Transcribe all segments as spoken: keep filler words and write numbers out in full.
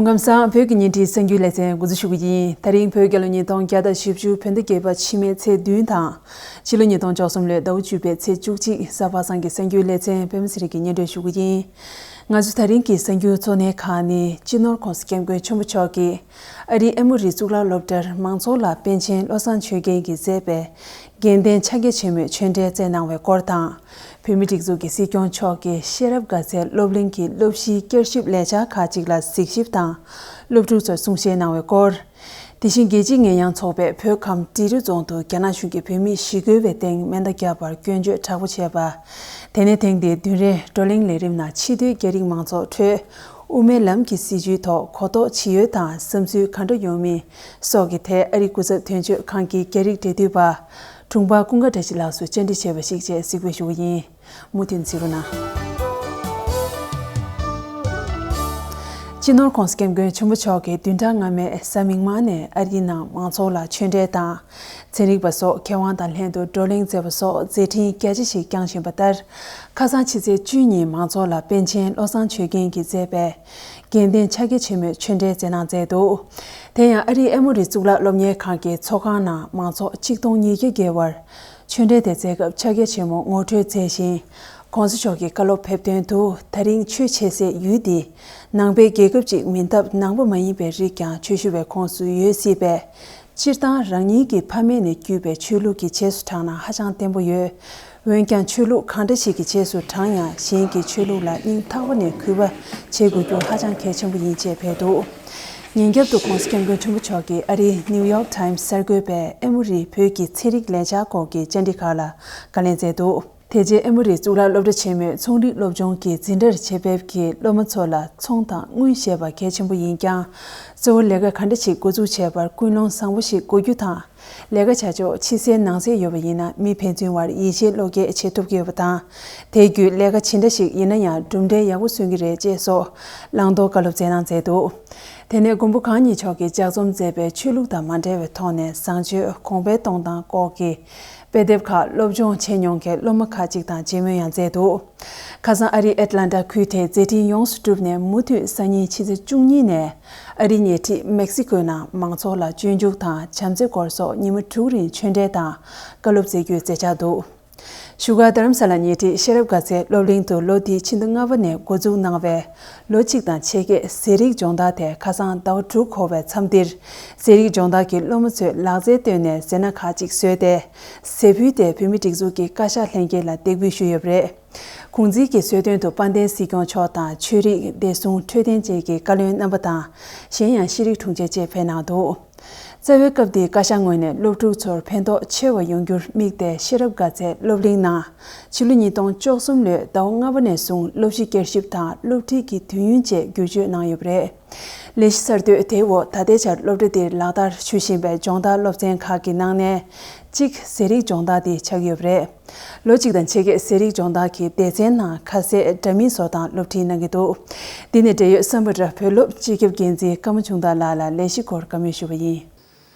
སྐུ་ཁམས་བཟང་། བོད་ཀྱི་བརྙན་འཕྲིན་གསར་འགྱུར་ལེ་ཚན་འགོ་འཛུགས་ཞུ་གི་ཡིན། ད་རིང་བོད་རྒྱལ་ལོ་ཉིས་སྟོང་བརྒྱ་དང་བཞི་བཅུ་བོད་ཟླ་བརྒྱད་པ་ཕྱི་མའི་ཚེས་བདུན་དང་། ཕྱི་ལོ་ཉིས་སྟོང་བཅུ་གསུམ་ལོའི་ཟླ་བ་བཅུ་པའི་ཚེས་བཅུ་གཅིག་གཟའ་པ་སངས་ཀྱི་གསར་འགྱུར་ལེ་ཚན་པད་མ་ཚེ་རིང་གིས་སྙན་སྒྲོན་ཞུ་གི་ཡིན། ང་ཚོ་ད་རིང་གི་གསར་འགྱུར་གཙོ་གནད་ཁག་ནི། སྤྱི་ནོར་༸གོང་ས་༸སྐྱབས་མགོན་ཆེན་པོ་མཆོག་གིས་ཨ་རིའི་ཨེ་མོ་རི་གཙུག་ལག་སློབ་གྲྭར་མང་ཚོགས་ལ་པཎ་ཆེན་བློ་བཟང་ཆོས་རྒྱན་གྱིས་མཛད་པའི་དགེ་ལྡན་ཕྱག་རྒྱ་ཆེན་མོའི་ཆོས་འབྲེལ་བསྩལ་གནང་བའི་སྐོར་དང་། བོད་མིའི་སྒྲིག་འཛུགས་ཀྱི་སྲིད་སྐྱོང་མཆོག་གིས་ཤེས་རབ་དགའ་ཚལ་སློབ་གླིང་གི་སློབ་གཞིའི་བསྐྱར་ཞིབ་ལས་འཆར་ཁག་ཅིག་ལ་གཟིགས་ཞིབ་དང་། སློབ་ཕྲུག་ཚོར་གསུང་བཤད་གནང་བའི་སྐོར། དེ་བཞིན་རྒྱལ་སྤྱིའི་ཉེས་ཡངས་ཚོགས་པས་བོད་ཁམས་འབྲི་རུ་རྫོང་དུ་རྒྱ་ནག་གཞུང་གིས་བོད་མི་ཞི་རྒོལ་བའི་སྟེང་མེ་མདའ་བརྒྱབ་པར་སྐྱོན་བརྗོད་དྲག་པོ་བྱས་པ། དེ་ནས་དེང་འདིའི་བདུན་རེའི་བགྲོ་གླེང་ལས་རིམ་ནང་ཕྱི་སྡོད་རྒྱ་རིགས་མང་ཚོགས་ཁྲོད་དབུ་མའི་ལམ་གྱི་སྲིད་བྱུས་ཐོག་གོ་རྟོགས་ཇི་ཡོད་དང་བསམ་ཚུལ་ག་འདྲ་ཡོད་མེད་སོགས་ཀྱི་ཐད་ཨ་རིའི་སྐུ་ཚབ་དོན་གཅོད་ཁང་གི་རྒྱ་རིགས་འབྲེལ་མཐུད་པ་དྲུང་འཕར་ཀུན་དགའ་བཀྲ་ཤིས་ལགས་སུ་བཅར་འདྲི་བྱས་པ་ཞིག་བཅས་གཟིགས་འབུལ་ཞུ་གི་ཡིན། མུ་མཐུད་གཟིགས་རོགས་གནང་། སྤྱི་ནོར་༸གོང་ས་༸སྐྱབས་མགོན་ཆེན་པོ་མཆོག་གིས་བདུན་ཕྲག་སྔ་མའི་གཟའ་མིག་དམར་ནས་ཨ་རིའི་ནང་མང་ཚོགས་ལ་ཆོས་འབྲེལ་དང་། ཚན་རིག་པ་སོགས་མཁས་དབང་དང་ལྷན་དུ་བགྲོ་གླེང་མཛད་པ་སོགས་མཛད་འཕྲིན་རྒྱ་ཆེ་ཞིག་བསྐྱངས་བཞིན་པ་ལྟར། ཁ་སང་ཕྱི་ཚེས་བཅུ་ཉིན་མང་ཚོགས་ལ་པཎ་ཆེན་བློ་བཟང་ཆོས་རྒྱན་གྱིས་མཛད་པའི་དགེ་ལྡན་ཕྱག་རྒྱ་ཆེན་མོའི་ཆོས་འབྲེལ་སྩལ་གནང་མཛད་འདུག་དེ་ཡང་ཨ་རིའི་ཨེ་མོ་རི་གཙུག་ལག་སློབ་གཉེར་ཁང་གི་ཚོགས་ཁང་ནང་མང་ཚོགས་ཆིག་སྟོང་ཉིས་བརྒྱ་བརྒལ་བར་ཆོས་འབྲེལ་དེ་མཛད་སྐབས་ཕྱག་རྒྱ་ཆེན་མོ་ངོ་སྤྲོད་མཛད་བཞིན། ༸གོང་ས་མཆོག་གི་བཀའ་སློབ་ཕེབས་དོན་དུ། ད་རིང་ཆོས་བྱེད་སའི་ཡུལ་འདི་ནང་པའི་རྒྱལ་ཁབ་ཅིག་མིན་སྟབས་ནང་པ་མ་ཡིན་པའི་རིགས་ཀྱང་ཆོས་ཞུ་བའི་ཁོངས་སུ་ཡོད་སྲིད་པས། སྤྱིར་བཏང་རང་ཉིད་ཀྱི་ཕ་མེས་ནས་བརྒྱུད་པའི་ཆོས་ལུགས་ཀྱི་རྗེས་སུ་འབྲངས་ན་ཧ་ཅང་བརྟན་པོ་ཡོད། འོན་ཀྱང་ཆོས་ལུགས་གང་འདྲ་ཞིག་གི་རྗེས་སུ་འབྲངས་ཡང་གཞན་གྱི་ཆོས་ལུགས་ལ་སྙིང་ཐག་པ་ནས་གུས་པ་བྱེད་དགོས་རྒྱུ་ཧ་ཅང་གལ་ཆེན་པོ་ཡིན་ཅེས་སྤེལ་འདུག་ཉིན་རྒྱབ་ཏུ་༸གོང་ས་༸སྐྱབས་མགོན་ཆེན་པོ་མཆོག་གིས་ཨ་རིའི་ནིའུ་ཡོག་ཊའིམ་སི་གསར་འགོད་པས་ཨེ་མོ་རིའི་བོད་ཀྱི་ཚན་རིག་ལས་འཆར་སྐོར་གྱི་བཅར་འདྲི་ཁག་ལ་བཀའ་ལན་སྩལ་འདུག་དེ་རྗེས་ཨེ་མོ་རི་གཙུག་ལག་སློབ་གྲྭ་ཆེན་མོའི་ཚོང་རིག་སློབ་སྦྱོང་གི་འཛིན་གྲྭར་ཆེད་ཕེབས་ཀྱིས་སློབ་མ་ཚོ་ལ་ཚོང་དང་དངུལ་ཞེས་པ་གལ་ཆེན་པོ་ཡིན་ཀྱང་། གཙོ་བོ་ལས་ཀ་ག་འདྲ་ཞིག་འགོ་འཛུགས་བྱས་པར་ཀུན་སློང་བཟང་པོ་ཞིག་དགོས་རྒྱུ་དང་། ལས་ཀ་བྱ་ཕྱོགས་ཕྱི་གསལ་ནང་གསལ་ཡོད་པ་ཡིན་ན་མི་ཕན་ཚུན་བར་ཡིད་ཆེས་བློ་སྐྱེད་བྱེད་ཐུབ་ཀྱི་ཡོད་པ་དང་། དེ་བརྒྱུད་ལས་ཀ་ཇི་འདྲ་ཞིག་ཡིན་ན་ཡང་གྲུབ་འབྲས་ཡག་པོ་སོན་གྱི་རེད་ཅེས་སོགས་བླང་དོར་བཀའ་སློབ་སྩལ་གནང་མཛད་འདུག་དེ་ནས་མགོན་པོ་གང་ཉིད་མཆོག་གིས་ལྗགས་རྩོམ་མཛད་པའི་ཆོས་ལུགས་དང་མ་འབྲེལ་བའི་ཐོག་ནས་བཟང་སྤྱོད་གོང་འཕེལ་གཏོང་སྟངས་སྐོར་གྱི་དཔེ་དེབ་ཁག་སློབ་སྦྱོང་བྱས་མྱོང་མཁན་སློབ་མ་ཁག་ཅིག་དང་མཇལ་མོལ་ཡང་མཛད་འདུག་ཁ་སང་ཨ་རིའི་ཨེཊ་ལན་ཊ་ཁུལ་དེ་མཛད་འཕྲིན་ཡོངས་སུ་གྲུབ་ནས་མུ་མཐུད་སང་ཉིན་ཕྱི་ཚེས་བཅུ་གཉིས་ནས་ཨ་རིའི་ཉེ་འཁྲིས་མེག་སི་ཀོའི་ནང་མང་ཚོགས་ལ་སྤྱོད་འཇུག་དང་བྱམས་བརྩེ་སྐོར་སོགས་ཉིན་མ་དྲུག་རིང་ཆོས་འབྲེལ་དང་བཀའ་སློབ་སྩལ་རྒྱུའི་མཛད་འཆར་འདུག་བཞུགས་སྒར་རྡ་རམ་ས་ལ་ཉེ་འཁྲིས་ཤེས་རབ་དགའ་ཚལ་སློབ་གླིང་དུ་ལོ་འདིའི་ཕྱི་ཟླ་ལྔ་པ་ནས་འགོ་འཛུགས་གནང་བའི་ལོ་གཅིག་དང་ཕྱེད་ཀའི་ཟས་རིགས་སྦྱོང་བརྡར་དེ་ཁ་སང་ཟླ་བ་དྲུག་འཁོར་བའི་མཚམས་འདིར། ཟས་རིགས་སྦྱོང་བརྡར་གྱི་སློབ་མ་ཚོས་ལག་རྩལ་བཏོན་ནས་ཟས་སྣ་ཁག་ཅིག་བཟོས་ཏེ། ཟས་ཕུལ་དེ་བོད་མིའི་སྒྲིག་འཛུགས་ཀྱི་བཀའ་ཤག་ལྷན་རྒྱས་ལ་འདེགས་འབུལ་ཞུས་ཡོད་པ་རེད། གུང་ཚིགས་ཀྱི་གསོལ་སྟོན་དུ་དཔལ་ལྡན་སྲིད་སྐྱོང་མཆོག་དང་ཆོས་རིག་བདེ་སྲུང་འཕྲོད་བསྟེན་བཅས་ཀྱི་བཀའ་བློན་རྣམ་པ་དང་། གཞན་ཡང་ཤེས་རིག་དྲུང་ཆེ་བཅས་ཕེབས་གནང་འདུག་རྩ་བའི་སྐབས་འདིའི་བཀའ་ཤག་ངོས་ནས་སློབ་ཕྲུག་ཚོར་ཕན་ཐོགས་ཆེ་བ་ཡོང་རྒྱུར་དམིགས་ཏེ་ཤེས་རབ་དགའ་ཚལ་སློབ་གླིང་ནང་ཕྱི་ལོ་ཉིས་སྟོང་བཅུ་གསུམ་ལོའི་ཟླ་བ་ལྔ་པ་ནས་བཟུང་སློབ་གཞི་བསྐྱར་ཞིབ་དང་སློབ་ཁྲིད་ཀྱི་དུས་ཡུན་བཅས་བསྒྱུར་བཅོས་གནང་ཡོད་པ་རེད། ལས་གཞི་གསར་གཏོད་དེའི་འོག་ད་ལྟའི་ཆར་སློབ་གྲྭ་འདིར་ལག་བསྟར་ཞུ་བཞིན་པའི་སྦྱོང་བརྡར་སློབ་ཚན་ཁག་གི་ནང་ནས་གཅིག་ཟས་རིགས་སྦྱོང་བརྡར་འདི་ཆགས་ཀྱི་ཡོད་པ་རེད། ལོ་གཅིག་དང་ཕྱེད་ཀའི་ཟས་རིགས་སྦྱོང་བརྡར་གྱི་སྡེ་ཚན་ནང་ཁ་ཟས་འདྲ་མིན་བཟོ་སྟངས་སློབ་ཁྲིད་གནང་གི་འདུག་འདི་ནས་འབྲེལ་ཡོད་བསམ་པ་ར་བོད་སློབ་སྤྱི་ཁྱབ་འགན་འཛིན་ཀརྨ་ཆུང་བདག་ལགས་ལ་ལས་གཞི་སྐོར་བཀའ་མོལ་ཞུས་པ་ཡིན།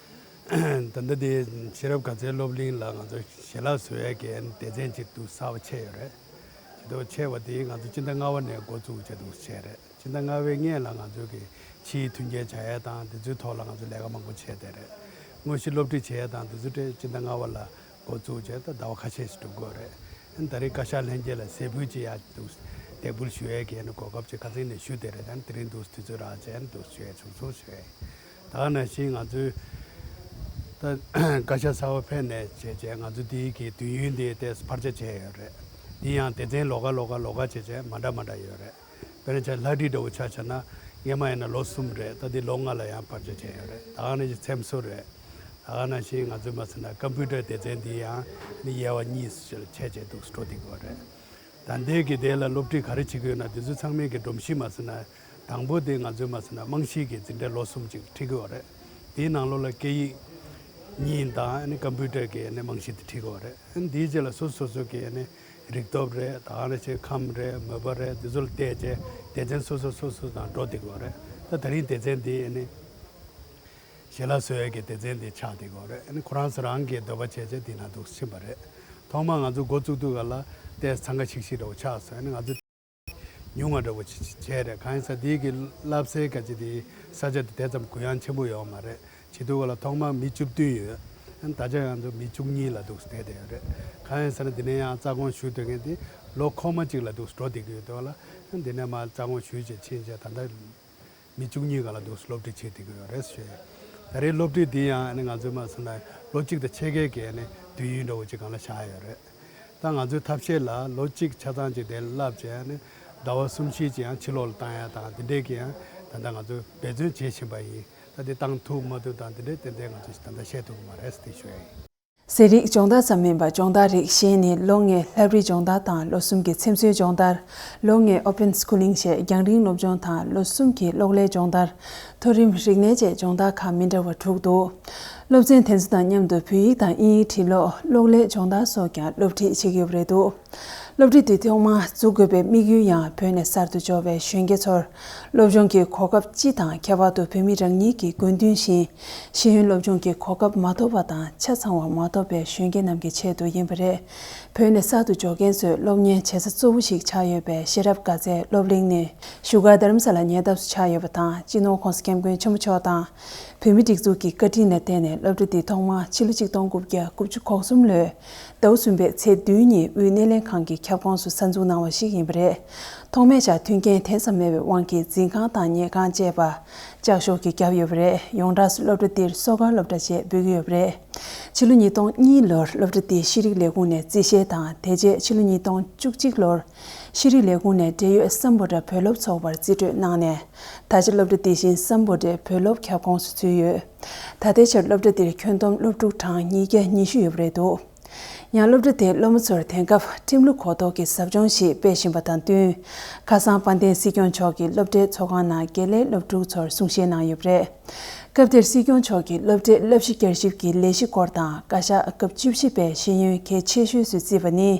ད་ལྟ་འདི་ཤེས་རབ་དགའ་ཚལ་སློབ་གླིང་ལ་ང་ཚོ་ཞལ་ལག་བཟོ་ཡས་ཀྱི་སྡེ་ཚན་གཅིག་ཏུ་གསར་པ་ཕྱེ་ཡོད་རེད། དེ་ཕྱེ་བ་དེ་ང་ཚོ་སྤྱི་ཟླ་ལྔ་པ་ནས་འགོ་བཙུགས་བྱས་འདུག་བྱས་རེད། སྤྱི་ཟླ་ལྔ་པའི་སྔོན་ལ་ང་ཚོ་གི་ཕྱིའི་མཐུན་རྐྱེན་སྦྱར་ཡས་དང་དེ་ཚོའི་ཐོག་ལ་ང་ཚོ་ལས་ཀ་མང་པོ་བྱས་བསྡད་རེད། དངོས་གཞི་སློབ་ཁྲིད་བྱེད་ཡས་དང་དེ་ཚོ་སྤྱི་ཟླ་ལྔ་པ་ལ་འགོ་བཙུགས་བྱས་ད་ཟླ་བ་ཁ་ཤས་ཤིག་འགྲོ་གི་ཡོད་རེད། ད་རེས་བཀའ་ཤག་ལྷན་རྒྱས་ལ་ཟས་ཕུལ་ཅིག་ཡ་འདུག་འདེགས་འབུལ་ཞུ་ཡས་ཀྱི་ནི་གོ་སྐབས་ཅིག་ཁ་སང་ནས་ཞུས་བསྡད་རེད། ད་དེ་རིང་འདུག་དུས་ཚོད་རག་བྱས་འདུག་ཞུ་ཡས་བྱུང་སོང་ཞུ་ཡས། ད་ག་ནང་བཞིན་ང་ཚོའི་ད་བཀའ་ཤག་གསར་པ་ཕེབས་ནས་བྱས་བྱས་ང་ཚོ་འདིའི་གི་དུས་ཡུན་འདི་ཏོག་ཙམ་འཕར་ཆ་བྱས་ཡོད་རེད། འདི་ཡང་སྡེ་ཚན་ལོགས་ཀ་ལོགས་ཀ་ལོགས་ཀ་བྱས་བྱས་མ་འདྲ་མ་འདྲ་ཡོད་རེད། དཔེར་ན་ཆ་ལྷ་བྲིས་འདྲ་བོ་ཆ་བྱས་ན་སྔོན་མ་ཡིན་ན་ལོ་གསུམ་རེད། ད་འདི་ལོ་ལྔ་ལ་ཡང་འཕར་ཆ་བྱས་ཡོད་རེད། ད་ག་ནང་བཞིན་འཚེམ་བཟོ་རེད། ད་ག་ནང་བཞིན་ང་ཚོས་མ་ཟེར་ན་ཀམ་པུ་ཊར་སྡེ་ཚན་འདི་ཡང་ནི་དབྱེ་བ་གཉིས་སུ་ཕྱེ་བྱས་འདུག་འགྲོ་བསྡད་ཀྱི་ཡོད་རེད། ད་ལྟའི་གི་དེ་ལ་སློབ་ཁྲིད་ག་རེ་བྱེད་ཀྱི་ཡོད་ན་དེ་ཚོ་ཚང་མའི་གི་སྒྲོམ་གཞི་མ་ཟེར་ན་དང་པོ་དེ་ང་ཚོས་མ་ཟེར་ན་རྨང་གཞིའི་གི་འཛིན་གྲྭ་ལོ་གསུམ་ཅིག་ཁྲིད་ཀྱི་ཡོད་རེད། དེའི་ནང་ལོགས་ལ་སྐད་ཡིག་གཉིས་དང་ཨ་ནི་ཀམ་པུ་ཊར་གི་ཨ་ནི་རྨང་གཞི་དེ་ཁྲིད་ཀྱི་ཡོད་རེད། ཨ་ནི་དེའི་རྗེས་ལ་སོ་སོ་སོ་གི་ཨ་ནི་རིག་སྟོབས་རེད། ད་ག་ནང་བཞིན་ཁམས་རེད། མོས་པ་རེད། དེ་ཚོ་ལ་བལྟས་བྱས་སྡེ་ཚན་སོ་སོ་སོ་སོ་དང་འགྲོ་བསྡད་ཀྱི་ཡོད་རེད། ད་ད་རིང་སྡེ་ཚན་དེ་ཨ་ནི་ཞལ་ལག་བཟོ་ཡས་ཀྱི་སྡེ་ཚན་དེ་ཆགས་བསྡད་ཀྱི་ཡོད་རེད། ཨ་ནི་ཁོ་རང་ཚོ་རང་གི་འདོད་པ་བྱས་བྱས་དེ་ནང་དུ་ཕྱིན་པ་རེད། ཐོག་མར་ང་ཚོ་འགོ་བཙུགས་དུས་ག་ལ་ཏོག་ཙམ་འཚང་ཁ་ཤིག་ཤིག་འདྲ་བོ་ཆགས་སོང་། ཨ་ནི་ང་ཚོ་ ཉུང་བ་འདྲ་བོ་ཅིག་བྱས་རེད། གང་ཡིན་ཟེར་དེའི་གི་བསླབ་སའི་ག་ཅིག་དེ་ས་ཆ་དེ་དེ་ཙམ་གུ་ཡངས་ཆེན་པོ་ཡོད་མ་རེད། བྱེད་དུས་ག་ལ་ཐོག་མར་མི་བཅུ་བདུན་ཡོད། ཨ་ནི་ད་ཆ་ང་ཚོ་མི་བཅུ་གཉིས་ལ་འདུག་སེ་བསྡད་བསྡད་ཡོད་རེད། གང་ཡིན་ཟེར་ན་འདི་ནས་ཡང་རྩ་དགོངས་ཞུ་སྡོད་མཁན་དེ་ལོ་འཁོར་མ་གཅིག་ལ་འདུག་སེ་འགྲོ་བསྡད་ཀྱི་ཡོད་དུས་ག་ལ། ཨ་ནི་འདི་ནས་མར་རྩ་དགོངས་ཞུས་བྱས་ཕྱིན་བྱས་ད་ལྟ་མི་བཅུ་གཉིས་སྒང་ལ་འདུག་སེ་སློབ་ཁྲིད་བྱེད་བསྡད་ཀྱི་ཡོད་རེད་ཞུ་ཡ་ཡིན། ད་རེས་སློབ་ཁྲིད་འདི་ཡང་ཨ་ནི་ང་ཚོས་མར་སོང་ན་ལོ་གཅིག་དང་ཕྱེད་ཀའི་གི་ཨ་ནི་དུས་ཡུན་འདྲ་བོ་ཅིག་སྒང་ལ་བཞག་ཡོད་རེད། ད་ང་ཚོའི་ཐབས་ཤེས་ལ་ལོ་གཅིག་ཆ་ཚང་ཅིག་དེ་བསླབ་བྱས་ནས་ཟླ་བ་གསུམ་བཞི་ཅིག་ཡང་ཕྱི་ལོགས་ལ་བཏང་ཡ་དང་དེ་འདྲས་ཀྱི་ཡང་ད་ལྟ་ང་ཚོས་འབད་བརྩོན་བྱེད་བཞིན་པ་ཡིན། ད་དེ་བཏང་ཐུབ་མ་ཐུབ་དང་དེ་འདྲས་ཏན་ཏན་ང་ཚོས་ད་ལྟ་བཤད་ཐུབ་ཀྱི་མ་རེད་ཟེར་དེ་ཞུ་ཡ་ཡིན། ཟས་རིགས་སྦྱོང་བརྡར་ཙམ་མིན་པར་སྦྱོང་བརྡར་རིགས་གཞན་ནི་ལོ་ལྔའི་ལྷ་བྲིས་སྦྱོང་བརྡར་དང་ལོ་གསུམ་གྱི་ཚེམ་བཟོའི་སྦྱོང་བརྡར། ལོ་ལྔའི་ཨོ་པན་སི་ཀུ་ལིང་ཞེས་རྒྱང་རིང་སློབ་སྦྱོང་དང་ལོ་གསུམ་གྱི་གློག་ཀླད་སྦྱོང་བརྡར། མཐོ་རིམ་རིག་གནས་བཅས་སྦྱོང་བརྡར་ཁག་མི་འདྲ་བ་དྲུག་འདུག་སློབ་ཚན་དེ་ཚོ་དང་མཉམ་དུ་བོད་ཡིག་དང་དབྱིན་ཡིག་བྲིས་ཀློག་གློག་ཀླད་སྦྱོང་བརྡར་སོགས་ཀྱང་སློབ་ཁྲིད་བྱེད་ཀྱི་ཡོད་པ་རེད་འདུག་སློབ་ཁྲིད་དེ་ཐོག་མར་འཛུགས་དགོས་པའི་དམིགས་ཡུལ་ཡང་བོད་ནས་གསར་དུ་འབྱོར་བའི་གཞོན་སྐྱེས་ཚོར་སློབ་སྦྱོང་གི་གོ་སྐབས་སྤྱི་དང་ཁྱད་པར་དུ་བོད་མི་རང་ཉིད་ཀྱི་དགོས་འདུན་བཞིན་ཤེས་ཡོན་སློབ་སྦྱོང་གི་གོ་སྐབས་མ་ཐོབ་པ་དང་ཆ་ཚང་བ་མ་ཐོབ་པའི་གཞོན་སྐྱེས་རྣམས་ཀྱི་ཆེད་དུ་ཡིན་པ་རེད། བོད་ནས་གསར་དུ་འབྱོར་མཁན་ཚོའི་སློབ་གཉེར་བྱེད་ས་གཙོ་བོ་ཞིག་ཆགས་ཡོད་པའི་ཤེས་རབ་དགའ་ཚལ་སློབ་གླིང་ནི་བཞུགས་སྒར་རྡ་རམ་ས་ལ་ཉེ་འདབས་སུ་ཆགས་ཡོད་པ་དང་། སྤྱི་ནོར་༸གོང་ས་༸སྐྱབས་མགོན་ཆེན་པོ་མཆོག་དང་། བོད་མིའི་སྒྲིག་འཛུགས་ཀྱི་བཀའ་དྲིན་ལ་བརྟེན་ནས་སློབ་གྲྭ་འདི་ཐོག་མར་ཕྱི་ལོ་ཆིག་སྟོང་དགུ་བརྒྱ་དགུ་བཅུ་གོ་གསུམ་ལོའི་ཟླ་བ་གསུམ་པའི་ཚེས་བདུན་ཉིན་དབུས་སྣེ་ལེན་ཁང་གི་ཁྱབ་ཁོངས་སུ་གསར་འཛུགས་གནང་བ་ཞིག་ཡིན་པ་རེད། ཐོག་མའི་ཆར་མཐུན་རྐྱེན་དེ་ཙམ་མེད་པའི་དབང་གིས་འཛིན་ཁང་དང་ཉལ་ཁང་བཅས་པ་ལྕགས་ཤོག་གིས་བརྒྱབ་ཡོད་པ་རེད། ཡོངས་གྲགས་སུ་སློབ་གྲྭ་འདིར་གསོ་མཁར་སློབ་གྲྭ་ཞེས་འབོད་ཀྱི་ཡོད་པ་རེད། ཕྱི་ལོ་ཉིས་སྟོང་གཉིས་ལོར་སློབ་གྲྭ་འདི་ཤེས་རིག་ལས་ཁུངས་ནས་རྩིས་བཞེས་དང་། དེ་རྗེས་ཕྱི་ལོ་ཉིས་སྟོང་བཅུ་གཅིག་ལོར་ཤེས་རིག་ལས་ཁུངས་ནས་འབྲེལ་ཡོད་སམ་བྷོ་ཊ་བོད་སློབ་ཚོགས་པར་རྩིས་སྤྲོད་གནང་ནས། ད་ཆ་སློབ་གྲྭ་འདི་བཞིན་སམ་བྷོ་ཊའི་བོད་སློབ་ཁྱབ་ཁོངས་སུ་ཚུད་ཡོད། ད་ལྟའི་ཆར་སློབ་གྲྭ་འདིར་ཁྱོན་བསྡོམས་སློབ་ཕྲུག་གྲངས་ཉིས་བརྒྱ་ཉི་ཤུ་ཡོད་པ་རེད་འདུག་ཡང་སློབ་གྲྭ་དེའི་སློབ་མ་ཚོར་དེང་སྐབས་ཁྲིམས་ལུགས་གོ་རྟོགས་ཀྱི་ཟབ་སྦྱོང་ཞིག་སྤེལ་བཞིན་པ་དང་བསྟུན། ཁ་སང་དཔལ་ལྡན་སྲིད་སྐྱོང་མཆོག་གིས་སློབ་གྲྭའི་ཚོགས་ཁང་ནང་དགེ་ལས་སློབ་ཕྲུག་ཚོར་གསུང་བཤད་གནང་ཡོད་པ་རེད། སྐབས་དེར་སྲིད་སྐྱོང་མཆོག་གིས་སློབ་གྲྭའི་བསླབ་གཞི་བསྐྱར་ཞིབ་ཀྱི་ལས་གཞི་སྐོར་དང་། བཀའ་ཤག་སྐབས་བཅུ་བཞི་པའི་ཤེས་ཡོན་གལ་ཆེ་ཤོས་སུ་བརྩིས་པ་ནི།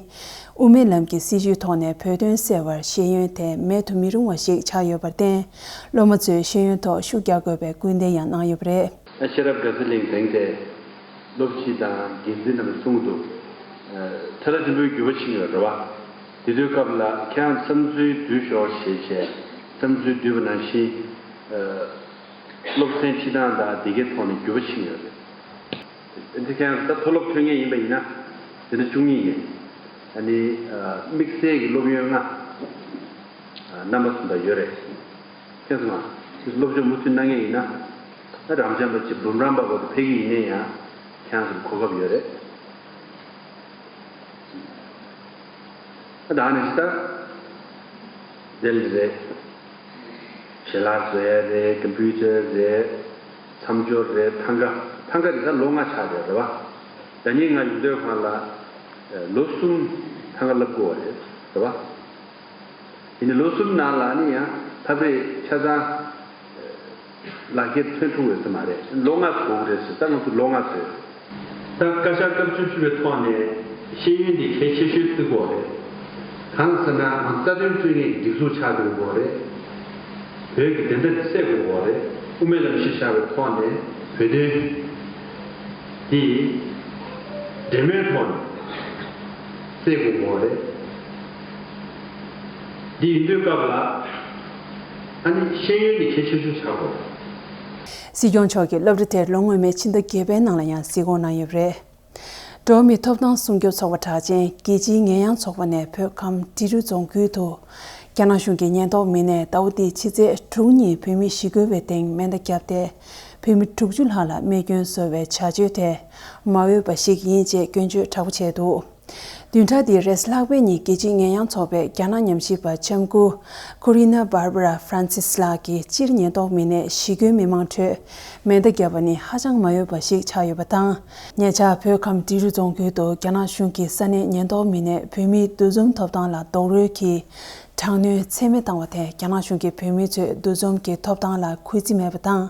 དབུ་མའི་ལམ་གྱི་སྲིད་བྱུས་ཐོག་ནས་བོད་དོན་གསལ་བར་ཤེས་ཡོན་དེ་མེད་དུ་མི་རུང་བ་ཞིག་ཆགས་ཡོད་པར་བརྟེན། སློབ་མ་ཚོས་ཤེས་ཡོན་ཐོག་ཤུགས་རྒྱག་དགོས་པའི་སྐུལ་འདེད་ཡང་གནང་ཡོད་པ་རེད། ཤེས་རབ་དགའ་ཚལ་གླིང་དེང་དེ་སློབ་སྤྱི་དང་འགན་འཛིན་རྣམས་གསུངས་འདུག་ཐ་ལ་ཆེན་པོའི་འགྱུར་བ་ཕྱིན་ཡོད་རེད་བ། དེ་དུས་སྐབས་ལ་ཁྱེད་རང་བསམ་ཚུལ་བསྡུས་ཤོག་ཞེས་བྱས། བསམ་ཚུལ་བསྡུས་པ་ནང་བཞིན། སློབ་ཚན་སྤྱི་བཏང་དང་དེ་གའི་ཐོག་ནས་འགྱུར་བ་ཕྱིན་ཡོད་རེད། དེ་ཁྱེད་རང་ད་མཐོ་སློབ་ཐོན་མཁན་ཡིན་པ་ཡིན་ན། དེ་འདྲ་བཅུ་གཉིས་ཡིན། ཨ་ནི། དམིགས་བསལ་གྱི་སློབ་ཡོན་ལྔ། རྣམ་པ་གསུམ་དང་ཡོད་རེད། མཁྱེན་སོང་ང་། སློབ་སྦྱོང་མུ་མཐུད་གནང་མཁན་ཡིན་ན། རང་འཇགས་པ་ཅིག་འབུམ་རམས་པ་བར་དུ་ཕེབས་ཀྱི་ཡིན་ནའི་ཡང་། ཁྱེད་རང་ཚོར་གོ་སྐབས་ཡོད་རེད། ད་ནི་ད། དེ་ལ་རེད། ཞལ་ལག་བཟོ་ཡ་རེད། ཀམ་པུ་ཊར་རེད། མཚམས་སྦྱོར་རེད། ཐང་ག་ཐང་ག་དེ་ད་ལོ་ལྔ་ཆགས་རེད་རེད་བ། ཟླ་ཉིན་ང་ཡོང་དུས་སྒང་ལ། ལོ་གསུམ་ཐང་ག་བསླབ་དགོས་པ་རེད་རེད་བ། དེ་ནི་ལོ་གསུམ་ནང་ལ་ནི་ཡང་ཐབས་རེས་ཆ་ཚང་། ལག་འཁྱེར་ཐོན་ཐུབ་ཡོད་ས་མ་རེད། ལོ་ལྔ་ཟོག་རེད་ཟེར། ད་ང་ཚོ་ལོ་ལྔ་ཟེར། ད་བཀའ་ཤག་སྐབས་བཅུ་བཞི་པའི་ཐོག་ནས་ཤེས་ཡོན་འདི་གལ་ཆེ་ཤོས་བརྩི་དགོས་རེད། གང་ཟེར་ན་ང་ཚོ་རྩ་དོན་རྩོད་མཁན་གྱི་སྒྲིག་འཛུགས་ཆགས་དགོས་ཀྱི་རེད། བོད་ཀྱི་བདེན་མཐའ་འདི་གསལ་དགོས་ཀྱི་རེད། དབུ་མའི་ལམ་གཞི་བཞག་པའི་ཐོག་ནས་བོད་དོན་འདི་འབྲེལ་མོལ་ཐོག་ནས་སེལ་དགོས་ཀྱི་རེད། འདི་ཡིན་དུས་སྐབས་ལ་ཨ་ནི་ཤེས་ཡོན་འདི་གལ་ཆེ་ཤོས་ཆགས་དགོས་རེད། སྲིད་སྐྱོང་མཆོག་གིས་སློབ་གྲྭ་དེར་ལོ་སྔོན་མའི་ཕྱི་ཟླ་བརྒྱད་པའི་ནང་ལ་ཡང་གཟིགས་སྐོར་གནང་ཡོད་པ་རེད། འགྲོ་བ་མིའི་ཐོབ་ཐང་སྲུང་སྐྱོབ་ཚོགས་པ་གྲགས་ཅན་རྒྱལ་སྤྱིའི་ཉེས་ཡངས་ཚོགས་པ་ནས་བོད་ཁམས་འབྲི་རུ་རྫོང་ཁུལ་དུ། རྒྱ་ནག་གཞུང་གི་ཉེན་རྟོག་མི་སྣས་ཟླ་བ་འདིའི་ཕྱི་ཚེས་དྲུག་ཉིན་བོད་མི་ཞི་རྒོལ་བའི་སྟེང་མེ་མདའ་བརྒྱབ་སྟེ། བོད་མི་དྲུག་ཅུ་ལྷག་ལ་རྨས་སྐྱོན་བཟོ་བའི་བྱ་སྤྱོད་དེ་མ་འོས་པ་ཞིག་ཡིན་ཅེས་སྐྱོན་བརྗོད་དྲག་པོ་བྱས་འདུག་བདུན་ཕྲག་འདིའི་རེས་ལྷག་པའི་ཉིན་རྒྱལ་སྤྱིའི་ཉེས་ཡངས་ཚོགས་པའི་རྒྱ་ནག་ཉམས་ཞིབ་པ་ལྕམ་སྐུ་Corina Barbara Francis ལགས་ཀྱིས་སྤྱིར་ཉེན་རྟོག་མི་སྣས་ཞི་རྒོལ་མི་མང་ཁྲོད་མེ་མདའ་བརྒྱབ་པ་ནི་ཧ་ཅང་མ་འོས་པ་ཞིག་ཆགས་ཡོད་པ་དང་། ཉེ་ཆར་བོད་ཁམས་འབྲི་རུ་རྫོང་ཁུལ་དུ་རྒྱ་ནག་གཞུང་གིས་ས་གནས་ཉེན་རྟོག་མི་སྣས་བོད་མིའི་འདུ་འཛོམས་ཐོབ་ཐང་ལ་རྡོག་རོལ་གྱིས་དྲག་གནོན་ཚད་མེད་བཏང་བ་དེས་རྒྱ་ནག་གཞུང་གིས་བོད་མི་ཚོའི་འདུ་འཛོམས་ཀྱི་ཐོབ་ཐང་ལ་གུས་བརྩི་མེད་པ་དང་།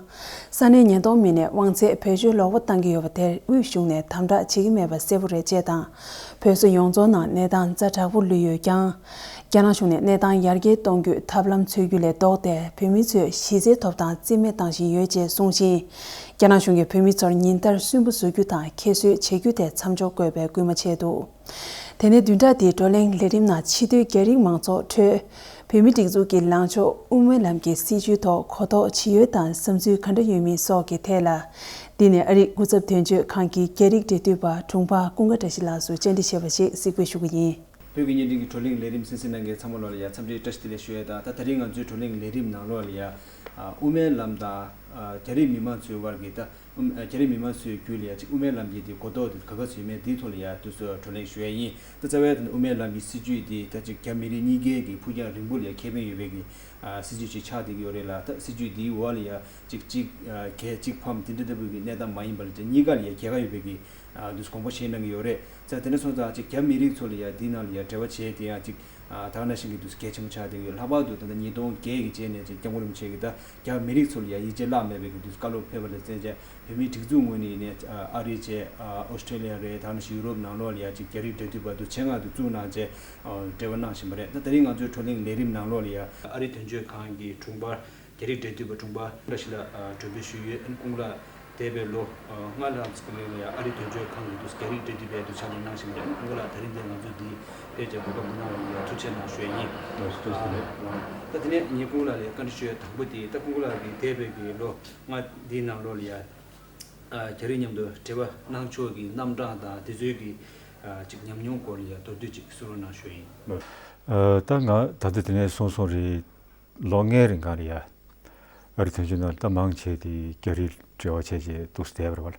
ས་གནས་ཉེན་རྟོག་མི་སྣས་དབང་ཚད་བེད་སྤྱོད་ལོག་པ་བཏང་གི་ཡོད་པ་དེར་དབུས་གཞུང་ནས་དམ་དྲག་བྱེད་ཀྱི་མེད་པ་གསལ་པོ་རེད་ཅེས་དང་། བོད་སོག་ཡོངས་རྫོགས་ནང་གནས་སྟངས་ཛ་དྲག་པོ་ལུས་ཡོད་ཀྱང་། རྒྱ་ནག་གཞུང་ནས་གནས་སྟངས་ཡར་རྒྱས་གཏོང་རྒྱུའི་ཐབས་ལམ་འཚོལ་རྒྱུ་ལས་ལྡོག་སྟེ་བོད་མི་ཚོའི་གཞི་རྩའི་ཐོབ་ཐང་རྩིས་མེད་བཏང་བཞིན་ཡོད་ཅེས་གསུངས་ཤིང་། རྒྱ་ནག་གཞུང་གིས་བོད་མི་ཚོར་ཉིན་ལྟར་སུན་པོ་བཟོ་རྒྱུ་དང་ཁྱད་གསོད་བྱེད་རྒྱུ་དེ་མཚམས་འཇོག་དགོས་པའི་སྐུལ་མ་བྱས་འདུག་དེ་ནས་བདུན་ཕྲག་འདིའི་བགྲོ་གླེང་ལས་རིམ་ནང་ཕྱི་སྡོད་རྒྱ་རིགས་མང་ཚོགས་ཁྲོད་བོད་མིའི་སྒྲིག་འཛུགས་ཀྱི་ལངས་ཕྱོགས་དབུ་མའི་ལམ་གྱི་སྲིད་བྱུས་ཐོག་གོ་རྟོགས་ཇི་ཡོད་དང་བསམ་ཚུལ་ག་འདྲ་ཡོད་མིན་སོགས་ཀྱི་ཐད་ལ། འདི་ནས་ཨ་རིའི་སྐུ་ཚབ་དོན་གཅོད་ཁང་གི་རྒྱ་རིགས་འབྲེལ་མཐུད་པ་དྲུང་འཕར་ཀུན་དགའ་བཀྲ་ཤིས་ལགས་སུ་བཅར་འདྲི་བྱས་པ་ཞིག་གཟིགས་འབུལ་ཞུ་གི་ཡིན། བོད་ཀྱི་བརྙན་འཕྲིན་གྱི་བགྲོ་གླེང་ལས་རིམ་གསན་གཟིགས་གནང་མཁན་ཚང་མ་ལོག་ལ་ཡ་འཚམས་འདྲི་བཀྲ་ཤིས་བདེ་ལེགས་ཞུ་ཡས་དང་། ད་དེ་རིང་ང་ཚོའི་བགྲོ་གླེང་ལས་རིམ་ནང་ལོགས་ལ་ཡ་ཨ་དབུ་མའི་ལམ་དང་ཨ་རྒྱ་རིགས་མི་མང་ཚོའི་དབར་གྱི་ད་དབུ་རྒྱ་རིགས་མི་མང་ཚོའི་བརྒྱུད་ལ་ཡ་ཅིག་དབུ་མའི་ལམ་གྱི་དེ་གོ་རྟོགས་དེ་ག་ག་ཚོད་ཡོད་མེད་དེའི་ཐོག་ལ་ཡ་དུས་སུ་བགྲོ་གླེང་ཞུ་ཡས་ཡིན། ད་རྩ་བའི་དེ་ནི་དབུ་མའི་ལམ་གྱི་སྲིད་བྱུས་དེ་ད་ཅིག་རྒྱ་མི་རིགས་གཉིས་ཀའི་གི་ཕུགས་རྒྱང་རིང་པོ་ལ་ཡ་ཁེ་ཕན་ཡོད་པའི་གི་ཨ་སྲིད་བྱུས་ཅིག་ཆགས་བསྡད་ཀྱི་ཡོད་རེད་ལ། ད་སྲིད་བྱུས་དེའི་འོག་ལ་ཡ་ཅིག་གཅིག་ཨ་གས་གཅིག་ཕམ་དེ་འདྲ་ལྟ་བུའི་གི་གནས་སྟངས་མ་ཡིན་པ་ལ་ཅིག་གཉིས་ཀ་ལ་ཡ་རྒྱལ་ཁ་ཡོད་པའི་གི་ཨ་དུས་དགོངས་པ་བཞེས་གནང་གི་ཡོད་རེད། ཙང་དེ་འདྲ་སོང་ཙང་ཅིག་རྒྱ་མི་རིགས་ཚོ་ལ་ཡ་འདི་ནང་ལ་ཡ་འབྲེལ་བ་བྱས་དེ་ཡང་ཅིག་ཨ་ད་ག་ནང་བཞིན་གྱི་དུས་གལ་ཆེན་པོ་ཆགས་བསྡད་ཡོད། ལྷག་པར་དུ་ད་ལྟ་ཉིས་སྟོང་བརྒྱད་ཀྱི་རྗེས་ནས་ཅིག་སྐྱབས་མགོན་རིན་པོ་ཆེ་གིས་ད་རྒྱ་མི་རིགས་ཚོ་ལ་ཡ་ཡིད་ཆེས་བརླག་མེད་པའི་གི་དུས་བཀའ་སློབ་ཕེབས་པ་ལ་བརྟེན་བྱས་བོད་མིའི་སྒྲིག་འཛུགས་ངོས་ནས་ཡིན་ནའི་ཨ་རི་བྱས་ཨ་ཨོ་སི་ཀྲེ་ལི་ཡ་རེད། ད་ག་ནང་བཞིན་ཡུ་རོབ་ནང་ལོགས་ལ་ཡ་ཅིག་རྒྱ་རིགས་འབྲེལ་མཐུད་པ་དུ་ཆེད་མངགས་དུ་བཙུགས་གནང་བྱས་ཨ་འབྲེལ་བ་གནང་བཞིན་པ་རེད། ད་དེ་རིང་ང་ཚོའི་བགྲོ་གླེང་ལས་རིམ་ནང་ལོགས་ལ་ཡ་ཨ་རི་དོན་གཅོད་ཁང་གི་དྲུང་འཕར་རྒྱ་རིགས་འབྲེལ་མཐུད་པ་དྲུང་འཕར་བཀྲ་ཤིས་ལགས་ཨ་གྲོས་འབུལ་ཞུས་ཡོད། ཨ་ནི་སྐུ་ངོ་ལགས་འདས་པའི་ལོ་ཨ་ལྔ་ལྷག་ཙམ་སྔོན་ལ་ཡང་ཨ་རི་དོན་གཅོད་ཁང་གི་འདུག་རྒྱ་རིགས་འབྲེལ་མཐུད་པའི་འདུག་ཕྱག་ལས་གནང་བཞིན་པ་རེད། ཨ་ནི་སྐུ་ངོ་ལགས་ད་རིང་འདིར་ང་ཚོ་འདི་ཕེབས་བྱས་གོ་སྐབས་གནང་བ་ལ་ཡང་ཐུགས་རྗེ་གནང་ཞུ་ཡས་ཡིན། ལགས་སོ། ཐུགས་རྗེ་ཆེ། ད་དེ་ནས་ངས་སྐུ་ངོ་ལགས་ལ་བཀའ་འདྲི་ཞུ་ཡས་དང་པོ་དེ་ད་སྐུ་ངོ་ལགས་ཀྱིས་འདས་པའི་གི་ལོ་ལྔ་འདིའི་ནང་ལོགས་ལ་ཡང་ཨ་རྒྱ་རིགས་མཉམ་དུ་འབྲེལ་བ་གནང་ཕྱོགས་ཀྱི་རྣམ་གྲངས་དང་དེ་ཚོའི་གི་ཨ་ཅིག་ཉམས་མྱོང་སྐོར་ལ་ཡང་མདོར་བསྡུས་ཅིག་གསུང་རོགས་གནང་ཞུ་ཡས་ཡིན། ཨ་ད་ང་ད་ལྟ་དེ་ནས་གསུངས་སོང་རེད། ལོ་ལྔའི་རིང་ག་ལ་ཡ་ཨ་རི་དོན་གཅོད་ནང་ལ་ད་མང་ཆེ་དེ་རྒྱ་རིགས་འབྲེལ་བ་བྱས་བྱས་འདུག་བསྡད་པ་རེད་བ།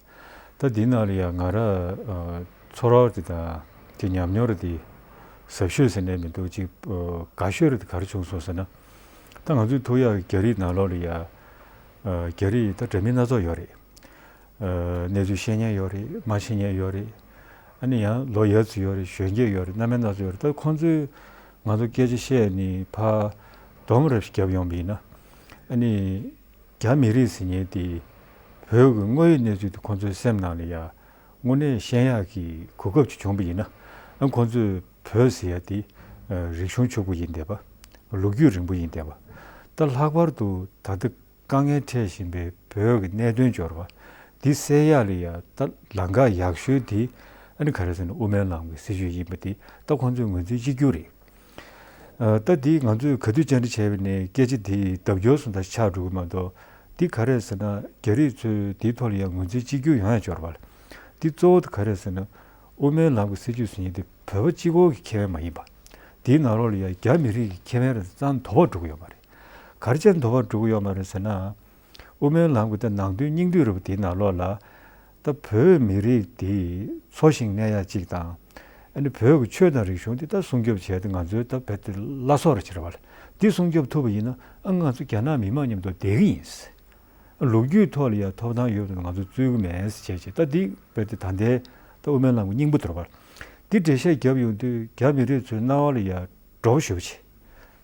ད་འདི་ནང་ལ་ཡ་ང་ར་ཨ་ཚོར་བ་དེ་དང་དེ་ཉམས་མྱོང་རེ་དེ་ཟབ་ཤོས་ཟེར་ནས་མི་འདུག་ཅིག་ཨ་དགའ་ཤོས་རེ་དེ་ག་རེ་བྱུང་སོང་ཟེར་ན། ད་ང་ཚོའི་ཐུག་ཡག་རྒྱ་རིགས་ནང་ལོགས་ལ་ཡ་ཨ་རྒྱ་རིགས་ད་འདྲ་མིན་སྣ་ཚོགས་ཡོད་རེད། ཨ་གནས་ཚུལ་ཤེས་མཁན་ཡོད་རེད། མ་ཤེས་མཁན་ཡོད་རེད། ཨ་ནི་ཡང་ལོ་ཡག་ཚོ་ཡོད་རེད། གཞོན་སྐྱེས་ཡོད་རེད། རྣམ་པ་སྣ་ཚོགས་ཡོད་རེད། ད་ཁོང་ཚོས་ང་ཚོ་སྐད་ཆ་བཤད་ནས་ཕར་སྡོམ་རེ་བརྒྱབ་ཡོང་བ་ཡིན་ན། ཨ་ནི་རྒྱ་མི་རིགས་ཟེར་མཁན་དེ་བོད་ཀྱི་དངོས་ཡོད་གནས་ཚུལ་དེ་ཁོང་ཚོའི་སེམས་ནང་ལ་ཡ་དངོས་གནས་ཤེས་ཡག་གི་གོ་སྐབས་ཅིག་བྱུང་བ་ཡིན་ན། ཨ་ཁོང་ཚོས་བོད་ཟེར་ཡ་དེ་ཨ་རིག་གཞུང་ཕྱུག་པོ་ཡིན་བསྡད་པ། ལོ་རྒྱུས་རིང་པོ་ཡིན་བསྡད་པ། ད་ལྷག་པར་དུ་ད་ལྟ་དཀའ་ངལ་འཕྲད་བཞིན་པའི་བོད་ཀྱི་གནད་དོན་འབྱོར་བ་འདི་སེལ་ཡག་ལ་ཡ་ད་ལམ་ཁ་ཡག་ཤོས་དེ་ཨ་ནི་ག་རེ་ཟེར་ན་དབུ་མའི་ལམ་གྱི་སྲིད་བྱུས་ཡིན་པ་དེ་ད་ཁོང་ཚོས་ངོས་འཛིན་གཅིག་གྱུར་རེད། ཨ་ད་འདི་ང་ཚོས་ག་དུས་བཅར་འདྲི་བྱས་པ་ནས་སྐད་ཆ་འདི་ལྡབ་འགྱུར་སོང་ད་ཆགས་འགྲོ་གི་མ་གཏོགས། འདི་ག་རེ་ཟེར་ན་རྒྱ་རིགས་ཚོས་འདིའི་ཐོག་ལ་ཡང་ངོས་འཛིན་གཅིག་གྱུར་ཡོང་ཡ་འབྱོར་བ་ལ། འདི་གཙོ་བོ་དེ་ག་རེ་ཟེར་ན་དབུ་མའི་ལམ་གྱི་སྲིད་བྱུས་ཟེར་མཁན་དེ་བོད་པ་གཅིག་པོ་གི་ཁེ་ཕན་མ་ཡིན་པ། འདིའི་ནང་ལོགས་ལ་ཡང་རྒྱ་མི་རིགས་ཀྱི་ཁེ་ཕན་རེ་རྩ་ནས་དོར་བ་འགྲོ་གི་ཡོད་མ་རེད། ག་རེ་བྱས་ནས་དོར་བ་འགྲོ་གི་ཡོད་མ་རེད་ཟེར་ན། དབུ་མའི་ལམ་གྱི་ད་ནང་དོན་སྙིང་བསྡུས་རེད་པ། དེའི་ནང་ལོགས་ལ་ད་བོད་མི་རིགས་དེ་འཚོ་ཞིང་གནས་ཡ་གཅིག་དང་། ཨ་ནི་བོད་ཀྱི་ཆོས་དང་རིག་གཞུང་དེ་ད་སྲུང་སྐྱོབ་བྱས་ཏེ་ང་ཚོའི་ད་བོད་དེ་བླ་སྲོག་རེ་བྱེད་ར་བ་ལ་འདི་སྲུང་སྐྱོབ་ཐུབ་པ་ཡིན་ན་ཨ་ང་ཚོ་རྒྱ་ནག་མི་མང་མཉམ་དུ་བསྡད་ཀྱི་ཡིན། ལོ་རྒྱུས་ཐོག་ལ་ཡ་ཐོབ་ཐང་ཡོད་པ་ང་ཚོ་རྩོད་ཀྱི་མེད་ཟེར་བྱས་བྱས། ད་འདི་བོད་དེ་ད་ལྟའི་ད་དབུ་མའི་ལམ་གྱི་སྙིང་པོ་དེ་རེད་བ། འདི་འགྲེལ་བཤད་བརྒྱབ་ཡོང་དུས་རྒྱ་མི་རིགས་ཚོའི་རྣ་བ་ལ་ཡ་སྒྲོ་ཞུ་བ་བྱེད།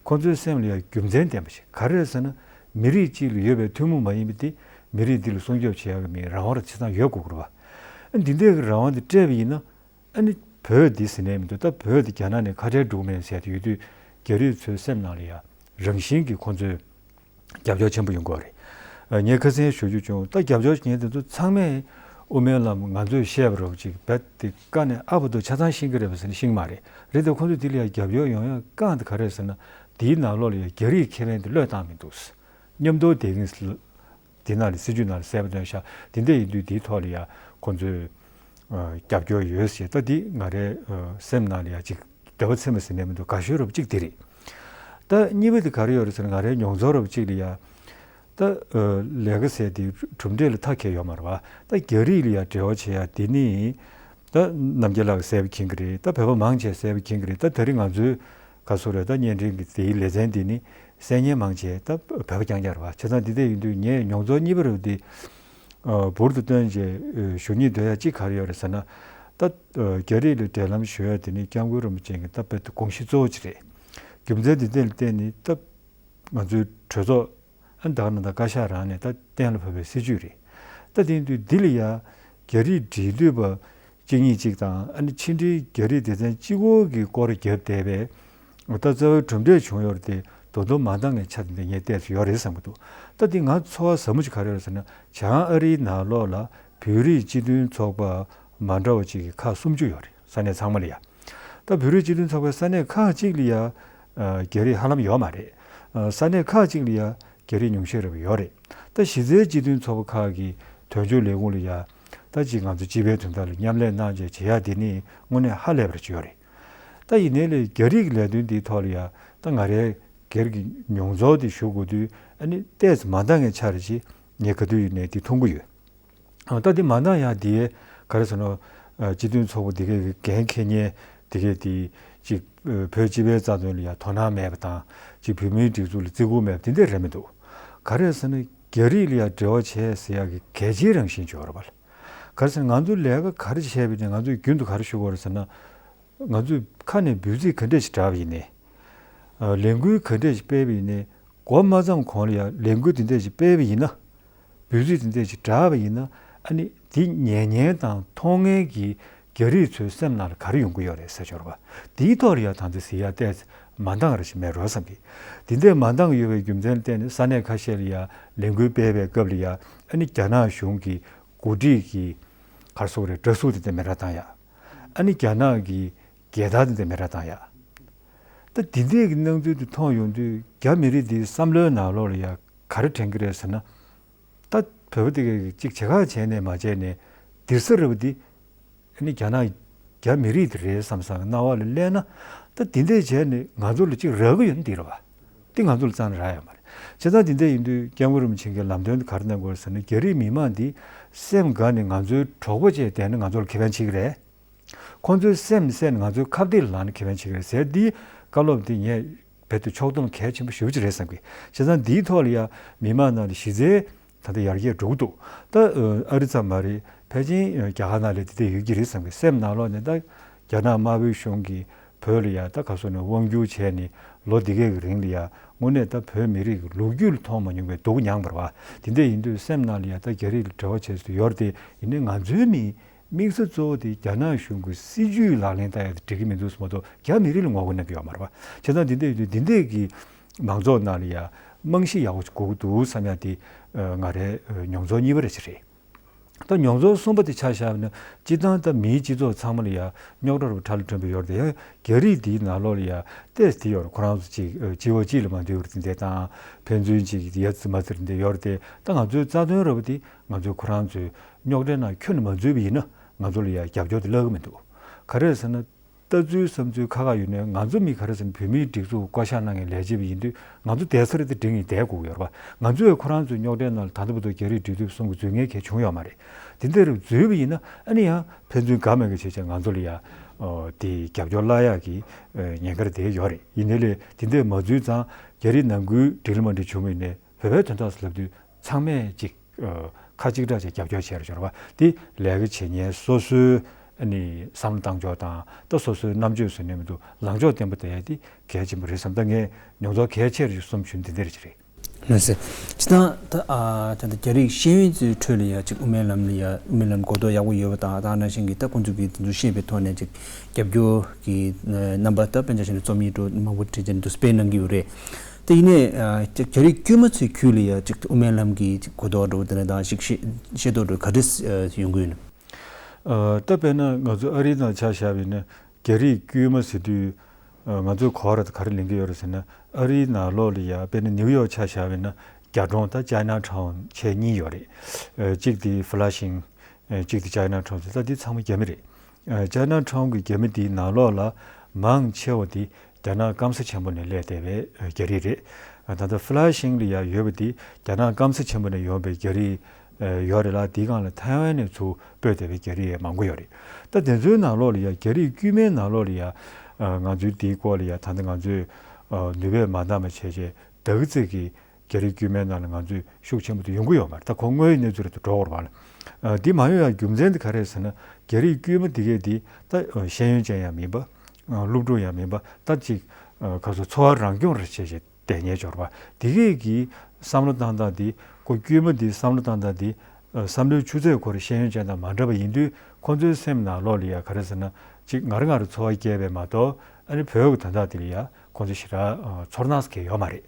ཁོང་ཚོའི་སེམས་ལ་ཡང་རྒྱུ་མཚན་ལྡན་པ་ཞིག་ག་རེ་རེད་ཟེར་ན། མི་རིགས་གཅིག་ལ་ཡོད་པའི་ཐུན་མོང་མ་ཡིན་པ་དེ་མི་རིགས་འདི་ལ་སྲུང་སྐྱོབ་བྱེད་ཡག་གི་མི་རང་དབང་རང་ཆ་ཚང་ཡོད་དགོས་ཀྱི་རེད་བ། ཨ་འདི་འདྲའི་གི་རང་དབང་དེ་སྤྲད་པ་ཡིན་ན་ཨ་ནི་བོད་འདི་ཟེར་ནས་མི་འདུག་ད་བོད་འདི་རྒྱ་ནག་ནས་ཁ་བྲལ་འགྲོ་གི་མེད་ཟེར་དེ་ཡོད་དུས་རྒྱ་རིགས་ཚོའི་སེམས་ནང་ལ་ཡང་རང་བཞིན་གྱིས་ཁོང་ཚོས་རྒྱབ་སྐྱོར་ཆེན་པོ་ཡོང་གི་རེད། ཨ་ངས་ཁ་སང་ཞུ་རྒྱུ་བྱུང་། ད་རྒྱབ་སྐྱོར་བྱེད་མཁན་དེ་ཚོ་ཚང་མས་དབུ་མའི་ལམ་ང་ཚོས་བཤད་པ་རོབ་ཅིག་རྦད་དེ་ཀ་ནས་ཨ་བར་དུ་ཆ་ཚང་ཤེས་ཀྱི་རེད་པ་ཟེར་ན་ཤེས་ཀྱི་མ་རེད། རེད་དེ་ཁོང་ཚོས་དེ་ལ་ཡང་རྒྱབ་སྐྱོར་ཡོང་ཡག་རྐང་དེ་ག་རེད་ཟེར་ན། དེའི་ནང་ལོགས་ལ་ཡང་རྒྱ་རིགས་ཁེ་ཕན་དེ་བློས་བཏང་མི་འདུག་མཉམ་དུ་བསྡད་མཁན་དེ་ནང་ལ་སྲིད་བྱུས་ནང་ལ་གསལ་པོ་བཏོན་ཤག་དེ་འདྲ་ཡིན་དུས་དེའི་ཐོག་ལ་ཡང་ཁོང་ཚོས་ཨ་རྒྱབ་སྐྱོར་ཡོད་ཟེར། ད་འདི་ང་རའི་ཨ་སེམས་ནང་ལ་ཡང་ཅིག་བདེ་བ་ཚིམ་པ་ཟེར་ནས་མི་འདུག་དགའ་ཤོས་རོབ་ཅིག་དེ་རེད། ད་གཉིས་པ་དེ་ག་རེ་ཡོད་རེད་ཟེར་ན། ང་རའི་མྱོང་ཚོར་རོབ་ཅིག་ལ་ཡང་ད་ཨ་ལས་ཀ་ཟེར་དེ་གྲུབ་འབྲས་ལ་མཐའ་འཁེལ་ཡོད་མ་རེད་བ། ད་རྒྱ་རིགས་ལ་ཡང་འབྲེལ་བ་བྱེད་ཡ་དེ་ནི་ད་རྣམ་རྒྱལ་ལགས་གསལ་པོ་མཁྱེན་གྱི་རེད། ད་བོད་པ་མང་ཆེ་གསལ་པོ་མཁྱེན་གྱི་རེད། ད་དེ་རིང་ང་ཚོའི་ག་སོ་རེད། ད་བརྙན་འཕྲིན་གྱི་དེའི་ལེ་ཚན་འདི་ནི་གསན་མཁན་མང་ཆེ་ད་བོད་པ་རྐྱང་རྐྱང་རེད་བ། བྱས་ཙང་འདི་འདྲ་ཡིན་དུས་ངས་མྱོང་ཚོར་གཉིས་པ་རེད་འདི་ཨ་འབུར་དུ་བཏོན་རྗེས་ཨ་ཞུ་སྙིང་འདོད་ཡ་གཅིག་ག་རེ་ཡོད་རེད་ཟེར་ན། ད་ཨ་རྒྱ་རིགས་ལ་འབྲེལ་ལམ་ཞུ་ཡ་དེ་ནི་སྐྱབས་མགོན་རིན་པོ་ཆེ་གི་ད་བོད་དུ་དགོངས་གཞི་གཙོ་བོ་ཅིག་རེད། རྒྱུ་མཚན་འདི་འདྲ་ལ་བརྟེན་ནས་ད་ང་ཚོའི་གྲོས་ཚོགས་ཨ་ད་ག་ནང་ད་བཀའ་ཤག་རང་ནས་ད་གཏན་ལ་ཕབ་པའི་སྲིད་བྱུས་རེད། ད་དེ་ཡིན་དུས་འདི་ལ་ཡ་རྒྱ་རིགས་འབྲེལ་མཐུད་པ་གཅིག་གཉིས་གཅིག་དང་ཨ་ནི་ཕྱི་འབྲེལ་རྒྱ་རིགས་སྡེ་ཚན་གཅིག་པོ་གི་སྐོར་བརྒྱབ་བསྡད་པའི་ད་རྩ་བའི་གྲུབ་འབྲས་བྱུང་ཡོད་རེད་དེ། ད་དུང་མ་འདང་བའི་ཆ་དེ་འདྲ་ངས་བལྟས་སུ་ཡོད་རེད་བསམ་གྱི་འདུག་ད་འདི་ང་ཚོར་བ་ཟབ་མོ་ཞིག་ག་རེ་ཡོད་རེད་ཟེར་ན། བྱང་ཨ་རིའི་ནང་ལོགས་ལ་བོད་རིགས་སྤྱི་མཐུན་ཚོགས་པ་མ་འདྲ་བ་ཅིག་གི་ཁག་སུམ་ཅུ་ཡོད་རེད། ས་གནས་ཚང་མ་ལ་ཡ། ད་བོད་རིགས་སྤྱི་མཐུན་ཚོགས་པའི་ས་གནས་ཁག་ཅིག་ལ་ཡ་ཨ་རྒྱ་རིགས་ཧ་ལམ་ཡོད་མ་རེད། ཨ་ས་གནས་ཁག་ཅིག་ལ་ཡ་རྒྱ་རིགས་ཉུང་ཤས་རེ་བ་ཡོད་རེད། ད་གཞི་རྩའི་སྤྱི་མཐུན་ཚོགས་པ་ཁག་གི་དོན་གཅོད་ལས་ཁུངས་ལ་ཡ་ད་ཅིག་ང་ཚོ་སྤྱི་པའི་དོན་དག་ལ་མཉམ་ལས་གནང་བྱས་བྱེད་ཡ་དེ་ནི་དངོས་གནས་ཧ་ལས་པ་ཅིག་ཡོད་རེད། ད་ཡིན་ནའི་ལས་རྒྱ་རིགས་ཀྱི་ལས་དོན་འདིའི་ཐོག་ལ་ཡ་ད་ང་རའི་སྒེར་གྱི་མྱོང་ཚོར་དེ་ཞུ་དགོས་དུས་ཨ་ནི་ཏོག་ཙམ་མ་འདང་ངེས་ཆགས་རེ་ཅིག་ངས་ག་དུས་ཡིན་ནའི་དེ་མཐོང་གི་ཡོད། ཨ་ད་དེ་མ་འདང་ཡ་དེ་ག་རེ་ཟེར་ན། ཨ་སྤྱི་མཐུན་ཚོགས་པ་དེ་གའི་འགན་འཁྱེར་མཁན་དེ་གའི་དེ་ཅིག་ཨ་བོད་སྤྱི་པའི་རྩ་དོན་ལ་ཡ་དོ་སྣང་མེད་པ་དང་ཅིག་བོད་མིའི་སྒྲིག་འཛུགས་ལ་བརྩི་བཀུར་མེད་པ་དེ་འདྲ་རེད་མི་འདུག་ག་རེ་ཟེར་ན་རྒྱ་རིགས་ལ་ཡ་འབྲེལ་བ་བྱས་ཟེར་ཡ་གི་གལ་ཆེའི་རང་བཞིན་ཅིག་ཡོད་རེད་པ། ག་རེ་ཟེར་ན་ང་ཚོ་ལས་ཀ་ག་རེ་བྱས་པ་ཡིན་ནའི་ང་ཚོས་རྒྱུན་དུ་ག་རེ་ཞུ་དགོས་རེད་ཟེར་ན། ང་ཚོས་ཁ་ནས་འབོད་ཚིག་ག་འདྲས་ཞིག་བསྒྲགས་པ་ཡིན་ནའི། ཨ་ལས་འགུལ་ག་འདྲས་ཞིག་སྤེལ་བ་ཡིན་ནའི། འགོ་མ་བརྩམས་གོང་ལ་ཡང་ལས་འགུལ་དེ་འདྲས་ཞིག་སྤེལ་བ་ཡིན་ན། འབོད་ཚིག་དེ་འདྲས་ཞིག་བསྒྲགས་པ་ཡིན་ན། ཨ་ནི་དེ་ཉན་མཁན་དང་མཐོང་མཁན་གྱི་རྒྱ་རིགས་ཚོའི་སེམས་ནང་ལ་ག་རེ་ཡོང་གི་ཡོད་རེད་ཟེར་ཆོག་རེད་པ། དེའི་ཐོག་ལ་ཡང་ད་ལྟ་ཟེར་ཡ་ཏོག་ཙམ་མ་འདང་རེ་ཞིག་མེད་འགྲོ་བསམ་གི། དེ་འདྲས་མ་འདང་ཡོད་པའི་རྒྱུ་མཚན་ལ་བརྟེན་ནས་ས་གནས་ཁ་ཤས་ལ་ཡང་ལས་འགུལ་སྤེལ་བའི་སྐབས་ལ་ཡང་ཨ་ནི་རྒྱ་ནག་གཞུང་གི་འགོ་ཁྲིད་ཀྱི་ག་རེ་ཟེར་དགོས་རེད། འདྲ་གཟུགས་དེ་འདྲས་མེ་སྲེག་བཏང་ཡ། ཨ་ནི་རྒྱ་ནག་གི་རྒྱལ་དར་དེ་འདྲས་མེ་སྲེག་བཏང་ཡ། ད་དེ་འདྲས་ཀྱི་སྣང་ཚུལ་དེ་མཐོང་ཡོང་དུས་རྒྱ་མི་རིགས་འདིའི་བསམ་བློའི་ནང་ལོགས་ལ་ཡ་ག་རེ་དྲན་གྱི་རེད་ཟེར་ན། ད་བོད་པ་དེ་གས་ཅིག་བྱེད་ཁ་བྱས་ནས་མ་བྱས་ནས་དེར་ས་རེད་པ་འདི། ཨ་ནི་རྒྱ་ནག་རྒྱ་མི་རིགས་དེ་རེད་བསམ་བསམ་སྣང་བ་ལ་སླེབས་ན། ད་དེ་འདྲས་བྱས་ནས་ང་ཚོ་ལ་ཅིག་རག་གི་ཡོད་ན་འདི་རེད་པ། འདི་ང་ཚོ་ལ་རྩ་ནས་རག་ཡོད་མ་རེད། བྱས་ཙང་དེ་འདྲས་ཡིན་དུས་སྐྱབས་མགོན་རིན་པོ་ཆེ་གི་ལམ་སྟོན་དེ་ག་རེ་གནང་དགོས་རེད་ཟེར་ན། རྒྱ་རིགས་མི་མང་འདི་སེམས་དགའ་ནས་ང་ཚོའི་གྲོགས་པོ་བྱས་བསྡད་ན་ང་ཚོ་ལ་ཁེ་ཕན་བྱེད་ཀྱི་རེད། ཁོང་ཚོའི་སེམས་གསལ་ནས་ང་ཚོའི་ཁ་གཏད་ལ་ལངས་ན་ཁེ་ཕན་བྱེད་ཀྱི་རེད་ཟེར། འདིའི་བཀའ་སློབ་འདི་ངས་རྦད་དེ་ཕྱོགས་བསྡོམས་གལ་ཆེན་པོ་ཞེ་པོ་ཅིག་རེད་བསམ་གི། བྱས་ཙང་འདིའི་ཐོག་ལ་ཡ་མི་མང་ནང་ལ་གཞི་རྩའི་ད་ལྟ་ཡར་རྒྱས་འགྲོ་གི་འདུག་ད་ཨ་རི་ཙམ་མ་རེད། ཕལ་ཆེར་རྒྱ་གར་ནང་ལ་དེ་འདྲ་ཡོད་ཀྱི་རེད་བསམ་གི། སེམས་ནང་ལོགས་ནས་ད་རྒྱ་ནག་དམར་པོའི་གཞུང་གིས་བོད་ལ་ཡ་ད་ག་སོ་ནས་དབང་བསྒྱུར་བྱས་ནས་ལོ་འདི་གས་ཀྱི་རིང་ལ་ཡ་དངོས་གནས་ད་བོད་མི་རིགས་ཀྱི་ལོ་རྒྱུས་ལ་མཐོང་མ་མྱོང་བའི་སྡུག་མྱངས་པ་རེད་པ། དེ་འདྲ་ཡིན་དུས་སེམས་ནང་ལ་ཡ་ད་རྒྱ་རིགས་ལ་འབྲེལ་བ་བྱེད་སྲོལ་ཡོད་རེད་དེ། ཡིན་ནའི་ང་ཚོའི་མི་དམིགས་ས་གཙོ་བོ་དེ་རྒྱ་ནག་གཞུང་གི་སྲིད་ཇུས་ལག་ལེན་བསྟར་ཡ་དེ་འགྲིག་གི་མི་འདུག་ཟེར་མ་གཏོགས་རྒྱ་མི་རིགས་ལ་ངོ་རྒོལ་གནང་གི་ཡོད་མ་རེད་པ། བྱས་ཙང་འདི་འདྲ་ཡིན་དུས་འདི་འདྲས་ཀྱི་མང་ཚོགས་ནང་ལ་ཡ་རྨང་གཞི་ཡག་པོ་ཞིག་དགོས་ཀྱི་འདུག་བསམ་ཡ་དེ་ཨ་ང་རའི་ཨ་མྱོང་ཚོར་གཉིས་པ་རེ་ཞིག་རེད། ད་མྱོང་ཚོར་གསུམ་པ་དེ་ཆ་བཞག་ན། སྤྱིར་བཏང་ད་མིའི་སྤྱི་ཚོགས་ཚང་མ་ལ་ཡ་རྙོག་དྲ་རུ་ཁྲ་ལ་ཁྲོན་པོ་ཡོད་རེད་དེ། ཡང་རྒྱ་རིགས་འདིའི་ནང་ལོགས་ལ་ཡ་ཏོག་ཙམ་དེ་ཡོད་རེད། ཁོ་རང་ཚོ་གཅིག་ཨ་སྤྱི་བ་གཅིག་ལ་མ་འདུས་པ་དེ་འདྲས་དང་། ཕན་ཚུན་གཅིག་ཡ་རྩིས་མ་རྩིས་རེ་འདྲས་ཡོད་རེད་དེ། ད་ང་ཚོའི་རྩ་དོན་རེད་པ་དེ། ང་ཚོས་ཁོ་རང་ཚོའི་རྙོག་དྲའི་ནང་ཁྱོན་ནས་མ་འཛུལ་བ་ཡིན་ན་ང་ཚོ་ལ་ཡ་རྒྱབ་སྐྱོར་དེ་སླེབས་ཀྱི་མི་འདུག་ག་རེ་ཟེར་ན། ལྟ་ཚུལ་བསམ་ཚུལ་ཁ་ཁ་ཡོད་ནའི་ང་ཚོ་མི་ག་རེ་ཟེར་ན་བོད་མིའི་སྒྲིག་འཛུགས་བསྐོ་བཞག་གནང་མཁན་ལས་བྱེད་པ་ཡིན་དུས་ང་ཚོ་བསྡད་ས་རེད་དེ་འགྲིག་ཡིན་བསྡད་དགོས་ཀྱི་ཡོད་རེད་པ། ང་ཚོས་ཁོ་རང་ཚོའི་རྙོག་དྲའི་ནང་ལ་ད་ལྟ་བར་དུ་རྒྱ་རིགས་འབྲེལ་མཐུད་གསུམ་གྱི་འཛུལ་མཁན་གང་ཡང་བྱུང་ཡོད་མ་རེད། དེ་འདྲ་རུ་འཛུལ་བ་ཡིན་ན་ཨ་ནི་ཡང་ཕན་ཚུན་དགའ་མེད་མཁན་བྱས་བྱས་ང་ཚོ་ལ་ཡ་ཨོ་དེ་རྒྱབ་སྐྱོར་གླ་ཡག་གི་ཨ་ཉེན་ཁ་དེ་ཡོད་རེད། ཡིན་ནའི་ལས་དེ་འདྲ་མ་འཛུལ་ཙང་རྒྱ་རིགས་ནང་ཁུལ་འགྲིག་ལ་མ་འགྲིག་བྱུང་བ་ཡིན་ནའི་བོད་པའི་དོན་དག་ལབ་དུས་ཚང་མས་ཅིག་ཨ་ཁ་གཅིག་གྲགས་བྱས་རྒྱབ་སྐྱོར་བྱས་རེད་ཤོར་བ། དེ་ལས་ཀ་བྱེད་མཁན་སོ་སོའི་ཨ་ནི་བསམ་བློ་བཏང་ཕྱོགས་དང་། ད་སོ་སོའི་རྣམ་དཔྱོད་ཟེར་ནས་མི་འདུག་ལངས་ཕྱོགས་བརྟན་པོ་བསྡད་ཡ་དེ་གལ་ཆེན་པོ་རེད་བསམ། ད་ངས་མྱོང་ཚོར་གལ་ཆེ་རེ་གསུམ་ཞུ་ན་འདི་འདྲ་རེ་རེད། ལགས་སེ། སྤྱིར་བཏང་ད་ཨ་ད་ལྟ་རྒྱ་རིགས་ཤེས་ཡོན་ཚོའི་ཁྲོད་ལ་ཡ་ཅིག་དབུ་མའི་ལམ་ལ་ཡ་དབུ་མའི་ལམ་གོ་རྟོགས་ཡག་པོ་ཡོད་པ་དང་། ད་ནང་བཞིན་གྱི་ད་ཁོང་ཚོ་གིས་དེ་ཚོ་ཤེས་པའི་ཐོག་ནས་ཅིག་རྒྱབ་སྐྱོར་གྱི་རྣམ་པ་ད་དཔེར་ན་ཆ་བཞག་ན་རྩོམ་ཡིག་འདྲ་མང་པོ་བྲིས་བྱས་ནས་དུ་སྤེལ་གནང་གི་ཡོད་རེད། དེ་ཡིན་ནའི་ཨ་རྒྱ་རིགས་དཀྱུས་མ་ཚོའི་ཁུལ་ལ་ཡ་ཅིག་དབུ་མའི་ལམ་གྱི་ཅིག་གོ་རྟོགས་འདྲ་བོ་དེ་འདྲ་དང་ཅིག་ཤེས་ཤེས་རྟོགས་འདྲ་བོ་ག་འདྲ་ཡོང་གི་ཡོད་ན། ཨ་ད་དཔེར་ན་ང་ཚོ་ཨ་རིའི་ནང་ཆ་བཞག་པ་ཡིན་ན་རྒྱ་རིགས་དཀྱུས་མ་ཟེར་དུས་ཨ་ང་ཚོའི་གོ་བ་ར་ད་ག་རེ་ལེན་གྱི་ཡོད་རེད་ཟེར་ན། ཨ་རིའི་ནང་ལོགས་ལ་ཡ་དཔེར་ན་ནིའུ་ཡོག་ཆ་བཞག་པ་ཡིན་ན་རྒྱ་གྲོང་ད་ཅའི་ན་ཊའུན་བྱས་གཉིས་ཡོད་རེད། ཨ་གཅིག་དེ་ཕ་ལ་ཤིང་། ཨ་གཅིག་དེ་ཅའི་ན་ཊའུན་ཟེར། ད་འདི་ཚང་མ་རྒྱ་མི་རེད། ཨ་ཅའི་ན་ཊའུན་གྱི་རྒྱ་མི་དེའི་ནང་ལོགས་ལ་མང་ཆེ་བ་དེ་རྒྱ་ནག་སྐམ་ས་ཆེན་པོ་ནས་སླེབས་བསྡད་པའི་ཨ་རྒྱ་རིགས་རེད། ཨ་ད་ལྟ་ཕ་ལ་ཤིང་ལ་ཡ་ཡོད་པ་དེ་རྒྱ་ནག་སྐམ་ས་ཆེན་པོ་ནས་ཡོང་པའི་རྒྱ་རིགས་ཨ་ཡོད་རེད་ལ། དེའི་སྒང་ལ་ཐའེ་ཝན་ནས་ཚུར་སྤོས་བསྡད་པའི་རྒྱ་རིགས་མང་པོ་ཡོད་རེད། ད་དེ་ཚོའི་ནང་ལོགས་ལ་ཡ་རྒྱ་རིགས་དཀྱུས་མའི་ནང་ལོགས་ལ་ཡ་ཨ་ང་ཚོའི་དེའི་སྐོར་ལ་ཡ་ད་ལྟ་ང་ཚོས་ཨ་ནུས་པས་མ་འདང་བ་བྱས་བྱས་ད་གི་ཚིག་གི་རྒྱ་རིགས་དཀྱུས་མའི་ནང་ལ་ང་ཚོས་ཤུགས་ཆེན་པོ་དེ་ཡོང་གི་ཡོད་མ་རེད། ད་ཁོ་དངོས་ཡོད་གནས་ཚུལ་རེད་དུ་འགྲོ་བར་བ་ལ། ཨ་འདི་མ་ཡོང་ཡ་རྒྱུ་མཚན་དེ་ག་རེ་ཟེར་ན། རྒྱ་རིགས་དཀྱུས་མ་དེ་གས་དེ་ད་ཤེས་ཡོན་ཅན་ཡང་མིན་པ། སློབ་ཕྲུག་ཡང་མིན་པ། ད་ཅིག་ཁ་སོ་འཚོ་བ་རང་སྐྱོང་རེ་བྱེད་བྱེད་བསྡད་ཉེ་འབྱོར་པ་དེ་གས་ཀྱི་བསམ་བློ་བཏང་སྟངས་དེ། ཁོ་དཀྱུས་མ་དེ་བསམ་བློ་བཏང་སྟངས་དེ། བསམ་བློའི་ཆུ་ཚད་ཁོ་རང་ཤེས་ཡོན་ཅན་དང་མ་འདྲ་བ་ཡིན་དུས་ཁོ་ཚོའི་སེམས་ནང་ལོགས་ལ་ཡ་ག་རེ་ཟེར་ན། ཅིག་ངར་ངར་འཚོ་བ་སྐྱེལ་བས་མ་གཏོགས་ཨ་ནི་བོད་ཀྱི་དོན་དག་དེ་ལ་ཡ་ཁོང་ཚོ་ཞེ་དྲག་ཨ་ཚོར་སྣང་ཟེར་མཁན་ཡོད་མ་རེད།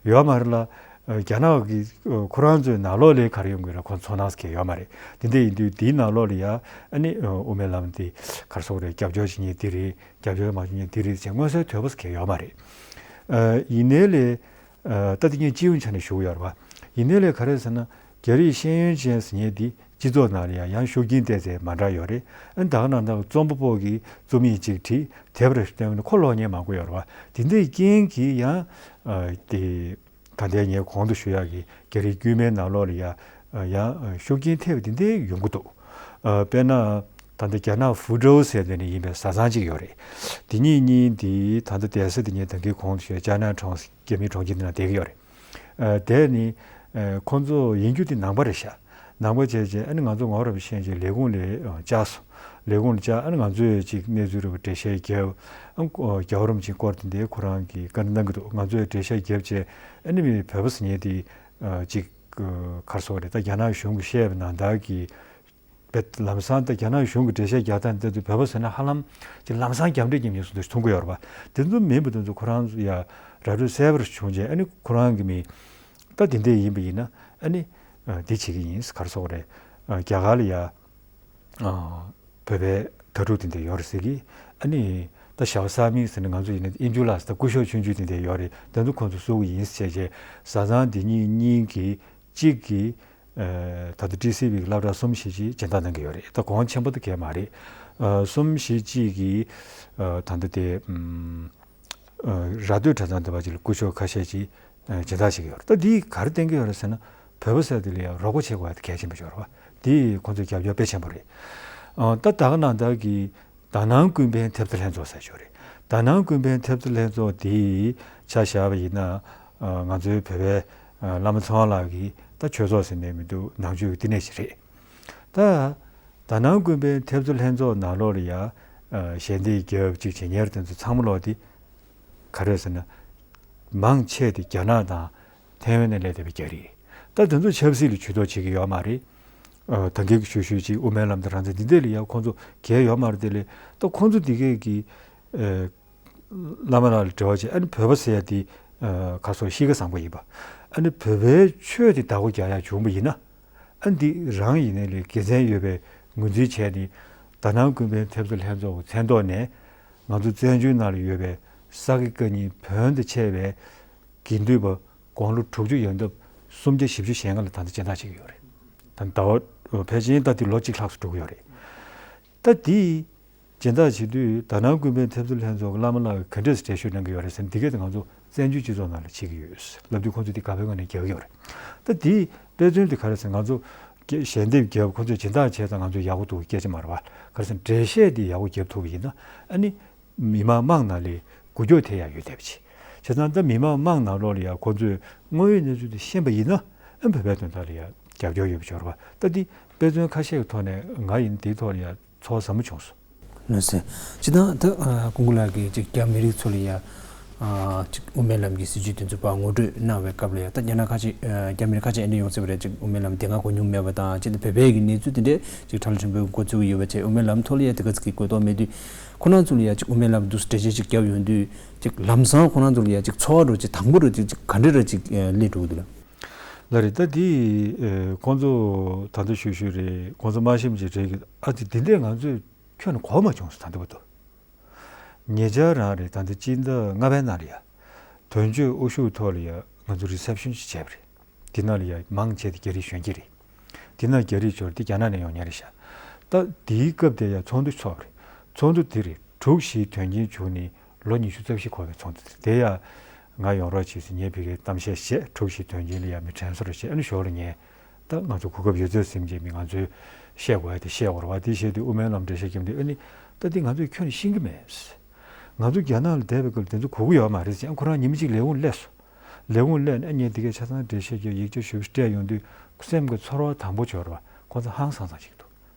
ཡོད་མ་རེད་ལ། ཨ་རྒྱ་ནག་གི་ཨ་ཁོ་རང་ཚོའི་ནང་ལོགས་ལ་ག་རེ་ཡོང་གི་རེད། ཁོ་ཚོར་སྣང་ཟེར་མཁན་ཡོད་མ་རེད། དེ་འདྲ་ཡིན་དུས་དེའི་ནང་ལོགས་ལ་ཡ་ཨ་ནི་ཨ་དབུ་མའི་ལམ་དེ་ག་རེ་ཟེར་དགོས་རེད། རྒྱབ་སྐྱོར་བྱེད་མཁན་དེ་རེད། རྒྱབ་སྐྱོར་མ་བྱེད་མཁན་དེ་རེད་ཟེར་མངོན་གསལ་དོད་པོ་ཟེར་མཁན་ཡོད་མ་རེད། ཨ་ཡིན་ནའི་ལས་ཨ་ད་དེ་ངས་སྤྱི་ཡོངས་ཆ་ནས་ཞུ་གི་ཡོད་རེད་པ། ཡིན་ནའི་ལས་ག་རེ་ཟེར་ན་རྒྱ་རིགས་ཤེས་ཡོན་ཅན་ཟེར་མཁན་དེ་སྤྱི་ཚོགས་ནང་ལ་ཡང་ཡང་ཤུགས་རྐྱེན་ཐེབས་ཚད་མ་འདྲ་ཡོད་རེད། ཨ་ནི་ད་ག་ནང་ད་རྩོམ་པ་པོ་གིས་རྩོམ་ཡིག་ཅིག་བྲིས་དེབ་རེ་བཏོན་ན་ཁོ་ཀློག་མཁན་མང་པོ་ཡོད་རེད་པ། དེ་འདྲའི་རྐྱེན་གྱིས་ཡང་ཨ་དེ་ད་ལྟའི་ངས་གོང་དུ་ཞུ་ཡག་གི་རྒྱ་རིགས་དཀྱུས་མའི་ནང་ལོགས་ལ་ཡ་ཡང་ཤུགས་རྐྱེན་ཐེབས་དེ་འདྲའི་ཡོང་གི་འདུག་ཨ་དཔེར་ན་ད་ལྟ་རྒྱ་ནག་ཧྥུ་ཀྲོའུ་ཟེར་དེ་ནས་ཡིན་པའི་བཟའ་ཚང་གཅིག་ཡོད་རེད། དེ་གཉིས་གཉིས་འདི་ད་ལྟ་བསྡད་ས་དེ་ངས་ད་གིན་གོང་དུ་ཞུས་ཅཱ་ནན་ཁྲོང་རྒྱ་མིའི་གྲོང་ཁྱེར་འདི་ནང་བསྡད་ཀྱི་ཡོད་རེད། ཨ་དེ་ནི་ཨ་ཁོང་ཚོ་ཡིན་རྒྱུ་དེ་ནང་པ་རེད་ཤག་ནང་པ་བྱས་རྗེས་ཨ་ནི་ང་ཚོ་ངོ་རབས་ཤེས་བྱའི་ལས་ཁུངས་ལ་ཨ་བཅར་སོང་། ལས་ཁུངས་ལ་བཅར། ཨ་ནི་ང་ཚོས་ཅིག་གནས་ཚུལ་རེ་བ་འགྲེལ་བཤད་བརྒྱབ། ཨ་ནི་ཨ་རྒྱལ་བ་རིན་པོ་ཆེའི་སྐོར་དེ་འདྲའི་ཁོ་རང་གིས་བཀའ་འདྲི་གནང་གི་འདུག་ང་ཚོས་འགྲེལ་བཤད་བརྒྱབ་རྗེས་ཨ་ནི་མི་བོད་པ་ཟེར་མཁན་དེ་ཨ་ཅིག་ཨ་ག་རེ་ཟེར་དགོས་རེད། ད་རྒྱ་ནག་གཞུང་གིས་བཤད་པའི་ནང་ལྟར་གྱི་བེད་ལམ་སང་ད་རྒྱ་ནག་གཞུང་གི་འགྲེལ་བཤད་རྒྱག་སྟངས་དེ་ཚོ་བོད་པ་ཟེར་ན་ཧ་ལམ་ཅིག་ལམ་སང་རྒྱབ་འདྲེ་རྒྱབ་མཁན་བཟོ་འདྲ་མཐོང་གི་ཡོད་རེད་པ། དེ་ཚོ་མིན་པ་དེ་ཚོ་ཁོ་རང་ཚོ་ཡ་ར་སྤྲོད་གསལ་པོ་བྱུང་རྗེས་ཨ་ནི་ཁོ་རང་གི་མི་ད་དེ་འདྲ་ཡིན་པ་ཡིན་ན་ཨ་ནི་ཨ་འདི་བྱེད་ཀྱི་ཡིན་ག་རེ་ཟེར་དགོས་རེད། ཨ་རྒྱ་གར་ལ་ཡ་ཨ་བོད་པའི་དྭ་ཕྲུག་དེ་འདྲ་ཡོད་རེད་ཟེར་གི། ཨ་ནི་ད་ཞའོ་སཱ་མིང་ཟེར་ན་ང་ཚོ་ཡིན་ན་ཨིན་ཇུ་ལགས་ཟེར་ད་སྐུ་ཞབས་ཆུང་ཆུང་དེ་འདྲ་ཡོད་རེད། དེ་ཚོ་ཁོང་ཚོ་བསུ་གི་ཡིན་ཟེར་བྱས་རྗེས་བཟའ་ཚང་འདི་གཉིས་གཉིས་ཀྱིས་གཅིག་གིས་ཨ་ད་ལྟ་ཊི་སི་ཝི་གི་སློབ་གྲྭ་གསུམ་བཞི་གཅིག་སྦྱིན་བདག་གནང་གི་ཡོད་རེད། ད་གོང་ཆེན་པོ་དེ་གས་མ་རེད། ཨ་གསུམ་བཞི་གཅིག་གིས་ཨ་ད་ལྟ་དེ་ཨམ་ཨ་ར་སྟོད་གྲྭ་ཚང་འདི་པ་ཅིག་ལ་སྐུ་ཞབས་ཁ་ཤས་ཅིག་ཨ་སྦྱིན་བདག་བྱེད་ཀྱི་ཡོད་རེད། ད་འདིས་ག་རེ་བསྟན་གྱི་ཡོད་རེད་ཟེར་ན་བོད་པ་ཟེར་དེ་ལ་ཡང་རོགས་པ་བྱེད་དགོས་ཡ་དེ་གལ་ཆེན་པོ་ཅིག་ཡོད་རེད་པ། འདིས་ཁོང་ཚོས་རྒྱབ་སྐྱོར་དཔེ་ཆེན་པོ་རེད། ཨ་ད་ད་ག་ནང་ལྟར་གྱི་དཱ་ནང་ཀུན་ཕན་ཐེབས་རྩ་ལྷན་ཚོགས་ཟེར་ཞིག་ཡོད་རེད། དཱ་ནང་ཀུན་ཕན་ཐེབས་རྩ་ལྷན་ཚོགས་འདི་ཆ་བཞག་པ་ཡིན་ན་ཨ་ང་ཚོའི་བོད་པའི་ཨ་བླ་མ་ཚེ་དབང་ལགས་ཀྱི་ད་ཆོས་ཚོགས་ཟེར་ནས་མི་འདུག་ནང་ཆོས་ཀྱི་བསྟི་གནས་ཤིག་རེད། ད་དཱ་ནང་ཀུན་ཕན་ཐེབས་རྩ་ལྷན་ཚོགས་ནང་ལོགས་ལ་ཡ་ཨ་ཞལ་འདེབས་རྒྱབ་ཅིག་བྱེད་མཁན་དེ་ཚོ་ཚང་མ་ལོག་དེ་ག་རེ་ཟེར་ན་མང་ཆེ་དེ་རྒྱ་ནག་དང་ཐའེ་ཝན་ནས་སླེབས་བསྡད་པའི་རྒྱ་རིགས། ད་དེ་ཚོ་ཆབ་སྲིད་ལ་ཇུས་གཏོགས་བྱེད་ཀྱི་ཡོད་མ་རེད། ཨ་ད་གིན་ཞུ་ཞུ་ཅིག་དབུ་མའི་ལམ་དང་རང་བཙན་འདི་འདྲ་ལ་ཡ་ཁོང་ཚོ་གལ་ཡོད་མ་རེད། དེ་ལས་ད་ཁོང་ཚོ་འདི་གས་ཀྱི་ཨ་བླ་མ་ལགས་ལ་འབྲེལ་བ་བྱས། ཨ་ནི་བོད་པ་ཟེར་ཡ་དེ་ཨ་ག་རེ་ཟེར་གཤིས་ཀ་བཟང་པོ་ཡིན་པ། ཨ་ནི་བོད་པའི་ཆོས་དེ་བདག་པོ་རྒྱག་ཡ་བྱུང་བ་ཡིན་ན། ཨ་ནི་འདི་རང་ཡིན་ནའི་ལས་དགེ་མཚན་ཡོད་པའི་ངོས་འཛིན་བྱས་ནས་དཱ་ནང་ཀུན་ཕན་ཐེབས་རྩ་ལྷན་ཚོགས་ཀྱི་མཚན་ཐོག་ནས་ང་ཚོ་བཙན་བྱོལ་ནང་ལ་ཡོད་པའི་ས་དགེ་བཀའ་རྙིང་བོན་དང་བཅས་པའི་དགེ་འདུན་པ་དགུང་ལོ་དྲུག་ཅུ་ཡན་འདབ་སུམ་བརྒྱ་བཞི་བཅུ་ཞེ་ལྔ་ལ་ད་ལྟ་སྦྱིན་བདག་བྱེད་ཀྱི་ཡོད་རེད། ད་ཟླ་བ་ཕལ་ཆེར་ད་འདི་ལོ་གཅིག་ལྷག་ཙམ་འགྲོ་གི་ཡོད་རེད། ད་འདི་སྦྱིན་བདག་བྱེད་དུས་དཱ་ནང་ཀུན་ཕན་ཐེབས་རྩ་ལྷན་ཚོགས་ཀྱི་བླ་མ་ལགས་ཀྱིས་ག་འདྲས་སེ་འགྲེལ་བཤད་གནང་གི་ཡོད་རེད་ཟེར་ན། འདི་གས་དེ་ང་ཚོ་བཙན་བྱོལ་སྤྱི་ཚོགས་ནང་ལ་བྱེད་ཀྱི་ཡོད་ལབ་དུས་ཁོང་ཚོས་འདི་དགའ་པོའི་ངང་ནས་རྒྱག་གི་ཡོད་རེད། ད་འདིའི་དཔེ་མཚོན་དེ་ག་རེ་ཟེར་ན་ང་ཚོ་ཞལ་འདེབས་བརྒྱབ་ཁོང་ཚོས་སྦྱིན་བདག་བྱས་ཙང་ང་ཚོས་ཡག་པོ་འདུག་སྐད་ཆ་མ་རེད་པ། ག་རེ་ཟེར་ན་འགྲེལ་བཤད་འདི་ཡག་པོ་བརྒྱབ་ཐུབ་པ་ཡིན་ན་ཨ་ནི་མི་མང་དམངས་ནང་ལ་འགུལ་སྐྱོད་ཐེབས་ཡག་ཡོད་བསྡད་པ་བྱས། བྱས་ཙང་ད་མི་མང་དམངས་ནང་ལོགས་ལ་ཡང་ཁོང་ཚོས་དངོས་ཡོད་གནས་ཚུལ་དེ་ཤེས་པ་ཡིན་ན་ཨ་བོད་པའི་དོན་དག་ལ་ཡང་རྒྱབ་སྐྱོར་ཡོད་པ་ཅིག་ཡོད་རེད་པ། ད་འདི་དཔེ་མཚོན་ཁ་ཤས་ཀྱི་ཐོག་ནས་ང་ཡིན་དེའི་ཐོག་ལ་ཡང་ཚོར་བ་ཟབ་མོ་བྱུང་སོང་། ལགས་སོ། སྤྱིར་བཏང་ད་ཨ་སྐུ་ངོ་ལགས་ཀྱིས་ཅིག་རྒྱ་མི་རིགས་ཚོ་ལ་ཡ་ཨ་ཅིག་དབུ་མའི་ལམ་གྱི་སྲིད་བྱུས་དེ་ཚོ་ཕར་ངོ་སྤྲོད་གནང་བའི་སྐབས་ལ་ཡ་ད་རྒྱ་ནག་ཁ་ཅིག་ཨ་རྒྱ་མི་རིགས་ཁ་ཅིག་ཨེ་འདྲ་ཡོང་སྲིད་པ་རེད། ཅིག་དབུ་མའི་ལམ་དེ་སྔ་གོ་མྱོང་མེད་པ་དང་ཅིག་ད་བོད་པའི་གི་གནས་ཚུལ་དེ་འདྲས་ཅིག་ཁྲ་ལ་ཆེན་པོའི་འགོ་ཚུགས་ཀྱི་ཡོད་པ་བྱས་དབུ་མའི་ལམ་ཐོག་ལ་ཡ་དེ་ག་ཚོད་ཀྱི་གོ་རྟོགས་མེད་དུས་ཁོ་རང་ཚོ་ལ་ཡ་ཅིག་དབུ་མའི་ལམ་འདུག་སེ་འགྲེལ་བཤད་ཅིག་བརྒྱབ་ཡོང་དུས་ཅིག་ལམ་སང་ཁོ་རང་ཚོ་ལ་ཡ་ཅིག་ཚོར་བ་འདྲ་ཅིག་དང་པོ་འདྲ་ཅིག་ཅིག་ག་འདྲས་ར་ཅིག་ཨ་སླེབས་འགྲོ་གི་འདུག་ལགས། ལགས་རེད། ད་འདི་ཨ་ཁོང་ཚོ་ད་ལྟ་ཞུ་ཞུ་རེད། ཁོང་ཚོ་མ་ཤེས་མ་ཤེས་དྲན་གི། ཨ་ཙི་འདི་འདྲས་ང་ཚོས་ཁྱོན་ནས་གོ་མ་བྱུང་ཟེར། ད་ལྟ་བར་དུ་ཉེ་ཆར་རང་རེད། ད་ལྟ་སྤྱི་ཟླ་ལྔ་པའི་ནང་ལ་ཡ་དོན་གཅོད་དབུ་བཞུགས་ཐོག་ལ་ཡ་ང་ཚོ་རི་སེབ་ཤན་ཅིག་བྱས་པ་རེད། འདི་ནང་ལ་ཡ་མང་ཆེ་དེ་རྒྱ་རིགས་གཞོན་སྐྱེས་རེད། འདི་ནང་རྒྱ་རིགས་ཚོ་དེ་རྒྱ་ནག་ནས་ཡོང་མཁན་རེད་ཤག་ད་དེའི་སྐབས་དེ་ཡ་ཚོགས་འདུ་ཚོགས་པ་རེད། ཚོགས་འདུ་དེ་རེད། དྲུག་བཞིའི་དོན་རྐྱེན་བྱུང་ནས་ལོ་ཉི་ཤུ་རྩ་བཞི་འཁོར་བའི་ཚོགས་འདུ་དེ་རེད། དེ་ཡ་ང་ཡོང་རོགས་བྱེད་ཟེར་ངས་ཕ་གིར་གཏམ་བཤད་བྱས། དྲུག་བཞིའི་དོན་རྐྱེན་ལ་ཡ་མི་དྲན་གསོ་རེ་བྱས། ཨ་ནི་ཞོར་ལ་ངས་ད་ང་ཚོ་གོ་སྐབས་ཡོད་ཚད་ཟིན་བྱས་མི་ང་ཚོའི་བཤད་དགོས་ཡ་དེ་བཤད་དགོས་རེད་པ། དེ་བཤད་དུས་དབུ་མའི་ལམ་འགྲེལ་བཤད་རྒྱབ་དུས་ཨ་ནི་ད་འདི་ང་ཚོས་ཁྱོན་ནས་ཤེས་ཀྱི་མེད། ང་ཚོ་རྒྱ་ནག་ལ་བསྡད་པའི་སྐབས་ལ་དེ་ཚོ་གོ་གི་ཡོད་མ་རེད་ཟེར། ཨ་ཁོ་རང་ཉི་མ་གཅིག་ལས་ཁུངས་སླེབས་སོང་། ལས་ཁུངས་སླེབས་ནས་ཨ་ངས་འདི་གའི་ཆ་ཚང་འགྲེལ་བཤད་རྒྱབ་ཡིག་ཆ་ཞུ་སྤྲད་ཡོང་དུས་སེམས་ཀྱི་ཚོར་བ་དང་པོ་ཅིག་ཡོད་རེད་པ། ཁོང་ཚོ་ཧང་སང་སང་བྱེད་ཀྱི་འདུག་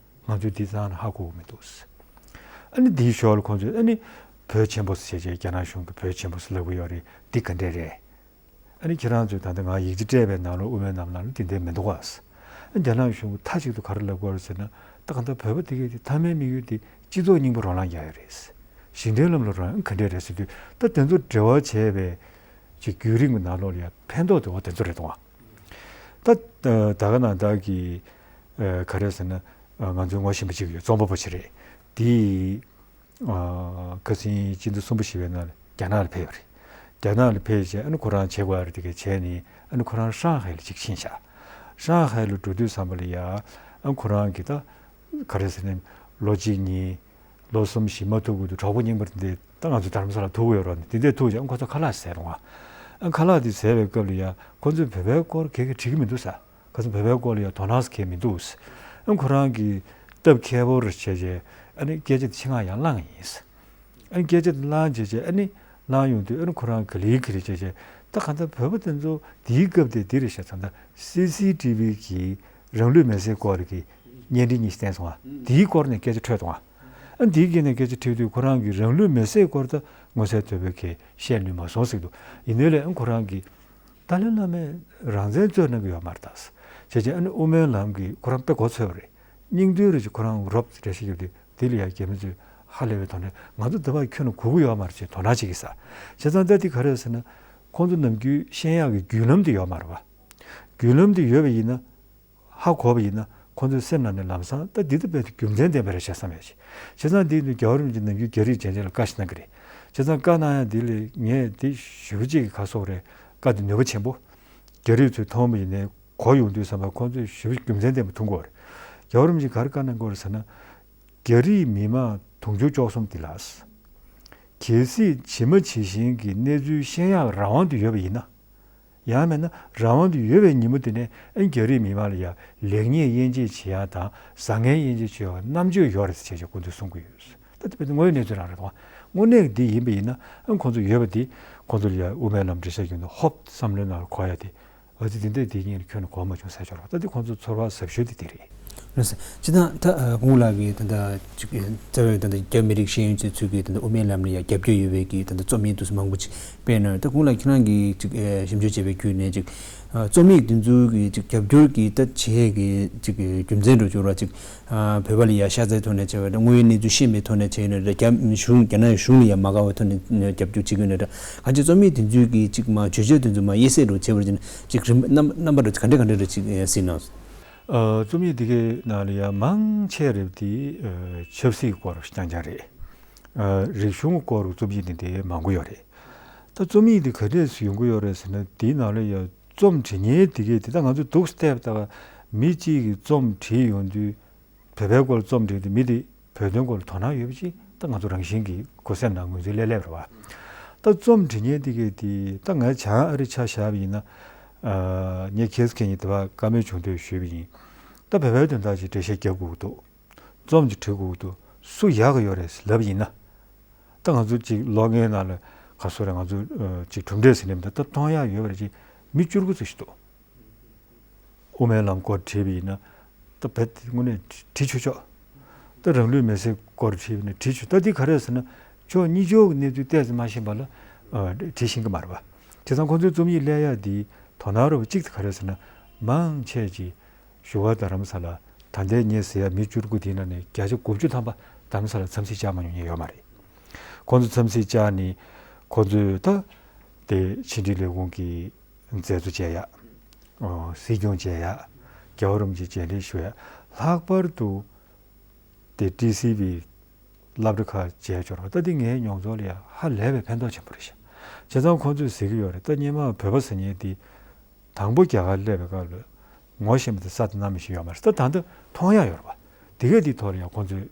ང་ཚོས་འདི་ཚང་ལ་ཧ་གོ་གི་མི་འདུག་ཨ་ནི་འདིའི་ཞོར་ལ་ཁོང་ཚོས་ཨ་ནི་བོད་ཆེན་པོ་ཟེར་བྱས་རྒྱ་ནག་གཞུང་གིས་བོད་ཆེན་པོ་ཟེར་ལབ་ཀྱི་ཡོད་རེད། འདི་ག་འདྲས་རེད། ཨ་ནི་ཁྱེད་རང་ཚོས་ད་ལྟ་ང་ཡིག་ཆ་སྤྲད་པའི་ནང་ལོགས་དབུ་མའི་ལམ་ནང་ལ་དེ་འདྲས་མི་འདུག་ག་ཟེར། ཨ་རྒྱ་ནག་གཞུང་གིས་མཐའ་གཅིག་ཏུ་ག་རེ་ལབ་ཀྱི་ཡོད་རེད་ཟེར་ན། ད་གང་ལྟར་བོད་པ་དེ་གས་དེ་མཐའ་མའི་དམིགས་ཡུལ་དེ་སྤྱི་ཚོགས་རྙིང་པ་རོ་ལངས་རྒྱག་ཡ་རེད། ཞི་བདེའི་ལམ་ལ་རོ་ལངས་ག་འདྲས་རེད་ཟེར་དུས་ད་དེ་ཚོ་འབྲེལ་བ་བྱས་པའི་ ཅིག་བརྒྱུད་རིམ་གྱི་ནང་ལོགས་ལ་ཡང་ཕན་ཐོགས་དེ་འོ་དེ་ཚོ་རེད་དང་། ད་ད་ག་ནང་བདག་གི་ག་རེ་ཟེར་ན་ང་ཚོའི་ངོ་ཤེས་པ་ཅིག་ཡོད། རྩོམ་པ་པོ་ཅིག་རེད། དེ་ཁ་སང་སྤྱི་ཟླ་གསུམ་པ་བཞི་པའི་ནང་ལ་རྒྱ་ནག་ལ་ཕེབས་ཡོད་རེད། རྒྱ་ནག་ལ་ཕེབས་རྗེས་ཨ་ནི་ཁོ་རང་བྱེད་དགོས་ཡ་རེད། དེ་གས་བྱས་ནས་ཨ་ནི་ཁོ་རང་ཧྲང་ཧའེ་ལ་ཅིག་ཕྱིན་ཤག་ཧྲང་ཧའེ་ལ་འགྲོ་དུས་ཙམ་པ་ལ་ཡ་ཨ་ཁོ་རང་གི་ད་ག་རེ་ཟེར་ན་ལོ་གཅིག་གཉིས་ལོ་གསུམ་བཞི་མ་ཐུག་གི་འདུག་གྲོགས་པོ་རྙིང་པ་འདི་ད་ང་ཚོ་དྷ་རམ་ས་ལ་ཐུག་གི་ཡོད་རེད། དེ་འདྲས་ཐུག་ཀྱང་ཁོ་ཚོ་ཁ་ལག་ཟས་རུང་ཨ། ཨ་ཁ་ལག་འདི་ཟས་པའི་སྐབས་ལ་ཡ་ཁོ་ཚོས་བོད་པའི་སྐོར་ག་གེ་དྲིས་ཀྱི་མི་འདུག་ས། ཁ་སང་བོད་པའི་སྐོར་ལ་ཡ་དོ་སྣང་ག་གེ་མི་འདུག་ཨ་ཁོ་རང་གི་སྟབས་ཁེ་པོ་རེ་བྱས་རྗེས་ཨ་ནི་སྐད་ཆ་དེ་ཆེད་མངགས་ཡང་བླངས་ཡིན། ཨ་ནི་སྐད་ཆ་དེ་བླངས་བྱས་རྗེས་ཨ་ནི་བླངས་ཡོང་དུས་ཨ་ནི་ཁོ་རང་ག་ལེ་ག་ལེ་བྱས་རྗེས་ད་གང་ལྟར་བོད་པ་དེ་ཚོ་དེའི་སྐབས་དེ་འདི་རེད་ཤག་ད་ལྟ་སི་སི་ཊི་བི་གི་རང་ལུས་མེར་སྲེག་སྐོར་གྱི་བརྙན་འཕྲིན་གཉིས་བསྟན་སོང་ང་། དེའི་སྐོར་ནས་སྐད་ཆ་འཕྲོས་སོང་ང་། ཨ་ནི་དེའི་སྐད་ནས་སྐད་ཆ་འཕྲོས་དུས་ཁོ་རང་གིས་རང་ལུས་མེར་སྲེག་སྐོར་ད་མངོན་གསལ་དོད་པོས་གས་བཤད་ནུས་མ་སོང་ཟེར་གྱི་འདུག་ཡིན་ནའི་ལས་ཨ་ཁོ་རང་གིས་ཏཱ་ལའི་བླ་མས་རང་བཙན་རྩོད་གནང་གི་ཡོད་མ་རེད་ད། བྱས་རྗེས་ཨ་ནི་དབུ་མའི་ལམ་གྱི་ཁོ་རང་དཔེ་གོ་ཚོད་པ་རེད། སྙིང་དོན་རེ་ཅིག་ཁོ་རང་རོབ་རེ་ཞིག་ཡོད་དེ་དེ་ལ་ཡ་རྒྱ་མི་ཚོས་ཧ་ལས་པའི་ཐོག་ནས་ང་ཚོ་འདི་བར་ཁྱོན་ནས་གོ་གི་ཡོད་མ་རེད་ཅེས་དོ་སྣང་བྱེད་ཀྱི་ས། བྱས་ཙང་ད་དེ་ག་རེ་ཟེར་ན་ཁོང་ཚོ་ནམ་རྒྱུན་ཤེས་ཡག་གི་བརྒྱུད་ལམ་དེ་ཡོད་མ་རེད་བ། བརྒྱུད་ལམ་དེ་ཡོད་པ་ཡིན་ན་ཧ་གོ་བ་ཡིན་ན་ཁོང་ཚོའི་སེམས་ནང་ནས་ལམ་སང་ད་འདི་ལྟ་བུའི་རྒྱུ་མཚན་ལྡན་པ་རེད་ཤག་བསམ་ཡོད་ཅེས། བྱས་ཙང་འདི་ནི་རྒྱལ་བ་རིན་པོ་ཆེ་ནམ་རྒྱུན་རྒྱ་རིགས་རྒྱལ་སྤྱི་ལ་བཀའ་ཞིག་གནང་གི་རེད། བྱས་ཙང་བཀའ་གནང་ཡ་འདི་ལས་ངས་འདི་ཞེ་པོ་ཅིག་གི་ག་སོགས་རེད། བཀའ་འདི་ནུས་པ་ཆེན་པོ། རྒྱ་རིགས་ཚོས་མཐོང་བ་ཡིན་ནའི་གོ་ཡོང་དུས་ཙམ་པ་ཁོང་ཚོས་ཞེ་པོ་རྒྱུ་མཚན་ལྡན་པ་མཐོང་གི་ཡོད་རེད། རྒྱལ་བ་རིན་པོ་ཆེས་ག་རེ་བཀའ་གནང་གི་ཡོད་རེད་ཟེར་ན། རྒྱ་རིགས་མི་མང་དུང་ཕྱུར་བཅུ་གསུམ་འདི་ལ། གལ་སྲིད་ཇི་མ་ཇི་བཞིན་གྱི་གནས་ཚུལ་ཤེས་ཡག་རང་དབང་དུ་ཡོད་པ་ཡིན་ན། ཡང་མིན་ན་རང་དབང་དུ་ཡོད་པའི་ཉིན་མོ་དེ་ནས་ཨ་རྒྱ་རིགས་མི་མང་ལ་ཡང་ལེགས་ཉེས་དབྱེ་འབྱེད་བྱེད་ཡག་དང་བཟང་ངན་དབྱེ་འབྱེད་བྱེད་ཡག་རྣམ་དཔྱོད་ཡོད་རེད་ཟེར་བྱས་ཀྱི་སྐུ་མདུན་གསུང་གི་ཡོད། ད་དེ་བས་དངོས་ཡོད་གནས་ཚུལ་རང་རེད་དོ། དངོས་གནས་འདི་ཡིན་པ་ཡིན་ན་ཨ་ཁོང་ཚོ་ཡོད་པ་འདི་ཁོང་ཚོ་ལ་ཡང་དབུ་མའི་ལམ་འགྲེལ་བཤད་རྒྱུ་འདི་ཧོབ་བསམ་བློའི་ནང་ལ་འཁོར་ཡ་དེ་ཨ་ཙི་དེ་འདྲས་དེ་གཉིས་ལ་ཁྱོན་ནས་གོ་མ་བྱུང་ཟེར་ཆོག་རོགས། ད་དེ་ཁོང་ཚོ་ཚོར་བ་ཟབ་ཤོས་དེ་དེ་རེད། རེད་ཟེར། སྤྱིར་བཏང་ད་ཨ་གོང་ལ་གི་ད་ལྟ་ཅིག་ཨ་རྩ་བའི་ད་ལྟ་རྒྱ་མི་རིགས་ཤེས་ཡོན་ཅན་ཚོས་ཀྱི་ད་ལྟ་དབུ་མའི་ལམ་ལ་ཡ་རྒྱབ་སྐྱོར་ཡོད་པའི་གི་ད་ལྟ་རྩོམ་ཡིག་དུ་མང་པོ་ཅིག་སྤེལ་གནང་ཡོད། ད་གོང་ལ་ཁྱེད་རང་གིས་ཅིག་ཨ་ཞིབ་འཇུག་བྱས་པའི་བརྒྱུད་ནས་ཅིག་ཨ་རྩོམ་ཡིག་དེ་ཚོ་གི་ཅིག་རྒྱབ་སྐྱོར་གི་ད་བྱེད་ཡས་གི་ཅིག་རྒྱུ་མཚན་འགྲོ་འགྱུར་བ་ཅིག་ཨ་བོད་པ་ལ་ཡ་ཤ་ཚའི་ཐོག་ནས་བྱས་པ་དང་དངོས་ཡོད་གནས་ཚུལ་ཤེས་མེད་ཐོག་ནས་བྱས་ནས་རྒྱ་གཞུང་རྒྱ་ནག་གཞུང་ལ་ཡ་མ་དགའ་བའི་ཐོག་ནས་རྒྱབ་སྐྱོར་བྱེད་ཀྱི་ཡོད་ན་འདྲ། གང་ཅི་རྩོམ་ཡིག་དེ་ཚོའི་གི་ཅིག་མ་བརྗོད་བྱ་དེ་ཚོ་མ་དབྱེ་གསལ་རུ་བྱས་པར་བྱས་ན་ཅིག་རིམ་པ་རྣམ་རྣམ་པ་རུ་ག་འདྲ་ག་འདྲ་རུ་ཅིག་ཨེ་གཟིགས་གནང་། ཨ་རྩོམ་ཡིག་འདི་གའི་ནང་ལ་ཡང་མང་ཆེ་རེད་དེ་ཨ་ཆབ་སྲིད་སྐོར་རྐྱང་རྐྱང་རེད། ཨ་རིག་གཞུང་སྐོར་རྩོམ་ཡིག་འདི་འདི་མང་པོ་ཡོད་རེད། ད་རྩོམ་ཡིག་འདི་ག་འདྲས་སུ་ཡོང་གི་ཡོད་རེད་ཟེར་ན་དེའི་ནང་ལ་ཡང་རྩོམ་འབྲི་མཁན་འདི་གའི་དེ་ད་ང་ཚོ་འདུག་བལྟས་པ་ད་མི་གཅིག་གིས་རྩོམ་བྲིས་ཡོང་དུས། བོད་པའི་སྐོར་རྩོམ་བྲིས་ཏེ་མི་དེ་བོད་དོན་སྐོར་ལ་དོ་སྣང་ཡོད་པ་ཅིག་ད་ང་ཚོ་རང་བཞིན་གྱིས་གོ་སེམས་ནང་ངོས་འཛིན་སླེབས་སླེབས་རེད་བ། ད་རྩོམ་འབྲི་མཁན་དེ་གས་དེ་ད་ངས་བྱང་ཨ་རི་ཆ་བཞག་པ་ཡིན་ན། ཨ་ངས་ཁྱེད་ཚོ་གཉིས་དེ་བ་བཀའ་མོལ་བྱུང་དུས་ཞུས་པ་ཡིན། ད་བོད་པའི་དོན་དག་ཅིག་འགྲེལ་བཤད་རྒྱབ་དགོས་ཀྱི་འདུག་རྩོམ་ཅིག་བྲིས་དགོས་ཀྱི་འདུག་སུ་ཡག་གི་ཡོད་རེད་ལབ་ཡིན་ན། ད་ང་ཚོ་ཅིག་ལོ་ལྔའི་ནང་ལ་ག་སོ་རེད་ང་ཚོ་ཨ་ཅིག་གྲུབ་འབྲས་ཟེར་ནས་མི་འདུག་ད་མཐོང་ཡག་ཡོད་པ་རེད་ཅིག་མི་བཅུ་དགུ་ཙམ་ཞིག་འདུག་དབུ་མའི་ལམ་སྐོར་བྲིས་པ་ཡིན་ན་ད་བེད་དེ་དངོས་གནས་བྲིས་ཆོག་ཆོག་ད་རང་ལུས་མེར་སྲེག་སྐོར་བྲིས་པ་ཡིན་ན་བྲིས་ཆོག་ད་འདི་ག་རེ་ཟེར་ན་ཕྱོགས་གཉིས་ཕྱོགས་ཀྱི་གནས་ཚུལ་ཏོག་ཙམ་མ་ཤེས་པ་ལ་ཨ་བྲིས་ཤེས་ཀྱི་མ་རེད་པ། བྱས་ཙང་ཁོང་ཚོའི་རྩོམ་ཡིག་ཀླད་ཡག་འདི་དོ་སྣང་རོབ་གཅིག་དེ་ག་རེ་ཟེར་ན་མང་ཆེ་ཅིག་བཞུགས་སྒར་རྡ་རམ་ས་ལ་ད་ལྟའི་ངས་ཟེར་ཡ་མི་བཅུ་དགུ་དེའི་ནང་ནས་བརྒྱ་ཆ་དགུ་བཅུ་ཐམ་པ་རྡ་རམ་ས་ལ་འཚམས་གཟིགས་བཅར་མ་མྱོང་མཁན་ཡོད་མ་རེད། ཁོང་ཚོ་འཚམས་གཟིགས་བཅར་ནས་ཁོང་ཚོས་ད་དེ་ཕྱི་འབྲེལ་ལས་ཁུངས་ཀྱི་མཛད་གཙོ་བྱས་ཡ། ཨོ་སྲིད་སྐྱོང་བྱས་ཡ། རྒྱལ་བ་རིན་པོ་ཆེ་མཇལ་འཕྲད་ཞུ་ཡ། ལྷག་པར་དུ་དེ་ཊི་སི་ཝི་སློབ་གྲྭ་ཁག་མཇལ་འབྱོར་བ་ད་དེ་ངའི་མྱོང་ཚོར་ལ་ཡ་ཧ་ལས་པའི་ཕན་ཐོགས་ཆེན་པོ་རེད་ཤག་བྱས་ཙང་ཁོང་ཚོས་ཟེར་གྱི་ཡོད་རེད། ད་སྔོན་མ་བོད་པ་ཟེར་མཁན་དེ་དང་པོ་རྒྱ་གར་སླེབས་པའི་སྐབས་ལ་ངོ་ཤེས་མི་དེ་ས་དེ་ནང་མི་ཞིག་ཡོད་མ་རེད། ད་ད་ལྟ་མཐོང་ཡ་ཡོད་རེད་པ། དེ་གས་དེའི་ཐོག་ལ་ཡང་ཁོང་ཚོས་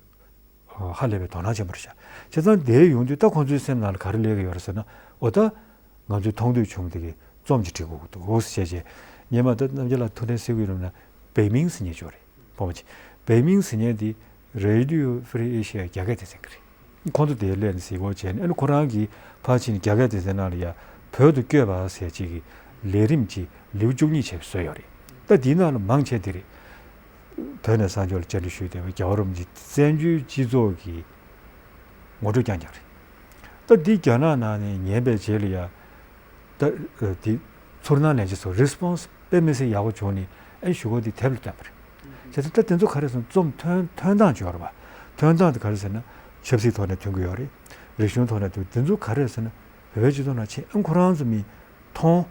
ཧ་ལས་པའི་དོ་སྣང་ཆེན་པོ་རེད་ཤག་བྱས་ཙང་དེའི་ཡོང་དུས་ད་ཁོང་ཚོའི་སེམས་ནང་ལ་ག་རེ་སླེབས་ཀྱི་ཡོད་རེད་ཟེར་ན་འོ་ད་ང་ཚོས་མཐོང་ཐོས་བྱུང་དེ་གས་རྩོམ་ཅིག་བྲིས་དགོས་ཀྱི་འདུག་ཟེར་བྱས་རྗེས་སྔོན་མ་ད་རྣམ་རྒྱལ་ལགས་ཐུགས་ལན་གསོལ་གྱི་ཡོད་ན་བེ་མིང་ཟེར་མཁན་ཅིག་ཡོད་རེད། ཕོ་མོ་ཆེ། བེ་མིང་ཟེར་མཁན་དེ་Radio Free Asia་རྒྱ་སྐད་སྡེ་ཚན་གྱི་རེད། ཁོང་ཚོ་དེའི་སླད་ནས་གཟིགས་སྐོར་བྱས་ནས་ཨ་ནི་ཁོ་རང་གིས་ཕར་ཕྱིན་རྒྱ་སྐད་སྡེ་ཚན་ནང་ལ་ཡ་བོད་དུ་བསྐྱོད་པ་ཟེར་ཅིག་གི་ལས་རིམ་ཅིག་ལེའུ་བཅུ་གཉིས་བྱས་པ་བཟོས་ཡོད་རེད། ད་དེའི་ནང་ལ་མང་ཆེ་དེ་རེད། བོད་ནས་གསར་འབྱོར་ལ་བཅར་འདྲི་ཞུས་བསྡད་པའི་རྒྱལ་བ་རིན་པོ་ཆེ་བཙན་བྱོལ་སྤྱི་ཚོགས་ཀྱི་ངོ་སྤྲོད་རྐྱང་རྐྱང་རེད། ད་འདི་རྒྱ་ནག་ནང་ནས་ཉན་པའི་རྗེས་ལ་ཡ། ད་དེ་ཚོར་སྣང་ལེན་བྱེད་སོགས་རི་སི་པོན་སི་དཔེ་མི་སྲིད་ཡག་པོ་བྱུང་ནས་ཨ་ནི་ཞུ་སྒོ་འདི་དེབ་ལ་བཏབ་པ་རེད། བྱས་ཙང་ད་དེ་ཚོ་ག་རེ་ཟེར་ན་རྩོམ་ཐོན་ཐོན་སྟངས་ཅིག་ཡོད་རེད་པ། ཐོན་སྟངས་དེ་ག་རེ་ཟེར་ན་ཆབ་སྲིད་ཐོག་ནས་ཐོན་གྱི་ཡོད་རེད། རིག་གཞུང་ཐོག་ནས་ཐོན་དེ་ཚོ་ག་རེ་ཟེར་ན་བོད་པའི་སྤྱི་ཚོགས་ནང་ཕྱིན་ཨ་ཁོ་རང་ཚོ་མི་ མཐོང་།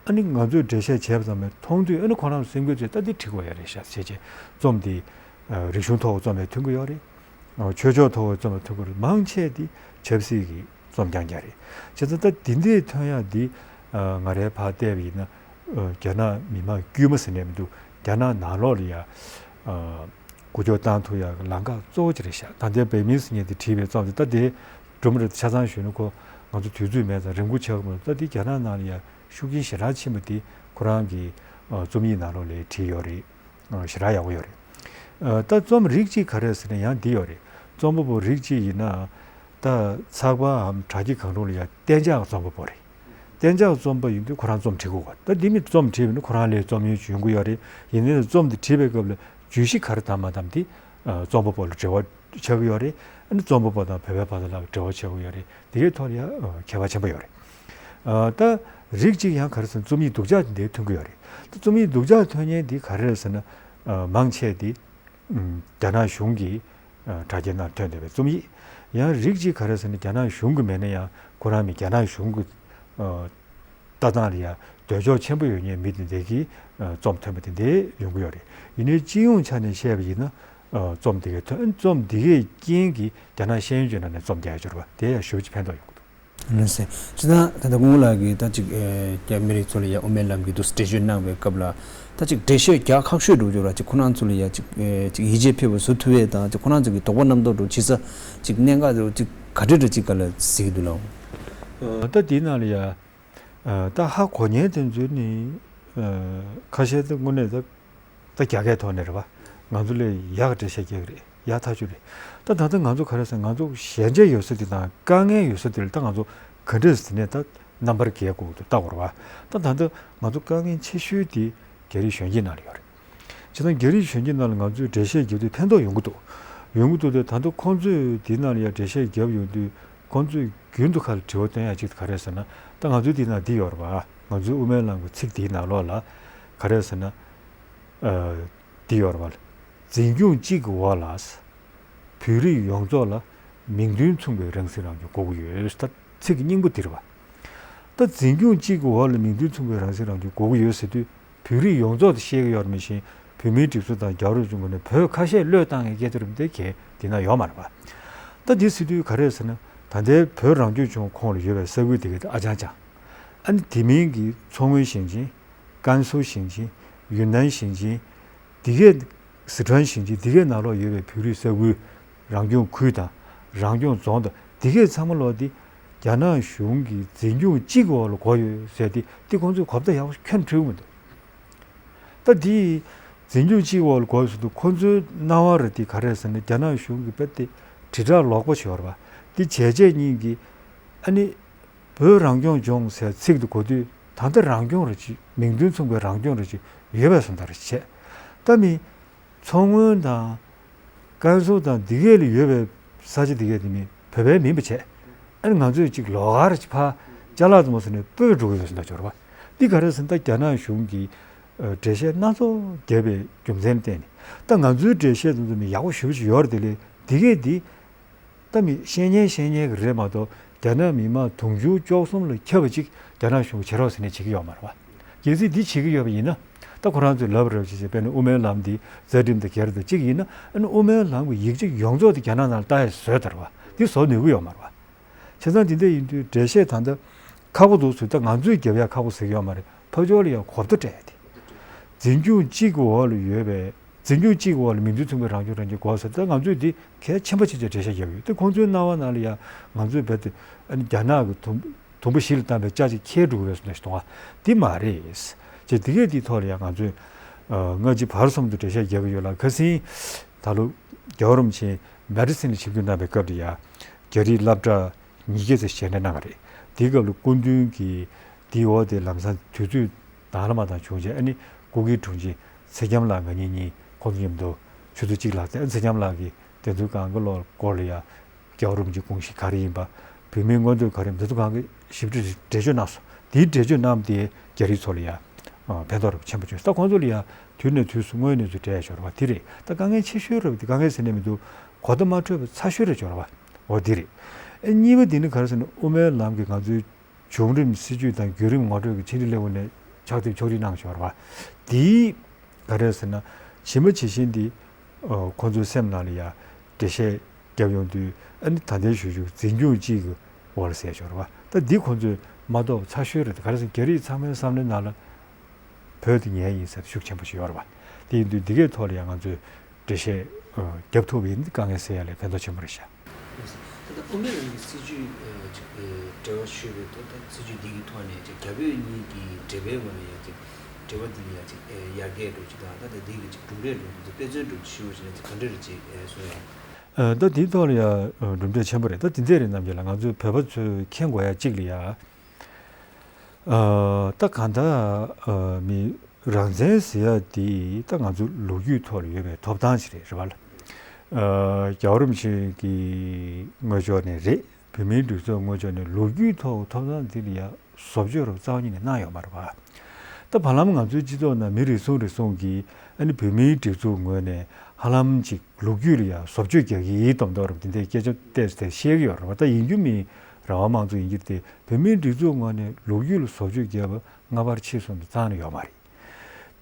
ཨ་ནི་ང་ཚོས་འགྲེལ་བཤད་བྱས་པ་ཙམ་མེད་མཐོང་དུས། ཨ་ནི་ཁོ་རང་སེམས་ཁུར་བྱས། ད་འདི་འགྲིག་གི་ཡོད་རེད་ཤག་བྱས་བྱས། རྩོམ་འདི་རིག་གཞུང་ཐོག་གི་རྩོམ་ལ་མཐུན་གྱི་ཡོད་རེད། ཆོས་ཕྱོགས་ཐོག་གི་རྩོམ་ལ་མཐུན་གྱི་རེད། མང་ཆེ་འདི་ཆབ་སྲིད་ཀྱི་རྩོམ་རྐྱང་རྐྱང་རེད། བྱས་ཙང་ད་འདི་འདྲའི་ཐོན་ཡག་འདི་ང་རའི་ཕར་བལྟས་པ་ཡིན་ན། རྒྱ་ནག་མི་མང་དཀྱུས་མ་ཟེར་ནས་མི་འདུག་རྒྱ་ནག་ནང་ལོགས་ལ་ཡ་འགུལ་སྐྱོད་བཏང་ཐུབ་ཡག་གི་ལམ་ཁ་གཙོ་བོ་ཅིག་རེད་ཤག་ད་ལྟའི་བེ་མིང་ཟེར་མཁན་དེ་བྲིས་པའི་རྩོམ་དེ། ད་དེ་སྒྲུང་རེད། ཆ་ཚང་ཞུས་ན་ཁོ་ང་ཚོ་དུས་ཚོད་མེད་ཙང་རིང་པོ་ཆགས་ཀྱི་མ་རེད། ད་དེ་རྒྱ་ནག་ནང་ལ་ཡ་ཤུགས་རྐྱེན་ཞེ་དྲག་ཆེན་པོ་དེ་ཁོ་རང་གི་རྩོམ་ཡིག་ནང་ལོགས་ལ་བྲིས་ཡོད་རེད། ཞེ་དྲག་ཡག་པོ་ཡོད་རེད། ད་རྩོམ་རིགས་གཅིག་ག་རེ་ཟེར་ན་ཡང་འདི་ཡོད་རེད། རྩོམ་པ་པོ་རིགས་གཅིག་ཡིན་ན། ད་ཚགས་པའམ་དྲ་རྒྱ་གང་རུང་ལ་ཡ་གཏན་འཇགས་རྩོམ་པ་པོ་རེད། གཏན་འཇགས་རྩོམ་པ་ཡིན་དུས་ཁོ་རང་རྩོམ་བྲིས་དགོས་པ། ད་འདི་མི་རྩོམ་བྲིས་པ་ཡིན་ན་ཁོ་རང་ལ་རྩོམ་ཡོང་རྒྱུ་ཡོང་གི་ཡོད་རེད། ཡིན་ནའི་རྩོམ་འདི་བྲིས་པའི་སྐབས་ལ་བརྗོད་གཞི་ག་རེ་བདམས་མ་བདམས་དེ་རྩོམ་པ་པོ་ལ་འབྲེལ་བ་ཆགས་ཀྱི་ཡོད་རེད། ཨ་ནི་རྩོམ་པ་པོ་དང་བོད་པའི་བར་དུ་ལ་འབྲེལ་བ་ཆགས་ཀྱི་ཡོད་རེད། དེ་གའི་ཐོག་ལ་ཡང་ཁྱད་པར་ཆེན་པོ་ཡོད་རེད། ད་རིགས་གཅིག་ཡང་ག་རེ་ཟེར་ན་རྩོམ་ཡིག་སྡུག་ཅག་འདི་ཐོན་གྱི་ཡོད་རེད། ད་རྩོམ་ཡིག་སྡུག་ཅག་ཐོན་མཁན་འདི་ག་རེ་རེད་ཟེར་ན། མང་ཆེ་འདི་རྒྱ་ནག་གཞུང་གི་དྲ་རྒྱའི་ནང་ཐོན་བསྡད་པའི་རྩོམ་ཡིག་ཡང་རིགས་གཅིག་ག་རེ་ཟེར་ན། རྒྱ་ནག་གཞུང་གི་མིན་ན་ཡང་ཁོ་རང་མི་རྒྱ་ནག་གཞུང་གི་ལྟ་སྟངས་ལ་ཡང་འདོད་ཕྱོགས་ཆེན་པོ་ཡོད་མཁན་མི་དེ་འདྲ་གི་རྩོམ་ཐོན་པ་དེ་འདྲ་ཡོང་གི་ཡོད་རེད། ཡིན་ནའི་སྤྱི་ཡོངས་ཆ་ནས་བཤད་པ་ཡིན་ན། རྩོམ་དེ་གའི་ཐོན། རྩོམ་དེ་གའི་རྐྱེན་གྱིས་རྒྱ་ནག་ཤེས་ཡོན་ཅན་ནང་ནས་རྩོམ་རྒྱག་ཡ་འབྱོར་བ་དེ་ཡང་ཞེ་པོ་ཅིག་ཕན་ཐོགས་ཡོང་གི་འདུག་ལགས་སོ། ཇི་ལྟར་ད་ལྟ་སྐུ་ངོ་ལགས་ཀྱིས་ད་ཅིག་རྒྱ་མི་རིགས་ཚོ་ལ་ཡ་དབུ་མའི་ལམ་གྱི་འདུག་འགྲེལ་བརྗོད་གནང་བའི་སྐབས་ལ། ད་ཅིག་འགྲེལ་བཤད་རྒྱག་ཁག་ཤོས་འགྲོ་རྒྱུ་ར། ཅིག་ཁོ་རང་ཚོ་ལ་ཡ་ཅིག་ཅིག་ཡིད་ཆེས་འཕེར་བ་བཟོ་ཐུབ་ཡས་དང་། ཅིག་ཁོ་རང་ཚོ་གི་དོགས་པ་རྣམ་རྟོག་འགྲོ་ཇི་ས་ཅིག་གནད་འགག་འགྲོ་ཅིག་ག་འདྲ་འདྲ་ཅིག་ག་ལ་གཟིགས་འདུག་ལགས། ད་དེའི་ནང་ལ་ཡ། ད་ཧ་གོ་མཁན་དེ་ཚོ་ནི་ཁ་ཤས་དེ་དངོས་གནས་ད་ད་རྒྱ་སྐད་ཐོག་ནས་རེད་པ། ང་ཚོ་ལས་ཡག་འགྲེལ་བཤད་རྒྱག་གི་རེད། ཡག་ཐག་ཆོད་རེད། ད་ད་ལྟ་ང་ཚོ་ག་རེ་ཟེར། ང་ཚོ་ཞན་ཆ་ཡོད་ས་དེ་དང་དཀའ་ངལ་ཡོད་ས་དེ་ལ་ད་ང་ཚོ་ག་འདྲས་དེ་ནས་ད་རྣམ་པར་རྒྱལ་དགོས་འདུག་ལྟ་དགོས་རེད་པ། ད་ད་ལྟ་ང་ཚོ་དཀའ་ངལ་ཆེ་ཤོས་དེ་རྒྱ་རིགས་གཞོན་སྐྱེས་ནང་ལ་ཡོད་རེད། བྱས་ཙང་རྒྱ་རིགས་གཞོན་སྐྱེས་ནང་ལ་ང་ཚོས་འགྲེལ་བཤད་རྒྱག་དུས་ཕན་ཐོགས་ཡོང་གི་འདུག་ཡོང་གི་འདུག་དེ་ད་ལྟ་ཁོང་ཚོས་དེའི་ནང་ལ་ཡ་འགྲེལ་བཤད་བརྒྱབ་ཡོང་དུས། ཁོང་ཚོས་རྒྱུན་དུ་ཁ་ལ་དྲི་བ་བཏོན་ཡ་གཅིག་ག་རེ་ཟེར་ན། ད་ང་ཚོའི་དེའི་ནང་འདི་ཡོད་རེད་པ། ང་ཚོའི་དབུ་མའི་ལམ་གྱི་ཚིག་དེའི་ནང་ལོགས་ལ་ག་རེ་ཟེར་ན། འདི་ཡོད་རེད་པ། འཛིན་སྐྱོང་གཅིག་གི་འོག་ལ་བོད་རིགས་ཡོངས་རྫོགས་ལ་མིང་དོན་མཚུངས་པའི་རང་སྲིད་རང་སྐྱོང་དགོས་ཀྱི་ཡོད། ད་ཚིག་གི་སྙིང་པོ་འདི་རེད་པ། ད་འཛིན་སྐྱོང་གཅིག་གི་འོག་ལ་མིང་དོན་མཚུངས་པའི་རང་སྲིད་རང་སྐྱོང་དགོས་ཀྱི་ཡོད་ཟེར་དུས། བོད་རིགས་ཡོངས་རྫོགས་དེ་བཤད་ཀྱི་ཡོད་རེད། མི་ཤེས། བོད་མིའི་སྒྲིག་འཛུགས་དང་རྒྱལ་བ་རིན་པོ་ཆེ་ངོས་ནས་བོད་ཁ་ཤས་བློས་བཏང་ཡས་སྐད་ཆ་རེད་པ། དེ་དེ་ན་ཡོད་མ་རེད་པ། ད་དེ་ཟེར་དུས་ག་རེ་ཟེར་ན། ད་ལྟའི་བོད་རང་སྐྱོང་ལྗོངས་ཁོངས་ལ་ཡོད་པའི་ས་ཁུལ་དེ་གའི་ཨ་ཅང་ཅང་། ཨ་ནི་དེ་མིན་གྱི་མཚོ་སྔོན་ཞིང་ཆེན། ཀན་སུའུ་ཞིང་ཆེན། ཡུན་ནན་ཞིང་ཆེན། དེ་གའི་སི་ཁྲོན་ཞིང་ཆེན་དེ་གའི་ནང་ལོགས་ཡོད་པའི་བོད་རིགས་ས་ཁུལ། རང་སྐྱོང་ཁུལ་དང་རང་སྐྱོང་རྫོང་དང་དེ་གའི་ཚང་མ་ལོག་དེ་རྒྱ་ནག་གཞུང་གི་འཛིན་སྐྱོང་གཅིག་གི་འོག་ལ་གོ་ཡོད་ཟེར་ཏེ། དེ་ཁོང་ཚོས་གོ་བརྡ་ཡག་པོ་ཁྱོན་འཕྲོད་ཀྱི་མི་འདུག་ད་དེ་འཛིན་སྐྱོང་གཅིག་གི་འོག་ལ་གོ་ཡོད་ཟེར་དུས་ཁོང་ཚོའི་སྣང་བ་རེད་དེ་ག་རེ་ཟེར་ན། རྒྱ་ནག་གཞུང་གི་དཔེ་དེ་དྲིལ་བསྒྲགས་ལོག་པ་བྱས་པ་རེད་པ། དེ་བྱས་རྗེས་ཉིད་ཀྱི་ཨ་ནི། བོད་རང་སྐྱོང་ལྗོངས་ཟེར་ཚིག་དེ་གོ་དུས་ད་ལྟ་རང་སྐྱོང་རེ་ཅིག་མིང་དོན་མཚུངས་པའི་རང་སྐྱོང་རེ་ཅིག་ཡོད་པའི་བཟོ་འདྲ་རེ་བྱས། ད་མི་མཚོ་སྔོན་དང་ཀན་སུའུ་དང་འདི་གས་ལ་ཡོད་པའི་ས་ཆ་འདི་གས་དེ་མི་བོད་པའི་མིན་པ་བྱས། ཨ་ནི་ང་ཚོས་ཅིག་ལོགས་ཀ་རེ་ཅིག་ཕར་ཅ་ལག་ཙམ་བཟོས་ནས་སྤོས་འགྲོ་གི་ཡོད་བཟོ་འདྲ་ཅིག་ཡོད་རེད་པ། འདི་ག་རེ་ཟེར་ན། ད་རྒྱ་ནག་གཞུང་གིས་འགྲེལ་བཤད་སྣ་ཚོགས་བརྒྱབ་པའི་རྒྱུ་མཚན་ལ་བརྟེན་ནས། ད་ང་ཚོའི་འགྲེལ་བཤད་དེ་ཚོ་མི་ཡག་པོ་ཞེ་པོ་ཅིག་ཡོད་རེད། དེ་ལས་འདི་གས་འདི། ད་མི་བཤད་མཁན་བཤད་མཁན་གྱི་རེད་མ་གཏོགས། རྒྱ་ནག་མི་མང་དུང་ཕྱུར་བཅུ་གསུམ་ལ་ཁྱབ་པ་ཅིག་རྒྱ་ནག་གཞུང་གིས་བྱེད་རོགས་ཟེར་ནས་བྱེད་ཀྱི་ཡོད་མ་རེད་པ། གལ་སྲིད་འདི་བྱེད་ཀྱི་ཡོད་པ་ཡིན་ན། ད་ཁོ་རང་ཚོས་ལབ་རེད་བྱས་བྱས། དཔེར་ན་དབུ་མའི་ལམ་འདི་རྩ་ཁྲིམས་དང་སྒེར་དང་གཅིག་ཡིན་ན། ཨ་ནི་དབུ་མའི་ལམ་གྱི་ཡིག་ཆ་ཡོངས་རྫོགས་དེ་རྒྱ་ནག་ནང་ལ་ལྟ་ཡས་བཟོས་ད་རེད་པ། འདི་བཟོ་ནུས་ཀྱི་ཡོད་མ་རེད་པ། བྱས་ཙང་དེ་འདྲ་ཡིན་དུས་འགྲེལ་བཤད་ད་ལྟ་ཁག་པོ་འདུག་ཟེར། ད་ང་ཚོས་རྒྱབ་ཡ་ཁག་པོ་ཟེར་གྱི་ཡོད་མ་རེད། ཕར་ཕྱོགས་ལ་ཡང་གོ་བརྡ་སྤྲད་དེ། འཛིན་སྐྱོང་གཅིག་གི་འོག་ལ་ཡོད་པའི། འཛིན་སྐྱོང་གཅིག་གི་འོག་ལ་མིང་དོན་མཚུངས་པའི་རང་སྐྱོང་རང་སྐྱོང་དགོས་ཟེར། ད་ང་ཚོས་འདི་གལ་ཆེན་པོ་ཆེ་ཆེ་འགྲེལ་བཤད་རྒྱག་གི་ཡོད་དེ། ཁོང་ཚོའི་སྣང་བ་ནང་ལ་ཡང་ང་ཚོས་རྦད་དེ་ཨ་ནི་རྒྱ་ནག་གི་དུམ་དུམ་བུ་བཞི་ལ་བཏང་བའི་ལྕགས་ཅིག་འཁྱེར་འགྲོ་གི་ཡོད་ཟེར་ནས་གཏོང་བ་འདི་མ་རེད། ཅེས་འདི་གས་འདིའི་ཐོག་ལ་ཡང་ང་ཚོས་སྔ་ཕྱི་བར་གསུམ་དུ་འགྲེལ་བཤད་རྒྱག་གི་ཡོད་ལ། ཁ་སང་ད་ལོ་རྒྱལ་བ་རིན་པོ་ཆེ་མེ་ཌི་སིན་ལ་ཆིབས་བསྒྱུར་གནང་བའི་སྐབས་ལ་ཡང་རྒྱ་རིགས་སློབ་གྲྭ་ཉིས་བརྒྱ་ཙམ་ཞལ་འདེབས་གནང་བ་རེད། དེའི་སྐབས་ལ་སྐུ་མདུན་གྱིས་དེའི་འོག་དེ་ལམ་སང་དུས་ཚོད་དང་ལ་མ་དང་བྱུང་རྗེས། ཨ་ནི་སྐུ་སྒེར་དྲུང་ཆེ་ཚེ་རྒྱམ་ལགས་ང་གཉིས་གཉིས་ཁོང་ཚོ་མཉམ་དུ་ཆུ་ཚོད་གཅིག་ལ་བསྡད། ཚེ་རྒྱམ་ལགས་ཀྱིས་དེ་ཚོའི་གང་གི་ལོ་སྐོར་ལ་ཡ་རྒྱལ་བ་རིན་པོ་ཆེའི་དགོངས་གཞི་ག་རེ་ཡིན་པ། བོད་མིའི་མངོན་འདོད་ག་རེ་ཡིན་པ། དེ་ཚོ་གང་གི་ཞིབ་ཕྲ་འགྲེལ་བརྗོད་གནང་སོང་། དེའི་འགྲེལ་བརྗོད་གནང་དེ་རྒྱ་རིགས་ཚོ་ལ་ཡ་ཕན་ཐོགས་རེ་ཆེན་པོ་བྱུང་། ད་ཁོང་ཚོ་ལ་ཡ་དུས་ནས་དུས་སུ་དངོས་གནས་ཚུལ་འགྲེལ་ཡ་འབྱོར་བ་དེ་རེད། ད་དཀའ་ངལ་ཆེ་ཤོས་རེད་པ། དེ་དཀའ་ངལ་ཟེར་ནས་མི་འདུག་གོ་བརྡ་མ་འཕྲོད་པ་ཚ་ཤོས་རེད་འབྱོར་བ། འོ་དེ་རེད། ཨེ་གཉིས་པ་དེ་ནི་ག་རེ་ཟེར་ན། དབུ་མའི་ལམ་གྱི་ང་ཚོའི་ བྱུང་རིམ་སྲིད་ཇུས་དང་བརྒྱུད་རིམ་ངོ་སྤྲོད་ཀྱི་ཕྱི་དྲིལ་ལེའུ་ནས་ཕྱག་དེབ་ཕྱོགས་སྒྲིག་གནང་བཞག་ཡོད་རེད་བ། དེའི་ག་རེ་ཟེར་ན་ཇི་མ་ཇི་བཞིན་དེ་ཁོང་ཚོའི་སེམས་ནང་ལ་ཡ་འགྲེལ་བཤད་རྒྱབ་ཡོང་དུས་ཨ་ནི་ད་ལྟའི་ཞུ་རྒྱུ་འཛིན་སྐྱོང་གཅིག་གི་འོག་ལ་ཟེར་ཞོར་བ། ད་འདི་ཁོང་ཚོས་མ་རྟོགས་པ་ཚ་ཤོས་རེད། ག་རེ་ཟེར་ན་རྒྱ་རིགས་ཚང་མའི་བསམ་བློའི་ནང་ལ་བོད་དེ་ངའི་ཡིན་ཟེར་ཤུགས་ཆེན་པོ་ཞིག་ཡོད་རེད་བ། དེ་ཡིན་དུས་འདི་གའི་ཐོག་ལ་ཡང་ང་ཚོས་འགྲེལ་བཤད་རྒྱབ་ཐུབ་པ་ཡིན་དཀའ་ངལ་སེལ་ཡ་ལ་ཕན་ཐོགས་ཆེན་པོ་རེད་ཤག་ད་ལྟ་དབུ་མའི་ལམ་གྱི་སྲིད་ཇུས་ཅིག་འབྲེལ་བ་ཞུས་པའི་ཐོག་ད་སྲིད་ཇུས་འདི་གི་ཐོག་ནས་ཅིག་རྒྱ་བོད་གཉིས་ཀྱི་འབྲེལ་བའི་ངོས་ནས་ཡང་ཅིག་འབྲེལ་བ་འདི་ལ་ཡང་ཅིག་ཡར་རྒྱས་འགྲོ་ཅིག་དང་ད་ལྟ་འདི་གི་ཅིག་གྲུབ་འབྲས་འགྲོ་འདི་ཚོ་དཔེ་མཚོན་འགྲོ་ཞུ་བ་ཞིག་ན་ཅིག་ག་འདྲ་རེ་ཅིག་གསུང་ཡོང་། ཨ། ད་དེའི་ཐོག་ལ་ཡ་གྲུབ་འབྲས་ཆེན་པོ་རེད། ད་དེ་འདྲ་རེད། རྣམ་རྒྱལ་ལགས་ང་ཚོའི་བོད་པ་ཚོས་མཁྱེན་དགོས་ཡ་གཅིག་ལ་ཡ། ཨ། ད་གང་ལྟར་ཨ། མི་རང་བཙན་ཟེར་ཡ་དེ་ད་ང་ཚོ་ལོ་རྒྱུས་ཐོག་ལ་ཡོད་པའི་ཐོབ་ཐང་ཞིག་རེད། རེད་བ་ལ། ཨ། རྒྱལ་བ་རིན་པོ་ཆེ་གི་ངོས་ཕྱོགས་ནས་རེད། བོད་མིའི་སྒྲིག་འཛུགས་ངོས་ཕྱོགས་ནས་ལོ་རྒྱུས་ཐོག་ཐོབ་ཐང་དེ་ལ་ཡ་བཟོ་བཅོས་རོབ་རྩ་བ་ཉིད་ནས་གནང་ཡོད་མ་རེད་བ། ད་བར་ལམ་ང་ཚོའི་སྤྱི་ཚོགས་ནང་མི་རེ་ཟུང་རེ་ཟུང་གིས་ཨ་ནི་བོད་མིའི་སྒྲིག་འཛུགས་ངོས་ནས་ཧ་ལམ་ཅིག་ལོ་རྒྱུས་ལ་ཡ་བཟོ་བཅོས་རྒྱག་གི་ཡིན་སྡོམ་སྡོམ་རབ་དེ་འདྲའི་སྐད་ཆ་ཏོག་ཙམ་བཤད་ཀྱི་ཡོད་རེད་བ། ད་ཡིན་རྒྱུ་མིན་རང་དབང་དམངས་གཙོ་ཡིན་གྱི་རེད་དེ་བོད་མིའི་སྒྲིག་འཛུགས་ངོས་ནས་ལོ་རྒྱུས་ལ་བཟོ་བཅོས་རྒྱག་པ་སྔ་བར་ཕྱིས་གསུམ་དུ་རྩ་ནས་ཡོད་མ་རེད།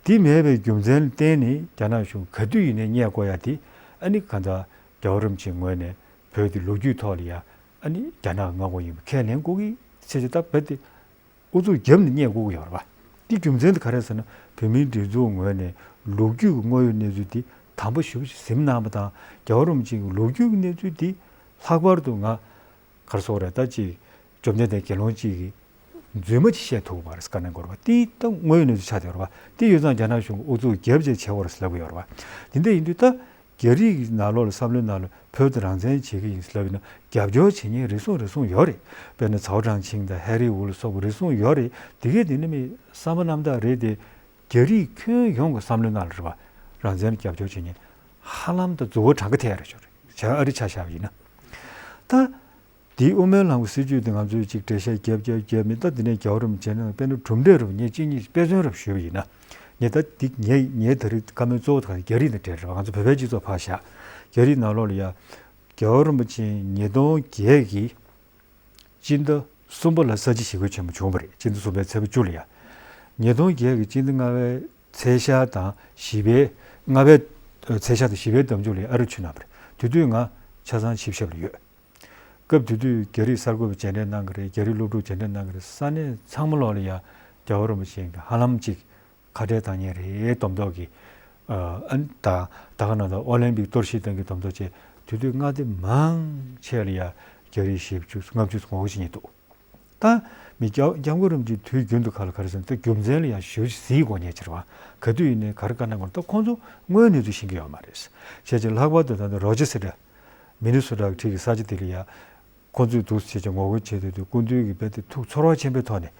དེ་མེད་པའི་རྒྱུ་མཚན་ལ་བརྟེན་ནས་རྒྱ་ནག་གཞུང་ག་དུས་ཡིན་ནའི་བསྙད་དགོས་ཡ་དེ་ཨ་ནི་གང་ལྟར་རྒྱལ་བ་རིན་པོ་ཆེའི་ངོས་ནས་བོད་དེ་ལོ་རྒྱུས་ཐོག་ལ་ཡ་ཨ་ནི་རྒྱ་ནག་མངའ་ཁོངས་ཡིན་པ་ཁས་ལེན་དགོས་ཀྱི་ཆེད་ཆེད་ད་བོད་དེ་ཨུ་ཚུགས་བརྒྱབ་ནས་བསྙད་དགོས་ཀྱི་ཡོད་རེད་བ། དེ་རྒྱུ་མཚན་དེ་ག་རེ་ཟེར་ན་བོད་མིའི་སྒྲིག་འཛུགས་ངོས་ནས་ལོ་རྒྱུས་ཀྱི་དངོས་ཡོད་གནས་ཚུལ་དེ་དམ་པོ་ཞེ་པོ་ཞིག་ཟིན་གནང་བ་དང་རྒྱལ་བ་རིན་པོ་ཆེ་གི་ལོ་རྒྱུས་ཀྱི་གནས་ཚུལ་དེ་ལྷག་པར་དུ་ང་ག་རེ་ཟེར་དགོས་རེད། ད་ཅིག་བཅོམ་ལྡན་འདས་དགེ་སློང་གཅིག་གིས་རྫུན་མ་ཅིག་བཤད་ཐུབ་ཀྱི་མ་རེད་ཟེར་བཀའ་གནང་དགོས་རེད་བ། དེ་ད་དངོས་ཡོད་གནས་ཚུལ་ཆགས་བསྡད་ཡོད་རེད་བ། དེ་ཡོད་ཙང་རྒྱ་ནག་གཞུང་གིས་ཨུ་ཚུགས་བརྒྱབ་བྱས་བྱས་པ་རེད་ཟེར་ལབ་ཀྱི་ཡོད་རེད་བ། དེ་འདྲ་ཡིན་དུས་ད་རྒྱ་རིགས་ཀྱི་ནང་ལོགས་ལ་བསམ་བློའི་ནང་ལ་བོད་དེ་རང་བཙན་བྱེད་ཀྱི་ཡིན་ཟེར་ལབ་ཡིན་ན་རྒྱབ་སྐྱོར་བྱེད་མཁན་རེ་ཟུང་རེ་ཟུང་ཡོད་རེད། དཔེར་ན་ཚའོ་ཀྲང་ཆིང་དང་ཧེ་རི་ཝུ་ལ་སོགས་པ་རེ་ཟུང་ཡོད་རེད། དེ་གས་དེ་ནི་མི་བསམ་པ་རྣམ་དག་རེད་དེ། རྒྱ་རིགས་ཁྱོན་ཡོངས་ཀྱི་བསམ་བློའི་ནང་ལ་རེད་བ། རང་བཙན་ལ་རྒྱབ་སྐྱོར་བྱེད་མཁན་ཧ་ལམ་ད་རྫུ་བོ་གྲངས་ཀ་ཐེ་རེ་ཤོར་རེད། བྱ་ཨ་རི་ཆ་བཞག་པ་ཡིན་ན། ད་དེའི་དབུ་མའི་ལམ་གྱི་སྲིད་བྱུས་དེ་ང་ཚོས་ཅིག་འགྲེལ་བཤད་རྒྱབ་རྒྱབ་རྒྱབ་མི་ད་དེ་ནས་རྒྱལ་བ་རིན་པོ་ཆེ་ནང་དཔེར་ན་གྲུབ་འབྲས་རུ་ངས་གཅིག་གཉིས་དཔེ་མཚོན་རུ་ཞུས་པ་ཡིན་ན། ངས་ད་འདི་ངས་ངའི་ད་རེས་བཀའ་མོལ་གཙོ་བོ་དེ་རྒྱ་རིགས་དང་འབྲེལ་རེད་བ། ང་ཚོ་བོད་པའི་སྤྱི་ཚོགས་ཕར་བཞག་རྒྱ་རིགས་ནང་ལོགས་ལ་ཡ། རྒྱལ་བ་རིན་པོ་ཆེ་ཉིས་སྟོང་བརྒྱད་ཀྱི་སྤྱི་ཟླ་གསུམ་པ་ལ་ས་བྱི་ཞི་རྒོལ་ཆེན་པོ་བྱུང་བ་རེད། སྤྱི་ཟླ་གསུམ་པའི་ཚེས་པ་བཅུ་ལ་ཡ། ཉིས་སྟོང་བརྒྱད་ཀྱི་སྤྱི་ཟླ་ལྔ་པའི་ཚེས་ཤར་དང་བཞི་པའི་ལྔ་པའི་ཚེས་ཤར་དང་བཞི་པའི་ཟླ་མཇུག་ལ་ཡ་ཨ་རི་ཕྱིན་གནང་བ་རེད། དེ་དུས་ང་ཆ་ཚང་ཆིབས་ཞབས་ལ་ཡོད། སྐབས་དེ་དུས་རྒྱ་རིགས་གསར་འགོད་པ་མཇལ་འཕྲད་གནང་གི་རེད། རྒྱ་རིགས་སློབ་ཕྲུག་མཇལ་འཕྲད་གནང་གི་རེད། ས་གནས་ཚང་མ་ལོག་ལ་ཡ་རྒྱལ་བ་རིན་པོ་ཆེ་གི་ཧ་ལམ་ཅིག་ཁ་བྲལ་བཏང་མཁན་རེད་སྡོམ་མདོག་གི། ཨ་ཨ་ནི་ད་ད་ག་ནང་ད་ཨོ་ལིམ་པིག་གཏོར་བཤིག་བཏང་གི་སྡོམ་མདོག་བྱས། དེ་དུས་མངའ་སྡེ་མང་ཆེ་ལ་ཡ་རྒྱ་རིགས་བཞི་བཅུ་ལྔ་བཅུ་ངོ་རྒོལ་བྱེད་མཁན་འདུག་ད་མི་སྐྱབས་སྐྱབས་མགོན་རིན་པོ་ཆེ་དུས་རྒྱུན་དུ་ག་ལ་ག་རེ་ཟེར་ན་ད་རྒྱུ་མཚན་ལ་ཡ་ཞུ་ཞིག་གཟིགས་དགོས་མཁན་ཅིག་རེད་བ། ག་དུས་ཡིན་ནའི་ག་རེ་བཀའ་གནང་དགོས་ན་ད་ཁོང་ཚོ་དངོས་གནས་ཚུལ་ཤེས་ཀྱི་ཡོད་མ་རེད། བྱས་ཙང་ལྷག་པར་དུ་ད་ལྟ་རོ་ཇར་སི་ཌ་མི་ནི་སོ་ཊ་གི་འཁྲིས་ཀྱི་ས་ཆ་དེ་ལ་ཡ། ཁོ་ཚོས་འདུག་སེ་བྱས་བྱས་ངོ་རྒོལ་བྱེད་དུས་དུས་སྐུ་མདུན་གྱིས་རྦད་དེ་ཐུགས་ཚོར་བ་ཆེན་པོའི་ཐོག་ནས།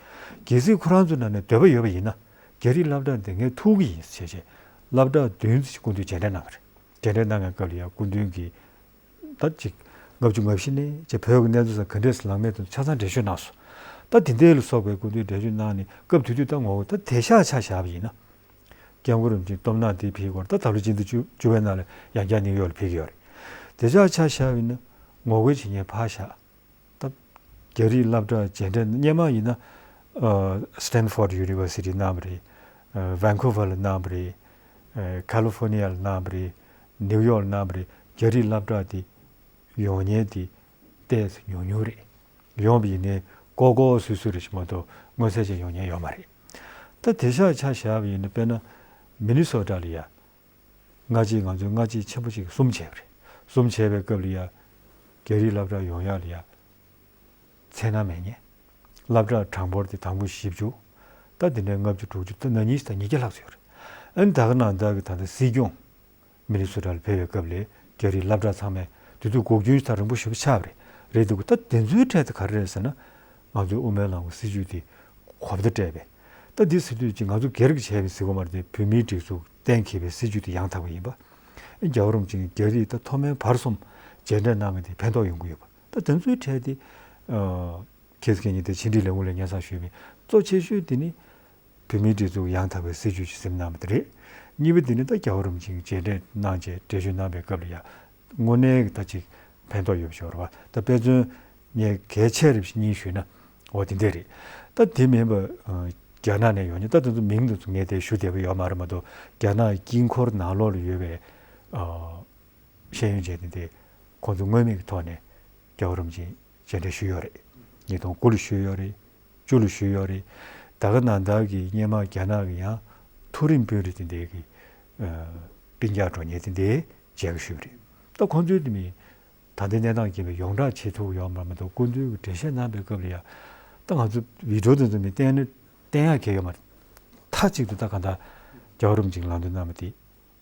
གལ་སྲིད་ཁོ་རང་ཚོའི་ནང་ནས་འདོད་པ་ཡོད་པ་ཡིན་ན། རྒྱ་རིགས་སློབ་གྲྭ་འདི་ངས་ཐུག་གི་ཡིན་ཟེར་བྱས་བྱས། སློབ་གྲྭ་བདུན་ཙམ་ཞིག་སྐུ་མདུན་མཇལ་འཕྲད་གནང་བ་རེད། མཇལ་འཕྲད་གནང་བའི་སྐབས་ལ་ཡང་སྐུ་མདུན་གྱིས། ད་ཅིག་ལྔ་བཅུ་ང་བཞི་ནས་བྱས་བོད་ཀྱི་གནས་ཚུལ་ཚང་ག་འདྲས་སུ་ལངས་མེད་དུ་ཆ་ཚང་འགྲེལ་བརྗོད་གནང་སོང་། ད་དེ་འདྲའི་ལ་སོགས་པའི་སྐུ་མདུན་འགྲེལ་བརྗོད་གནང་ནས་སྐབས་དེ་དུས་ད་ངོ་རྒོལ་ད་དེང་སང་ཆ་བཞག་པ་ཡིན་ན། སྐྱབས་མགོན་རིན་པོ་ཆེའི་བསྟོད་བསྔགས་དེ་ཕུལ་གྱི་ཡོད་རེད། ད་ད་ལོ་སྤྱི་ཟླ་བཅུ་བཅུ་པའི་ནང་ལ་ཡང་བསྐྱར་ནིའུ་ཡོག་ལ་ཕུལ་གྱི་ཡོད་རེད། དེང་སང་ཆ་བཞག་པ་ཡིན་ན་ངོ་རྒོལ་བྱེད་མཁན་ཕར་བཞག་ད་རྒྱ་རིགས་སློབ་གྲྭ་མཇལ་འཕྲད་སྔོན་མ་ཡིན་ན། ཨ། Stanford University གནང་བ་རེད། ཨ། Vancouver ལ་གནང་བ་རེད། ཨ། California ལ་གནང་བ་རེད། ནིའུ་ཡོག་ལ་གནང་བ་རེད། རྒྱ་རིགས་སློབ་གྲྭ་དེ་ཡོང་མཁན་དེ་ཏོག་ཙམ་ཉུང་ཉུང་རེད། ཡོང་བ་ཡིན་ནའི་ཀོ་ཀོ་སུད་སུད་རེད་ཤག་མ་གཏོགས་མངོན་གསལ་ཅན་ཡོང་མཁན་ཡོད་མ་རེད། ད་དེང་སང་ཆ་བཞག་པ་ཡིན་ན་དཔེར་ན་མི་ནི་སོ་ཊ་ལ་ཡ། སྔ་རྗེས་ང་ཚོས་སྔ་རྗེས་ཆེན་པོ་ཅིག་གསུམ་བྱས་པ་རེད། གསུམ་བྱས་པའི་སྐབས་ལ་ཡ། རྒྱ་རིགས་སློབ་གྲྭ་ཡོང་ཡག་ལ་ཡ། མཚན་ན་མེད་མཁན། སློབ་གྲྭ་གྲངས་འབོར་དེ་དང་པོ་བཞི་བཅུ། ད་དེ་ནས་ལྔ་བཅུ་དྲུག་ཅུ་ད་ན་ཉིས་དང་ཉིས་བརྒྱ་ལྷག་ཙམ་ཡོད་རེད། ཨ་ནི་ད་ག་ནང་བདག་གི་ད་ལྟ་སྲིད་སྐྱོང་། མི་ནི་སོ་ཊ་ལ་ཕེབས་པའི་སྐབས་ལ་རྒྱ་རིགས་སློབ་གྲྭ་ཚང་མས་དེ་དུས་འགོག་རྐྱེན་ཐག་རིང་པོ་ཞེ་པོ་ཆགས་པ་རེད། རེད་འདུག་ད་དེ་ཚོའི་གྲས་དེ་ག་རེ་རེད་ཟེར་ན། ང་ཚོའི་དབུ་མའི་ལམ་གྱི་སྲིད་བྱུས་དེ་གོ་བརྡ་སྤྲད་པས། ད་འདི་ཟེར་དུས་ཅིག་ང་ཚོ་སྒེར་གྱི་བྱས་པའི་ཟེར་དགོས་མ་རེད་དེ་བོད་མིའི་སྒྲིག་འཛུགས་གཏན་འཁེལ་བའི་སྲིད་བྱུས་དེ་ཡང་དག་པ་ཡིན་པ། རྒྱལ་བ་རིན་པོ་ཆེ་རྒྱ་རིགས་ད་མཐོ་དམན་བར་གསུམ་མཇལ་འཕྲད་གནང་བ་དེ་ཕན་ཐོགས་ཡོང་གི་ཡོད་པ། ད་དེ་ཚོའི་གྲས་དེ། ཨ། ཁྱེད་ཚོ་གཉིས་དེ་ཕྱི་འབྲེལ་ལས་ཁུངས་ལ་སྙན་སེང་ཞུས་པའི་གཙོ་ཆེ་ཤོས་དེ་ནི། བོད་མིའི་སྒྲིག་འཛུགས་ཡང་དག་པའི་སྲིད་བྱུས་ཤིག་འཛིན་གནང་བ་དེ་རེད། གཉིས་པ་དེ་ནི་ད་རྒྱལ་བ་རིན་པོ་ཆེས་མཇལ་འཕྲད་གནང་བྱས་འགྲེལ་བརྗོད་གནང་བའི་སྐབས་ལ་ཡང་དངོས་གནས་ཀྱི་ད་ཅིག་ཕན་ཐོགས་ཡོད་པ་ཞིག་རེད་བ། ད་དཔེ་མཚོན་ངས་གལ་ཆེ་རིགས་ཤིག་གཉིས་ཞུས་ན། འོ་དེ་འདྲ་རེད། ད་དེ་མིན་པ་ཨ་རྒྱ་ནག་ནས་ཡོང་མཁན་ད་དེ་ཚོ་མིང་དེ་ཚོ་ངས་དེ་ཞུ་བདེ་པོ་ཡོད་མ་རེད་མ་གཏོགས། རྒྱ་ནག་དཀྱིལ་འཁོར་ནང་ལོགས་ལ་ཡོད་པའི་ཨ་ཤེས་ཡོན་ཅན་དེ་འདྲས་ཁོང་ཚོ་མངོན་མེད་ཀྱི་ཐོག་ནས་རྒྱལ་བ་རིན་པོ་ཆེ་མཇལ་འཕྲད་ཞུས་ཡོད་རེད། ཉིས་སྟོང་དགུ་ལ་ཞུས་ཡོད་རེད། བཅུ་ལ་ཞུས་ཡོད་རེད། ད་ག་ནང་ལྟར་གྱི་སྔོན་མ་རྒྱ་ནག་གི་ཡང་མཐོ་རིམ་དཔོན་རིགས་དེ་འདྲའི་གི་ཨ་སྤུན་ཀྱག་འགྲོ་མཁན་དེ་འདྲའི་མཇལ་ཁ་ཞུས་པ་རེད། ད་ཁོང་ཚོའི་དེ་མིན་ད་ལྟའི་གནས་སྟངས་ཀྱི་ཡོངས་གྲགས་བྱེད་ཐུབ་ཡོད་མ་རེད་མ་གཏོགས། སྐུ་མདུན་གྱིས་འགྲེལ་བཤད་གནང་པའི་སྐབས་ལ་ཡ། ད་ང་ཚོ་བི་ཌིའོ་དེ་ཚོ་མི་བསྟན་ན་བསྟན་ཡག་གལ་ཡོད་མ་རེད། མཐའ་གཅིག་ཏུ་ད་གང་ལྟར་རྒྱལ་བ་རིན་པོ་ཆེས་ལམ་སྟོན་གནང་བ་དེ་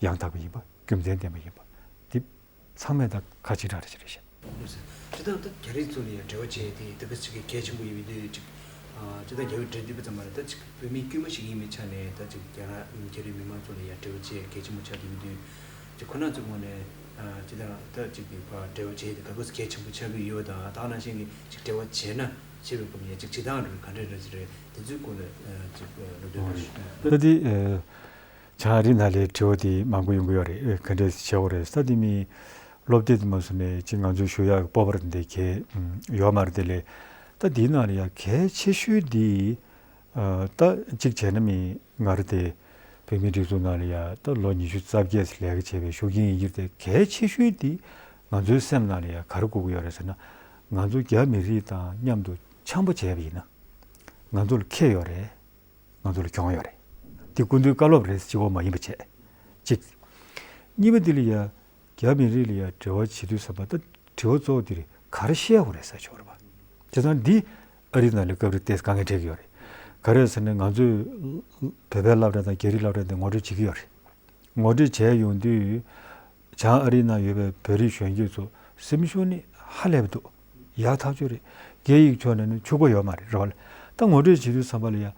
ཡང་དག་པ་ཡིན་པ། རྒྱུ་མཚན་ལྡན་པ་ཡིན་པ་དེ་ཚང་མས་ད་ཁ་ཕྱིར་བསྒྲགས་རེ་བྱེད་རེད་ཤག་སྤྱིར་བཏང་ད་རྒྱ་རིགས་ཚོ་ལ་ཡང་འབྲེལ་བ་བྱས་ཏེ་ད་ག་ཅིག་གལ་ཆེན་པོ་ཡིན་པའི་དུས་ཅིག་ཨ་སྤྱིར་བཏང་རྒྱ་བོད་འབྲེལ་མཐུད་པ་ཙམ་མ་རེད། ད་ཅིག་བོད་མི་དཀྱུས་མ་ཞིག་ཡིན་པའི་ཆ་ནས་ད་ཅིག་རྒྱ་ནག་རྒྱ་རིགས་མི་མང་ཚོ་ལ་ཡང་འབྲེལ་བ་བྱས་གལ་ཆེན་པོ་ཆགས་ཀྱི་ཡོད་དུས། ཅིག་ཁོ་ན་ཚོའི་ངོས་ནས་ཨ་སྤྱིར་བཏང་ད་ཅིག་དེ་བ་འབྲེལ་བ་བྱས་ཏེ་ག་ག་ཚོད་གལ་ཆེན་པོ་ཆགས་ཀྱི་ཡོད་དང་། ད་ག་ནང་བཞིན་གྱི་ཅིག་འབྲེལ་བ་བྱས་ན་བྱས་པའི་སྐབས་ནས་ཅིག་བྱེད་སྟངས་རེད། ག་འདྲ་འདྲ་ཅིག་རེད། དེ་ཚོའི་སྐོར་ལ་ཨ་ཅིག་ལབ་འདོད་རེད། ད་དེ་ཨ་བྱང་ཨ་རི་ནང་ལ་དྲི་བ་དེ་མང་པོ་ཡོང་གི་ཡོད་རེད། ཨ་ག་འདྲས་བྱེད་དགོས་རེད། ད་དེ་མིན་སློབ་དེབ་དེ་མ་སོང་ནས་ཅིག་ང་ཚོས་ཞུ་ཡག་གི་སྤོབས་པ་རེད་འདི་གས་ཡོད་མ་རེད། དེ་ལས་ད་དེའི་ནང་ལ་ཡ་གལ་ཆེ་ཤོས་དེ་ཨ་ད་གཅིག་བྱས་ན་མི་ང་རང་དེ་བོད་མིའི་སྒྲིག་འཛུགས་ནང་ལ་ཡ་ད་ལོ་ཉི་ཤུ་རྩ་བརྒྱད་ཙམ་ལས་ཀ་བྱས་པའི་ཤུགས་རྐྱེན་ཡིན་གྱི་རེད་དེ། གལ་ཆེ་ཤོས་དེ་ང་ཚོའི་སེམས་ནང་ལ་ཡ་ག་རེ་དགོས་ཀྱི་ཡོད་རེད་ཟེར་ན། ང་ཚོ་རྒྱ་མི་རིགས་དང་མཉམ་དུ་འཆམ་པོ་བྱས་པ་ཡིན་ན་ང་ཚོ་ལ་ཁེ་ཡོད་རེད། ང་ཚོ་ལ་གྱོང་ཡོད་རེད། འདི་སྐུ་མདུན་བཀའ་སློབ་རེད། གཅིག་པོ་མ་ཡིན་པ་བྱས། གཅིག་གཉིས་པ་འདི་ལ་ཡ་རྒྱ་མི་རིགས་ལ་ཡ་འབྲེལ་བ་བྱེད་དུས་ཙམ་པ་ད་དྲི་བ་གཙོ་བོ་འདི་རེད། ག་རེ་བཤད་དགོས་རེད་ཟེར་ཆོག་རེད་པ། བྱས་ཙང་འདི་ཨ་རིའི་ནང་ལ་སྐབས་རེ་ཏོག་ཙམ་དཀའ་ངལ་འཕྲད་ཀྱི་ཡོད་རེད། ག་རེ་ཟེར་ན་ང་ཚོས་བོད་པའི་སློབ་གྲྭ་དང་རྒྱ་རིགས་སློབ་གྲྭ་དེ་ངོ་སྤྲོད་བྱེད་ཀྱི་ཡོད་རེད། ངོ་སྤྲོད་བྱས་ཡོང་དུས་བྱང་ཨ་རིའི་ནང་ཡོད་པའི་བོད་རིགས་གཞོན་སྐྱེས་ཚོ་སེམས་ཤུགས་ནི་ཧ་ལས་པ་འདུག་ཡག་ཐག་ཆོད་རེད། སྐད་ཡིག་ཕྱོགས་ནས་ནི་ཕྱུག་པོ་ཡོད་མ་རེད། རེད་པ། ད་ངོ་སྤྲོད་བྱེད་དུས་ཙམ་པ་ལ་ཡ།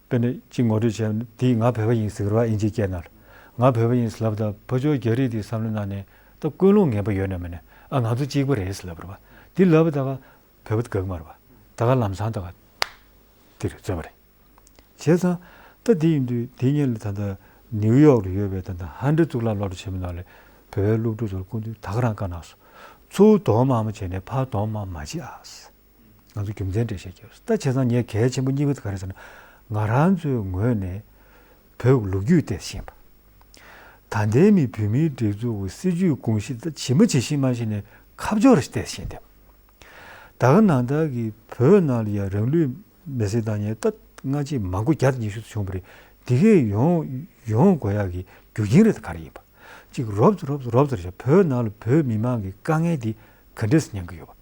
དཔེར་ན་གཅིག་ངོ་སྤྲོད་བྱས་ན་དེས་ང་བོད་པ་ཡིན་ཟེར་གི་རེད་པ། ཨིན་ཇིའི་སྐད་ནང་ལ་ང་བོད་པ་ཡིན་ཟེར་ལབ་ད་ཕར་ཕྱོགས་རྒྱ་རིགས་དེའི་བསམ་བློའི་ནང་ནས་ད་ཀུན་སློང་ངན་པ་ཡོད་ན་མེད་ན། ཨ་ང་ཚོ་གཅིག་པ་རེད་ཟེར་ལབ་རེད་པ། དེ་ལབ་པ་ད་ག་བོད་པ་དེ་དགའ་གི་མ་རེད་པ། ད་ག་ལམ་སང་ད་ག་དེ་རེད་རྩོད་པ་རེད། བྱས་ཙང་ད་དེ་ཡིན་དུས་དེ་སྔོན་ལ་ད་ལྟ་ནིའུ་ཡོག་ལ་ཡོད་པའི་ད་ལྟ་ཧན་ཌི་གཙུག་ལག་སློབ་གྲྭ་ཆེན་མོ་ནང་ལ་བོད་པའི་སློབ་ཕྲུག་ཚོར་སྐུ་མདུན་ད་ག་རང་བཀའ་གནང་སོང་། ཚུར་གདོང་མང་མང་བྱས་ནས་ཕར་གདོང་མང་མང་མ་བྱེད་ཨ། ང་ཚོ་རྒྱུ་མཚན་འགྲེལ་བཤད་རྒྱག་ད་བྱས་ཙང་ངས་གལ་ཆེན་པོ་གཉིས་པ་དེ་ག་རེ་ཟེར་ན། ང་རང་ཚོའི་ངོས་ནས་བོད་ལོ་རྒྱུས་ཏོག་ཙམ་ཤེས་པ། ད་ལྟའི་མི་བོད་མིའི་སྒྲིག་འཛུགས་ཀྱི་སྲིད་ཇུས་དགོངས་གཞི་ད་ཇི་མ་ཇི་བཞིན་མ་ཤེས་ནས་ཁ་སྦྱོར་ཏོག་ཙམ་བྱས་བསྡད་པ། ད་ག་ནང་ལྟར་གྱི་བོད་ནང་ལ་ཡང་རང་ལུས་མེར་སྲེག་བཏང་མཁན་ད་སྔ་ཕྱི་མང་པོ་བརྒྱ་དང་ཉི་ཤུ་ཙམ་བྱུང་བ་རེད། འདི་གས་ཡོང་ཡོང་དགོས་ཡག་གི་རྒྱུ་རྐྱེན་རེ་ད་ག་རེ་ཡིན་པ། གཅིག་རོབ་ཙམ་རོབ་ཙམ་རོབ་ཙམ་རེད་ཤག་བོད་ནང་ལ་བོད་མི་མང་གི་དཀའ་ངལ་འདི་ག་འདྲས་སེ་མྱངས་ཀྱི་ཡོད་པ།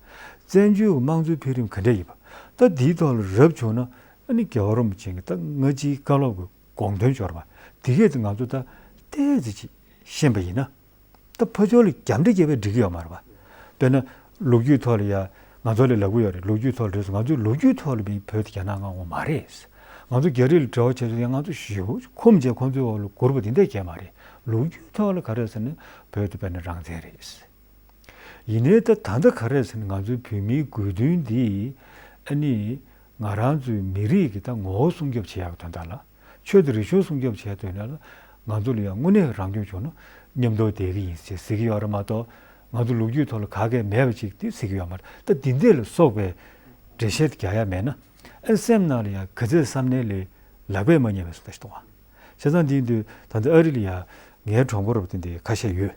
བཙན་བྱོལ་གྱི་དམངས་གཙོའི་འཕེལ་རིམ་ག་འདྲས་ཡིན་པ། ད་འདིའི་ཐོག་ལ་རབ་བྱུང་ན་ཨ་ནི་རྒྱལ་བ་རིན་པོ་ཆེ་གི་ད་སྔ་ཕྱིའི་བཀའ་སློབ་ཀྱི་དགོངས་དོན་འབྱོར་བ་འདི་གས་དེ་ང་ཚོ་ད་ཏོག་ཙམ་ཅིག་ཤེས་པ་ཡིན་ན། ད་ཕར་ཕྱོགས་ལ་རྒྱབ་འདྲེ་བརྒྱབ་པས་འགྲིག་གི་ཡོད་མ་རེད་པ། དཔེར་ན་ལོ་རྒྱུས་ཐོག་ལ་ཡ་ང་ཚོ་ལ་ལབ་གི་ཡོད་རེད། ལོ་རྒྱུས་ཐོག་ལ་རེད་སོང་། ང་ཚོའི་ལོ་རྒྱུས་ཐོག་ལ་མི་བོད་དེ་རྒྱ་ནག་མངའ་ཁོངས་མ་རེད། ང་ཚོ་རྒྱ་རིགས་ལ་འབྲེལ་བ་བྱས་ཚོད་ཡང་ང་ཚོ་ཞེ་པོ་ཁོམ་བྱས་ཁོང་ཚོའི་འོག་ལ་གུར་པ་དེ་འདྲས་བརྒྱབ་མ་རེད། ལོ་རྒྱུས་ཐོག་ལ་ག་རེ་ཟེར་ན་བོད་དེ་དཔེར་ན་རང་བཙན་རེད། ཡིན་ནའི་ད་ད་ལྟ་ག་རེ་ཟེར་ན་ང་ཚོའི་བོད་མིའི་དགོས་འདུན་འདི་ཨ་ནི་ང་རང་ཚོའི་མི་རིགས་ཀྱི་ད་ངོ་བོ་སྲུང་སྐྱོབ་བྱེད་ཡག་གི་དོན་དག་ལ། ཆོས་དང་རིག་གཞུང་སྲུང་སྐྱོབ་བྱས་དོན་ལ་ང་ཚོ་ལ་ཡང་དངོས་གནས་རང་སྐྱོང་བྱུང་ན་མཉམ་དུ་བསྡད་ཀྱི་ཡིན་ཟེར་ཟེར་གྱི་ཡོད་རེད་མ་གཏོགས། ང་ཚོ་ལོ་རྒྱུས་ཐོག་ལ་ག་གེ་མེད་པ་ཅིག་དེ་ཟེར་གྱི་ཡོད་མ་རེད། ད་འདི་འདྲས་ལ་སོགས་པའི་འགྲེལ་བཤད་རྒྱག་ཡ་མེད་ན། ཨ་སེམས་ནང་ལ་ཡང་ག་ཚོད་བསམ་ནའི་ལས་ལག་པས་མ་རྙེད་པའི་བཟོ་ལྟ་ཞིག་འདུག་ག་བྱས་ཙང་འདི་འདུག་ད་ལྟ་ཨ་རི་ལ་ཡང་ངའི་གྲོགས་པོ་རབ་དེ་འདྲས་ཁ་ཤས་ཡོད།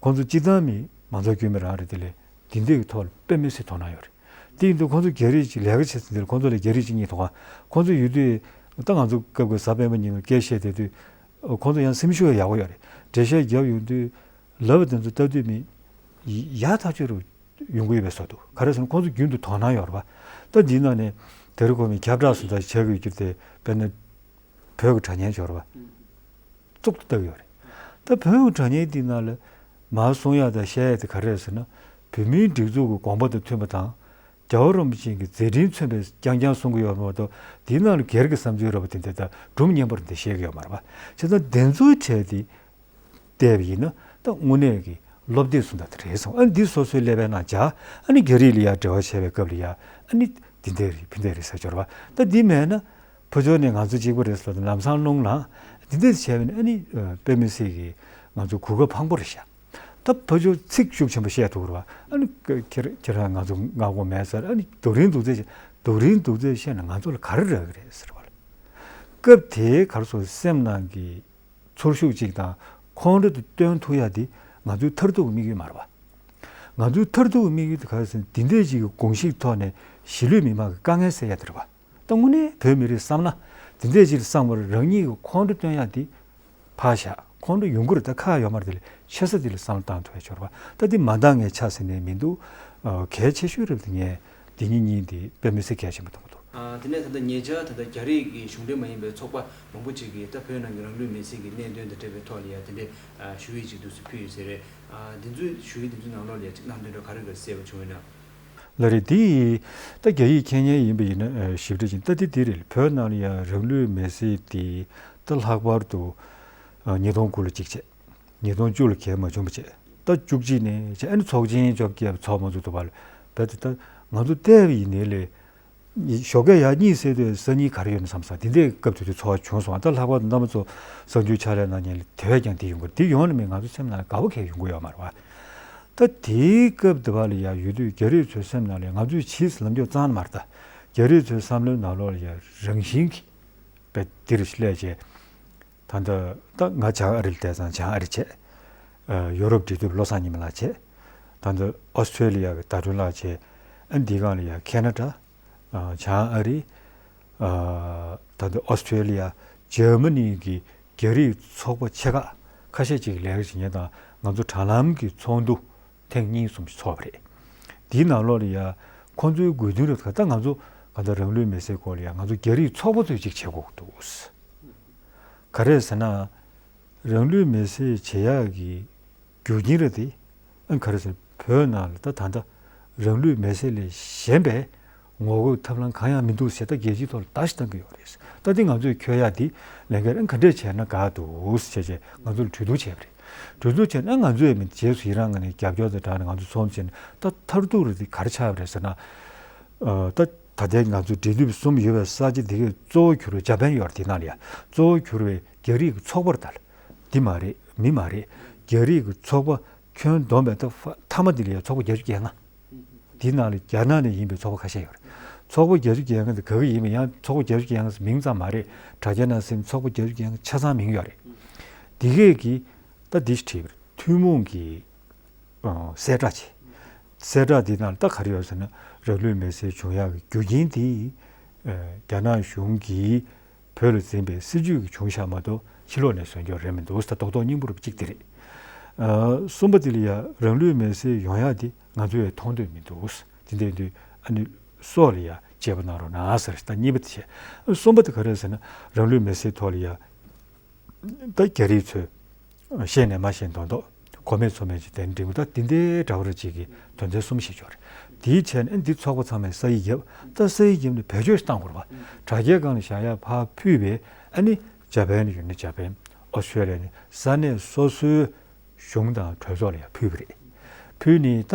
ཁོང་ཚོ་སྤྱིར་བཏང་མི་མང་ཚོགས་དཀྱུས་མ་རང་རེད། དེ་ལས་འདི་འདྲས་ཀྱི་ཐོག་ལ་དཔེ་མི་སྲིད་དོ་སྣང་ཡོད་རེད། དེ་ཡིན་དུས་ཁོང་ཚོ་རྒྱ་རིགས་ཅིག་ལས་ཀ་བྱེད་ཚུལ་འདིར་ཁོང་ཚོ་ལ་རྒྱ་རིགས་ཅིག་གཉིས་འདུག་ག་ཁོང་ཚོ་ཡོད་དུས་ད་ང་ཚོ་སྐབས་ཀྱི་གཟའ་སྤེན་པ་ཉིན་སྐད་བཤད་བསྡད་དུས་ཁོང་ཚོ་ཡང་སེམས་ཤུགས་ཡག་པོ་ཡོད་རེད། འགྲེལ་བཤད་རྒྱབ་ཡོང་དུས་ལབ་པ་དེ་ཚོ་ལྟ་དུས་མི་ཡག་ཐག་ཆོད་རུ་ཡོང་གི་ཡོད་པའི་བཟོ་འདུག་ག་རེ་ཟེར་ན་ཁོང་ཚོ་རྒྱུན་དུ་དོ་སྣང་ཡོད་རེད་པ། ད་འདིའི་ནང་ནས་དེ་རིང་ཁོ་མི་ཁྱབ་བསྒྲགས་སུ་ད་བྱེད་དགོས་རྒྱུ་དེ་དཔེར་ན། བོད་ཀྱི་དྲ་བརྙན་འབྱོར་བ་གཙུག་ཏུ་བཏགས་ཡོད་རེད། ད་བོད་ཀྱི་དྲ་བརྙན་འདི་ནང་ལ་མར་གསུང་ཡག་དང་བཤད་ཡག་དེ་ག་རེ་རེད་ཟེར་ན། བོད་མིའི་སྒྲིག་འཛུགས་ཀྱི་དགོངས་པ་དང་མཐུན་པ་དང་། རྒྱལ་བ་རིན་པོ་ཆེ་གི་མཛད་འཕྲིན་མཚོན་པའི་རྐྱང་རྐྱང་གསུང་གི་ཡོད་མ་གཏོགས། དེའི་ནང་ལ་སྒེར་གྱི་བསམ་ཚུལ་རེད་པ་དེ་འདྲ་ད་སྒྲུང་སྙན་པོ་རེ་འདི་བཤད་ཀྱི་ཡོད་མ་རེད་པ། བྱས་ཙང་དེ་ཚོའི་གྲས་དེ་བལྟས་པ་ཡིན་ན་ད་དངོས་གནས་ཀྱི་སློབ་དེབ་བཟོ་འདྲ་དེ་རེད་སོང་། ཨ་ནི་འདི་སོ་སོའི་ཀླད་པའི་ནང་བཞག་ཨ་ནི་རྒྱ་རིགས་ལ་ཡ་འབྲེལ་བ་བྱས་པའི་སྐབས་ལ་ཡ་ཨ་ནི་འདི་འདྲས་རེད་ཕི་འདྲས་རེད་ཟེར་འབྱོར་བ་ད་འདི་མེད་ན། ཕར་ཕྱོགས་ནས་ང་ཚོ་གཅིག་པ་རེད་ཟེར་ལ་ལམ་སང་རླུང་ལངས། འདི་འདྲས་བྱས་པ་ནི་ཨ་ནི་དཔེ་མི་སྲིད་ཀྱི་ང་ཚོ་གོ་སྐབས་ཕངས་པོ་རེད་ཤག་ད་ཕར་ཕྱོགས་ཚིག་ཤུགས་ཆེན་པོ་བཤད་ཐུབ་རེད་བ། ཨ་ནི་ཁྱེད་ཁྱེད་རང་ང་ཚོ་མངའ་ཁོངས་མེད་ཟེར་ཨ་ནི་རྡོ་རིང་རྡོག་རྫིས་ སྡུག་རིང་སྡུག་ཚད་བཤད་ན་ང་ཚོ་ལ་ག་རེ་རག་གི་རེད་ཟེར་བ་ལ། སྐབས་དེའི་གར་སོ་སེམས་ནང་གི་ཚོར་ཤུགས་གཅིག་དང་ཁོང་ཁྲོ་དེ་སྟོན་ཐུབ་ཡ་དེ་ང་ཚོའི་མཐར་ཐུག་གི་དམིགས་ཡུལ་མ་རེད་བ། ང་ཚོའི་མཐར་ཐུག་གི་དམིགས་ཡུལ་དེ་ག་རེ་ཟེར་ན་འདི་འདྲས་ཅིག་གི་གོམས་གཤིས་ཐོག་ནས་གཞིས་ལུས་མི་མང་གི་དཀའ་ངལ་སེལ་ཡ་དེ་རེད་བ། ད་དངོས་གནས་བོད་མི་རིགས་བསམ་ན་འདི་འདྲས་ཅིག་བསམ་པར་རང་ཉིད་ཀྱི་ཁོང་ཁྲོ་སྟོན་ཡ་དེ་ཕར་བཞག་ཁོང་ཁྲོ་ཡོང་གི་རེད། ད་ཁག་ཡོད་མ་རེད། དེ་ལས་ཆེ་ས་དེ་ལ་བསམ་བློ་བཏང་ཐུབ་ཡ་ཆོག་རེད་བ། ད་འདི་མ་འདང་ངས་ཆ་ཟིན་ནས་མི་འདུག་ཨ། གལ་ཆེ་ཤོས་རེད་དེ་ངས་འདི་གཉིས་གཉིས་འདི་དཔེ་མི་སྲིད་གལ་ཆེན་པོ་མཐོང་གི་འདུག་ཨ། དེ་ནས་ད་ལྟ་ཉེ་ཆར་ད་ལྟ་རྒྱ་རིགས་ཀྱི་གཞུང་འབྲེལ་མ་ཡིན་པའི་ཚོགས་པ་མང་པོ་ཅིག་གིས་ད་བོད་ནང་གི་རང་ལུས་མེར་སྲེག་གི་གནད་དོན་དང་འབྲེལ་བའི་ཐོག་ལ་ཡ་དེ་འདྲའི་ཨ། ཞུ་ཡིག་ཅིག་འདུག་སེ་ཕུལ་ཡོད་ཟེར་རེད། ཨ། འདི་ཚོའི་ཞུ་ཡིག་འདི་ཚོའི་ནང་ལོགས་ལ་ཡ་ཅིག་གནང་དོན་འདྲ་ག་རེ་ག་རེ་གསལ་པོ་བྱུང་ཡོད་ན། ལགས་རེད། འདི་ད་རྒྱ་ཡིག་མཁྱེན་མཁན་ཡིན་པ་ཡིན་ན་ཨ། ཞིབ་ཕྲ་ཅིག་ད་འདི་འདི་རེད། བོད་ནང་ལ་ཡ་རང་ལུས་མེར་སྲེག་འདི་ད་ལྷག་པར་དུ་ཨ། ཉིས་སྟོང་དགུ་ལ་གཅིག་བྱས། ཉིས་སྟོང་བཅུ་ལ་གལ་མ་བྱུང་བ་བྱས། ད་བཅུ་གཅིག་ནས་བྱས། ཨ་ནི་ཚོགས་ཆེན་བཅོ་བརྒྱད་ཚོགས་མ་ཚོགས་འདུག་བ་ལ། བོད་དེ་ད་ང་ཚོ་བལྟས་པ་ཡིན་ནའི་ལས། ཞོགས་ཀས་ཡར་གཉིད་སད་དུས་སང་ཉིན་ག་རེ་ཡོད་ན་བསམ་ས་དེ་འདྲའི་སྐབས་དེ་དུས་ཚོར་བ་བྱུང་སོང་། ད་ལྷག་པར་དུ་རྣམ་པ་ཚོ་གསར་འགྱུར་ཕྱག་ལས་གནང་མཁན་ལ་དེ་བས་ཀྱང་དེ་ཡོང་གི་རེད། དེ་ཡོང་ནས་མིན་ང་ཚོ་སེམས་ནང་ལ་དགའ་པོ་གང་ཡང་ཡོང་གི་ཡོད་མ་རེད་བ། ད་དེའི་སྐབས་དེ་བ་ལ་ཡ་ཡོད་དུས་རྒྱ་རིགས་ཚོའི་སེམས་ནང་ལ་ང་ཚོས་ཕྱིས་སུ་ལམ་འཇོག་བཙལ་ནི་མ་རེད། ད་རྒྱ་རིགས་ཚོའི་བསམ་བློའི་ནང་ལོགས་ལ་ཡ་རང་བཞིན་གྱིས་པའི་འདིར་སླེབས་བྱས། ད་ལྟ་ད་ང་བྱང་ཨ་རི་ལ་བསྡད་ཙང་བྱང་ཨ་རི་བྱས། ཨ། ཡོ་རོབ་འབྲེལ་མཐུད་བློ་བཟང་ཉི་མ་ལགས་བྱས། ད་ལྟ་ཨོ་སི་ཊྲེ་ལི་ཡ་གི་ཟླ་སྒྲོན་ལགས་བྱས། ཨ། འདི་སྒང་ལ་ཡ་ཁེ་ན་ཌ། ཨ། བྱང་ཨ་རི། ཨ། ད་ལྟ་ཨོ་སི་ཊྲེ་ལི་ཡ། འཇར་མ་ནི་གི་རྒྱ་རིགས་ཚོགས་པ་ཆེ་ཁག་ཁ་ཤས་ཅིག་ལས་ཀ་བྱེད་མཁན་དང་ང་ཚོ་དྲ་ལམ་གྱི་ཚོགས་འདུ་ཐེངས་གཉིས་གསུམ་ཞིག་ཚོགས་པ་རེད། འདིའི་ནང་ལོགས་ལ་ཡ་ཁོང་ཚོའི་དགོས་འདུན་རེད། ད་ལྟ་ང་ཚོ་གང་ལྟར་རང་ལུས་མེར་སྲེག་སྐོར་ལ་ཡ་ང་ཚོ་རྒྱ་རིགས་ཚོགས་པ་ཚོས་ཅིག་བྱེད་དགོས་འདུག་ག་རེ་ཟེར་ན། རང་ལུས་མེར་སྲེག་བྱེད་ཡག་གི་རྒྱུ་རྐྱེན་རེད་དེ། ཨ། ག་རེ་ཟེར། བོད་ནང་ལ་ད་ད་ལྟ་རང་ལུས་མེར་སྲེག་ལས་གཞན་པའི་ངོ་རྒོལ་ཐབས་ལམ་གང་ཡང་མི་འདུག་ཟེར་ད་རྒྱལ་སྤྱིའི་ཐོག་ལ་བརྡ་ཞིག་བཏང་གི་ཡོད་རེད། ད་དེ་ང་ཚོས་འཁྱོལ་ཡག་དེ་ལས་འགན་ག་འདྲས་བྱས་ན་དགའ་འདུག་ཟེར་བྱས་ང་ཚོ་ལ་གྲོས་བསྡུར་བྱས་པ་རེད། གྲོས་བསྡུར་བྱས་ན་ང་ཚོས་མི་རྗེས་སུ་ཡི་རང་ངང་ནས་རྒྱབ་སྐྱོར་དང་སྦྲགས་ནས་ང་ཚོ་ཚོགས་འདུ་བྱས་ནས་ད་མཐར་ཐུག་རེད་དེ་ག་རེ་ཆགས་པ་རེད་ཟེར་ན། ཨ། ད་ད་ལྟའི་ང་ཚོ་འབྲེལ་མཐུད་གསུམ་ཡོད་པའི་ས་ཆ་དེ་གའི་གཙོ་བོ་གྱུར་བའི་འཇར་པན་ཡོད་རེད། དེ་ནང་ལ་ཡ་གཙོ་བོ་གྱུར་བའི་རྒྱ་རིགས་ཀྱི་ཚོགས་པ་རེད། ད་འདི་མ་རེད། མི་མ་རེད། རྒྱ་རིགས་ཀྱི་ཚོགས་པ་ཁྱོན་བསྡོམས་པའི་ད་ཕ་མཐའ་མ་དེ་ལ་ཡ་ཚོགས་པ་བརྒྱད་ཅུ་གྱ་ལྔ། འདི་ནང་ལ་རྒྱ་ནག་ནས་ཡིན་པའི་ཚོགས་པ་ཁ་ཤས་ཡོད་རེད། ཚོགས་པ་བརྒྱད་ཅུ་གྱ་ལྔ་དེ་ག་གི་ཡིན་པ། ཡང་ཚོགས་པ་བརྒྱད་ཅུ་གྱ་ལྔ་ཟེར་མིང་ཙམ་མ་རེད། དྲ་རྒྱའི་ནང་ཟིན་ཚོགས་པ་བརྒྱད་ཅུ་གྱ་ལྔ་ཆ་ཚང་མིང་ཡོད་རེད། འདི་གས་ཀྱིས་ད་འདི་ཞིག་བྲིས་པ་རེད། ཐུན་མོང་གི་ཨ། གསལ་བསྒྲགས་བྱས། གསལ་བསྒྲགས་འདི་ནང་ལ་ད་ག་རེ་ཡོད་ཟེར་ན། རང་ལུས་མེར་སྲེག་བྱུང་ཡག་གི་རྒྱུ་རྐྱེན་དེ་ཨ། རྒྱ་ནག་གཞུང་གིས་བོད་ལ་འཛིན་པའི་སྲིད་ཇུས་ཀྱིས་བྱུང་ཤག་མ་གཏོགས་ཕྱི་ལོགས་ནས་བཟོས་ཀྱི་རེད་མི་འདུག་ཟེར། ད་རྡོག་རྡོག་སྙིང་པོ་རེད་པ། གཅིག་དེ་རེད། ཨ། གསུམ་པ་དེ་ལ་ཡ་རང་ལུས་མེར་སྲེག་ཡོང་ཡག་དེ་ང་ཚོས་མཐོང་འདོད་མི་འདུག་ཟེར། དེ་འདྲ་ཡིན་དུས་ཨ་ནི་སྲོག་ལ་ཡ་དཔྱད་པ་གནང་རོགས་གནང་ཟེར། ད་གཉིས་པ་དེ་བྱས། གསུམ་པ་དེ་ག་རེ་རེད་ཟེར་ན། རང་ལུས་མེར་སྲེག་ཐོག་ལ་ཡ། ད་རྒྱ་རིགས་ཚོས་ཤེས་ནས་མ་ཤེས་མདོག་མདོག་གོ་མེད་ཚོར་མེད་ཅིག་དེ་འདྲ་འགྲིག་པ། ད་དེ་འདྲའི་འདྲ་བོ་རེ་ཅིག་གི་དོན་ཚན་གསུམ་ཞིག་ཡོད་རེད། དེའི་ཆེད་ནས་འདི་ཚོགས་པ་ཚང་མས་ས་ཡིག་བརྒྱབ། ད་ས་ཡིག་བརྒྱབ་ནས་བེད་སྤྱོད་ཞིག་བཏང་དགོས་རེད་པ། དྲ་རྒྱའི་སྒང་ལ་བཞག་ཡ་ཕར་ཕུད་པས། ཨ་ནི་འཇར་པན་ནས་ཡོང་ན་འཇར་པན། ཨོ་སི་ཀྲེ་ལི་ཡ་ནས། ས་གནས་སོ་སོའི་གཞུང་དང་གྲོས་ཚོགས་ལ་ཡང་ཕུལ་བ་རེད། ཕུལ་ནས་ད་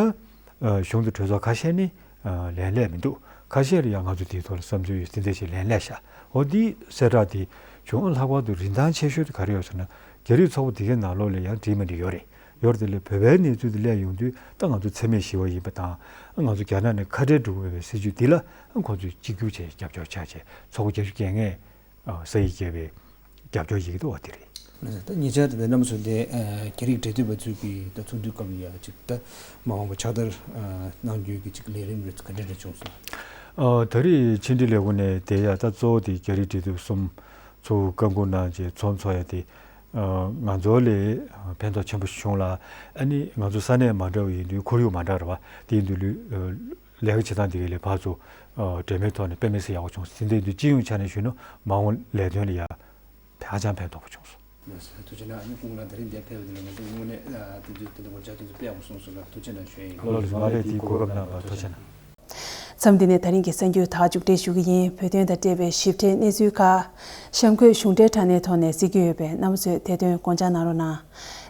ཨ་གཞུང་དང་གྲོས་ཚོགས་ཁ་ཤས་ནི་ཨ་ལན་སླེབས་མི་འདུག་ཁ་ཤས་ལ་ཡང་ང་ཚོ་དེའི་ཐོག་ལ་བསམ་ཚུལ་ཡོད་དེ་འདྲ་ཞིག་ལན་སླེབས་ཤག་འོ་འདི་གསལ་བསྒྲགས་དེ་བྱུང་། ལྷག་པར་དུ་རིན་ཐང་ཆེ་ཤོས་དེ་ག་རེ་ཡོད་ཟེར་ན། རྒྱ་རིགས་ཚོགས་པ་དེ་གའི་ནང་ལོགས་ལ་ཡང་འགྲིག་མི་འགྲིག་ཡོད་རེད། ཡོད་རེད། དེ་ལས་བོད་པའི་གནས་ཚུལ་དེ་སླེབས་ཡོང་དུས་ད་ང་ཚོ་འཚེ་མེད་ཞི་བ་ཡིན་པ་དང་། ང་ཚོ་རྒྱ་ནག་ནས་ཁ་བྲལ་འགྲོ་གི་ཡོད་པའི་སྲིད་ཇུས་འདི་ལ་ཁོང་ཚོས་གཅིག་གྱུར་བྱས་རྒྱབ་སྐྱོར་བྱས་བྱས། ཚོགས་པ་བརྒྱད་ཅུ་གྱ་ལྔས་ཨ་ས་ཡིག་བརྒྱབ་པའི་རྒྱབ་སྐྱོར་ཡི་གེ་དེ་འོ་དེ་རེད། ད་ཉེ་ཆར་དེ་རྣམ་པ་ཚོ་དེ་ཨ་རྒྱ་རིགས་འབྲེལ་མཐུད་པ་ཚོས་ཀྱིས་ད་ཚོགས་འདུའི་སྐབས་ལ་ཡ་ཅིག་ད་མ་འོངས་པ་ཕྱག་བསྟར་ཨ་གནང་རྒྱུའི་གི་ཅིག་ལས་རིམ་རེ་ག་འདྲ་འདྲ་བྱུང་སོང་། ཨ་ད་རེས་ཕྱི་འབྲེལ་ལས་ཁུངས་ནས་དེ་ཡ་ད་གཙོ་བོ་དེ་རྒྱ་རིགས་འབྲེལ་མཐུད་གསུམ་ཚོ་བཀའ་འགུག་གནང་རྗེས་ཚོགས་འཚོགས་ཡ་དེ་ཨ་ང་ཚོ་ལ་ཕན་ཐོགས་ཆེན་པོ་ཞིག་བྱུང་ལ། ཨ་ནི་ང་ཚོ་ས་གནས་མ་འདྲ་བ་ཡིན་དུས་ཁོར་ཡུག་མ་འདྲ་རེད་བ། དེ་ཡིན་དུས་ལུས་ལས་ཀ་བྱེད་སྟངས་དེ་ག་ལས་ཕར་ཚུར་འབྲེལ་མོལ་ཐོག་ནས་དཔེ་མི་སྲིད་ཡག་པོ་བྱུང་སོང་། དེ་འདྲ་ཡིན་དུས་སྤྱི་ཡོངས་ཆ་ནས་ཞུས་ན་མ་འོངས་ལས་དོན་ལ་ཡ་ཧ་ཅང་ཕན་ཐོགས་པོ་བྱུང་སོང་། ཐུགས་རྗེ་གནང་། ཨ་ནི་སྐུ་ངོ་ལགས་ད་རིང་འདིར་ཕེབས་པ་དེ་ལ་ང་ཚོ་དངོས་གནས་དེ་ཚོའི་དེ་འདྲ་ངོ་ཅག་དེ་ཚོ་དཔེ་ཡག་པོ་གསུངས་སོང་ལ་ཐུགས་རྗེ་གནང་ཞུ་ཡ་ཡིན། ལགས་ལགས་སོ། མ་རེད། དེའི་གོ་སྐབས་གནང་བར་ཐུགས་རྗེ་གནང་། མཚམས་འདི་ནས་ད་རིང་གི་གསར་འགྱུར་དག་མཇུག་སྒྲིལ་ཞུ་གི་ཡིན། བོད་དོན་དང་འབྲེལ་བའི་ཞིབ་ཕྲའི་གནས་ཚུལ་ཁག་གཤམ་འཁོད་གཞུང་འབྲེལ་དྲ་གནས་ཐོག་ནས་གཟིགས་ཀྱི་ཡོད་པས་རྣམ་པ་ཚོས་དེ་དོན་དགོངས་འཇགས་གནང་རོགས་གནང་།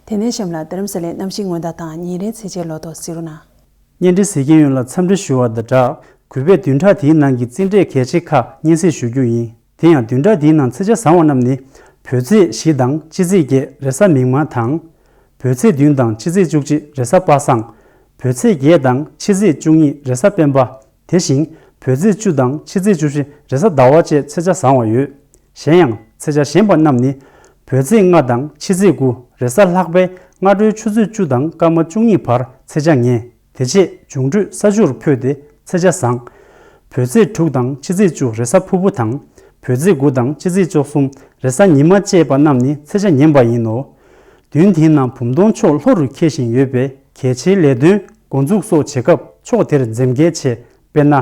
དེ་ནས་གཤམ་ལ་རྡ་རམ་ས་ལའི་གནམ་གཤིས་སྔོན་བརྡ་དང་ཉིན་རེའི་ཚེས་ཆའི་ལོ་ཐོ་གཟིགས་རོགས་གནང་། བརྙན་འཕྲིན་གཟིགས་མཁན་ཡོངས་ལ་འཚམས་འདྲི་ཞུ་བ་དང་སྦྲགས། གུས་པས་བདུན་ཕྲག་འདིའི་ནང་གི་རྩིས་འབྲས་གལ་ཆེ་ཁག་སྙན་སེང་ཞུ་རྒྱུ་ཡིན། དེ་ཡང་བདུན་ཕྲག་འདིའི་ནང་ཚིག་ཆ་བཟང་བ་རྣམས་ནི། བོད་ཚེས་བཞི་དང་སྤྱི་ཚེས་བརྒྱད་རེས་གཟའ་མིག་དམར་དང་། བོད་ཚེས་བདུན་དང་སྤྱི་ཚེས་བཅུ་གཅིག་རེས་གཟའ་པ་སངས། བོད་ཚེས་བརྒྱད་དང་ཕྱི་ཚེས་བཅུ་གཉིས་རེས་གཟའ་སྤེན་པ། དེ་བཞིན་ བོད་ཚེས་བཅུ་དང་ཕྱི་ཚེས་བཅུ་བཞི་རེས་གཟའ་ཟླ་བ་བཅས་ཚེས་ཆ་བཟང་བ་ཡོད། གཞན་ཡང་ཚེས་ཆ་གཞན་པ་རྣམས་ནི། བོད་ཚེས་ལྔ་དང་ཕྱི་ཚེས་དགུ་རེས་གཟའ་ལྷག་པའི་སྔ་དྲོའི་ཆུ་ཚོད་བཅུ་དང་སྐར་མ་བཅུ་གཉིས་བར་ཚེས་ཆ་ངན། དེ་རྗེས་འབྱུང་འཕྲོད་ས་ཆུར་འཕོས་ཏེ་ཚེས་ཆ་བཟང་། བོད་ཚེས་དྲུག་དང་ཕྱི་ཚེས་བཅུ་རེས་གཟའ་ཕུར་བུ་དང་། བོད་ཚེས་དགུ་དང་ཕྱི་ཚེས་བཅུ་གསུམ་རེས་གཟའ་ཉི་མ་བཅས་པ་རྣམས་ནི་ཚེས་ཆ་ངན་པ་ཡིན་ནོ། བདུན་དེའི་ནང་བུམ་སྟོང་ཕྱོགས་ལྷོ་རུ་འཁེལ་བཞིན་ཡོད་པས་གལ་ཆེའི་ལས་དོན་འགོ་འཛུགས་སོགས་བྱེད་སྐབས་ཕྱོགས་དེར་འཛེམ་གལ་ཆེ། དཔེར་ན།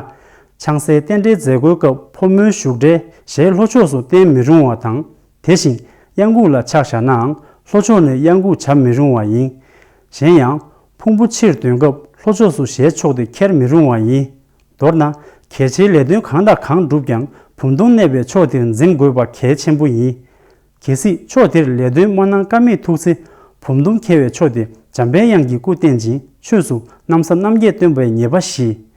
ཆང་སའི་རྟེན་འབྲེལ་མཛད་སྒོའི་སྐབས་ཕོ་མོའི་བཞུགས་གྲལ་གཞན་ལྷོ་ཕྱོགས་སུ་བསྟན་མི་རུང་བ་དང་། དེ་བཞིན་གཡང་འགུགས་ལ་ཕྱག་བཞག་ནའང་ལྷོ་ཕྱོགས་ནས་གཡང་འགུགས་བྱ་མི་རུང་བ་ཡིན། གཞན་ཡང་ཕུང་པོ་ཕྱིར་འདོན་སྐབས་ལྷོ་ཕྱོགས་སུ་ཞལ་ཕྱོགས་ཏེ་འཁྱེར་མི་རུང་བ་ཡིན། མདོར་ན། གལ་ཆེའི་ལས་དོན་གང་དང་གང་བསྒྲུབ་ཀྱང་བུམ་སྟོང་གནས་པའི་ཕྱོགས་དེར་འཛེམ་དགོས་པ་གལ་ཆེན་པོ་ཡིན། གལ་སྲིད་ཕྱོགས་དེར་ལས་དོན་མ་གནང་ཀ་མེད་ཐུག་ཚེ། བུམ་སྟོང་འཁེལ་བའི་ཕྱོགས་དེ་འཇམ་པའི་དབྱངས་ཀྱི་སྐུ་བསྟན་ཅིང་ཆོས་སུ་གནམ་ས་གནམ་རྒྱས་སྟོན་པའི་ཉེས་པ་ཞི།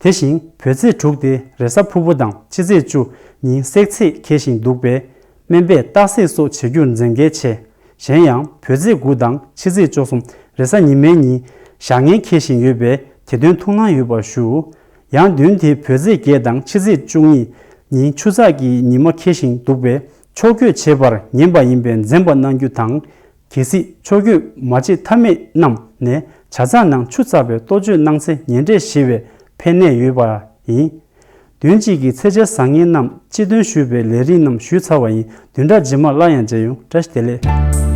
དེ་བཞིན་བོད་ཚེས་དྲུག་སྟེ་རེས་གཟའ་ཕུར་བུ་དང་ཕྱི་ཚེས་བཅུ་ཉིན་བསྲེག་ཚེས་འཁེལ་ཞིང་འདུག་པས། སྨན་པས་རྟགས་གསལ་སོགས་བྱེད་རྒྱུར་འཛེམ་གལ་ཆེ། གཞན་ཡང་བོད་ཚེས་དགུ་དང་ཕྱི་ཚེས་བཅུ་གསུམ་རེས་གཟའ་ཉི་མའི་ཉིན་བཞག་ངན་འཁེལ་བཞིན་ཡོད་པས་དེ་དོན་ཐུགས་སྣང་ཡོད་པར་ཞུ། ཡང་བདུན་དེ་བོད་ཚེས་བརྒྱད་དང་ཕྱི་ཚེས་བཅུ་གཉིས་ཉིན་ཆུ་ཚགས་ཀྱི་ཉི་མ་འཁེལ་ཞིང་འདུག་པས་ཕྱོགས་བསྐྱོད་བྱེད་པར་ཉན་པ་ཡིན་པས་འཛེམ་པ་གནང་རྒྱུ་དང་། གལ་སྲིད་ཕྱོགས་བསྐྱོད་མ་བྱེད་ཐབས་མེད་རྣམས་ནས་བྱ་ཚགས་ནང་ཆུ་བཙགས་པའི་གཏོ་བཅོས་གནང་ཚེ་ཉེ་འབྲས་ཞི་བའི་ཕན་གནས་ཡོད་པ་ཡིན། བདུན་གཅིག་གི་ཚེས་ཆ་བཟང་ངན་རྣམས་སྤྱི་དོན་ཞུས་པའི་ལས་རིམ་རྣམས་ཞུས་ཚར་བ་ཡིན། བདུན་ཕྲག་རྗེས་མར་སླར་ཡང་མཇལ་ཡོང་། བཀྲ་ཤིས་བདེ་ལེགས།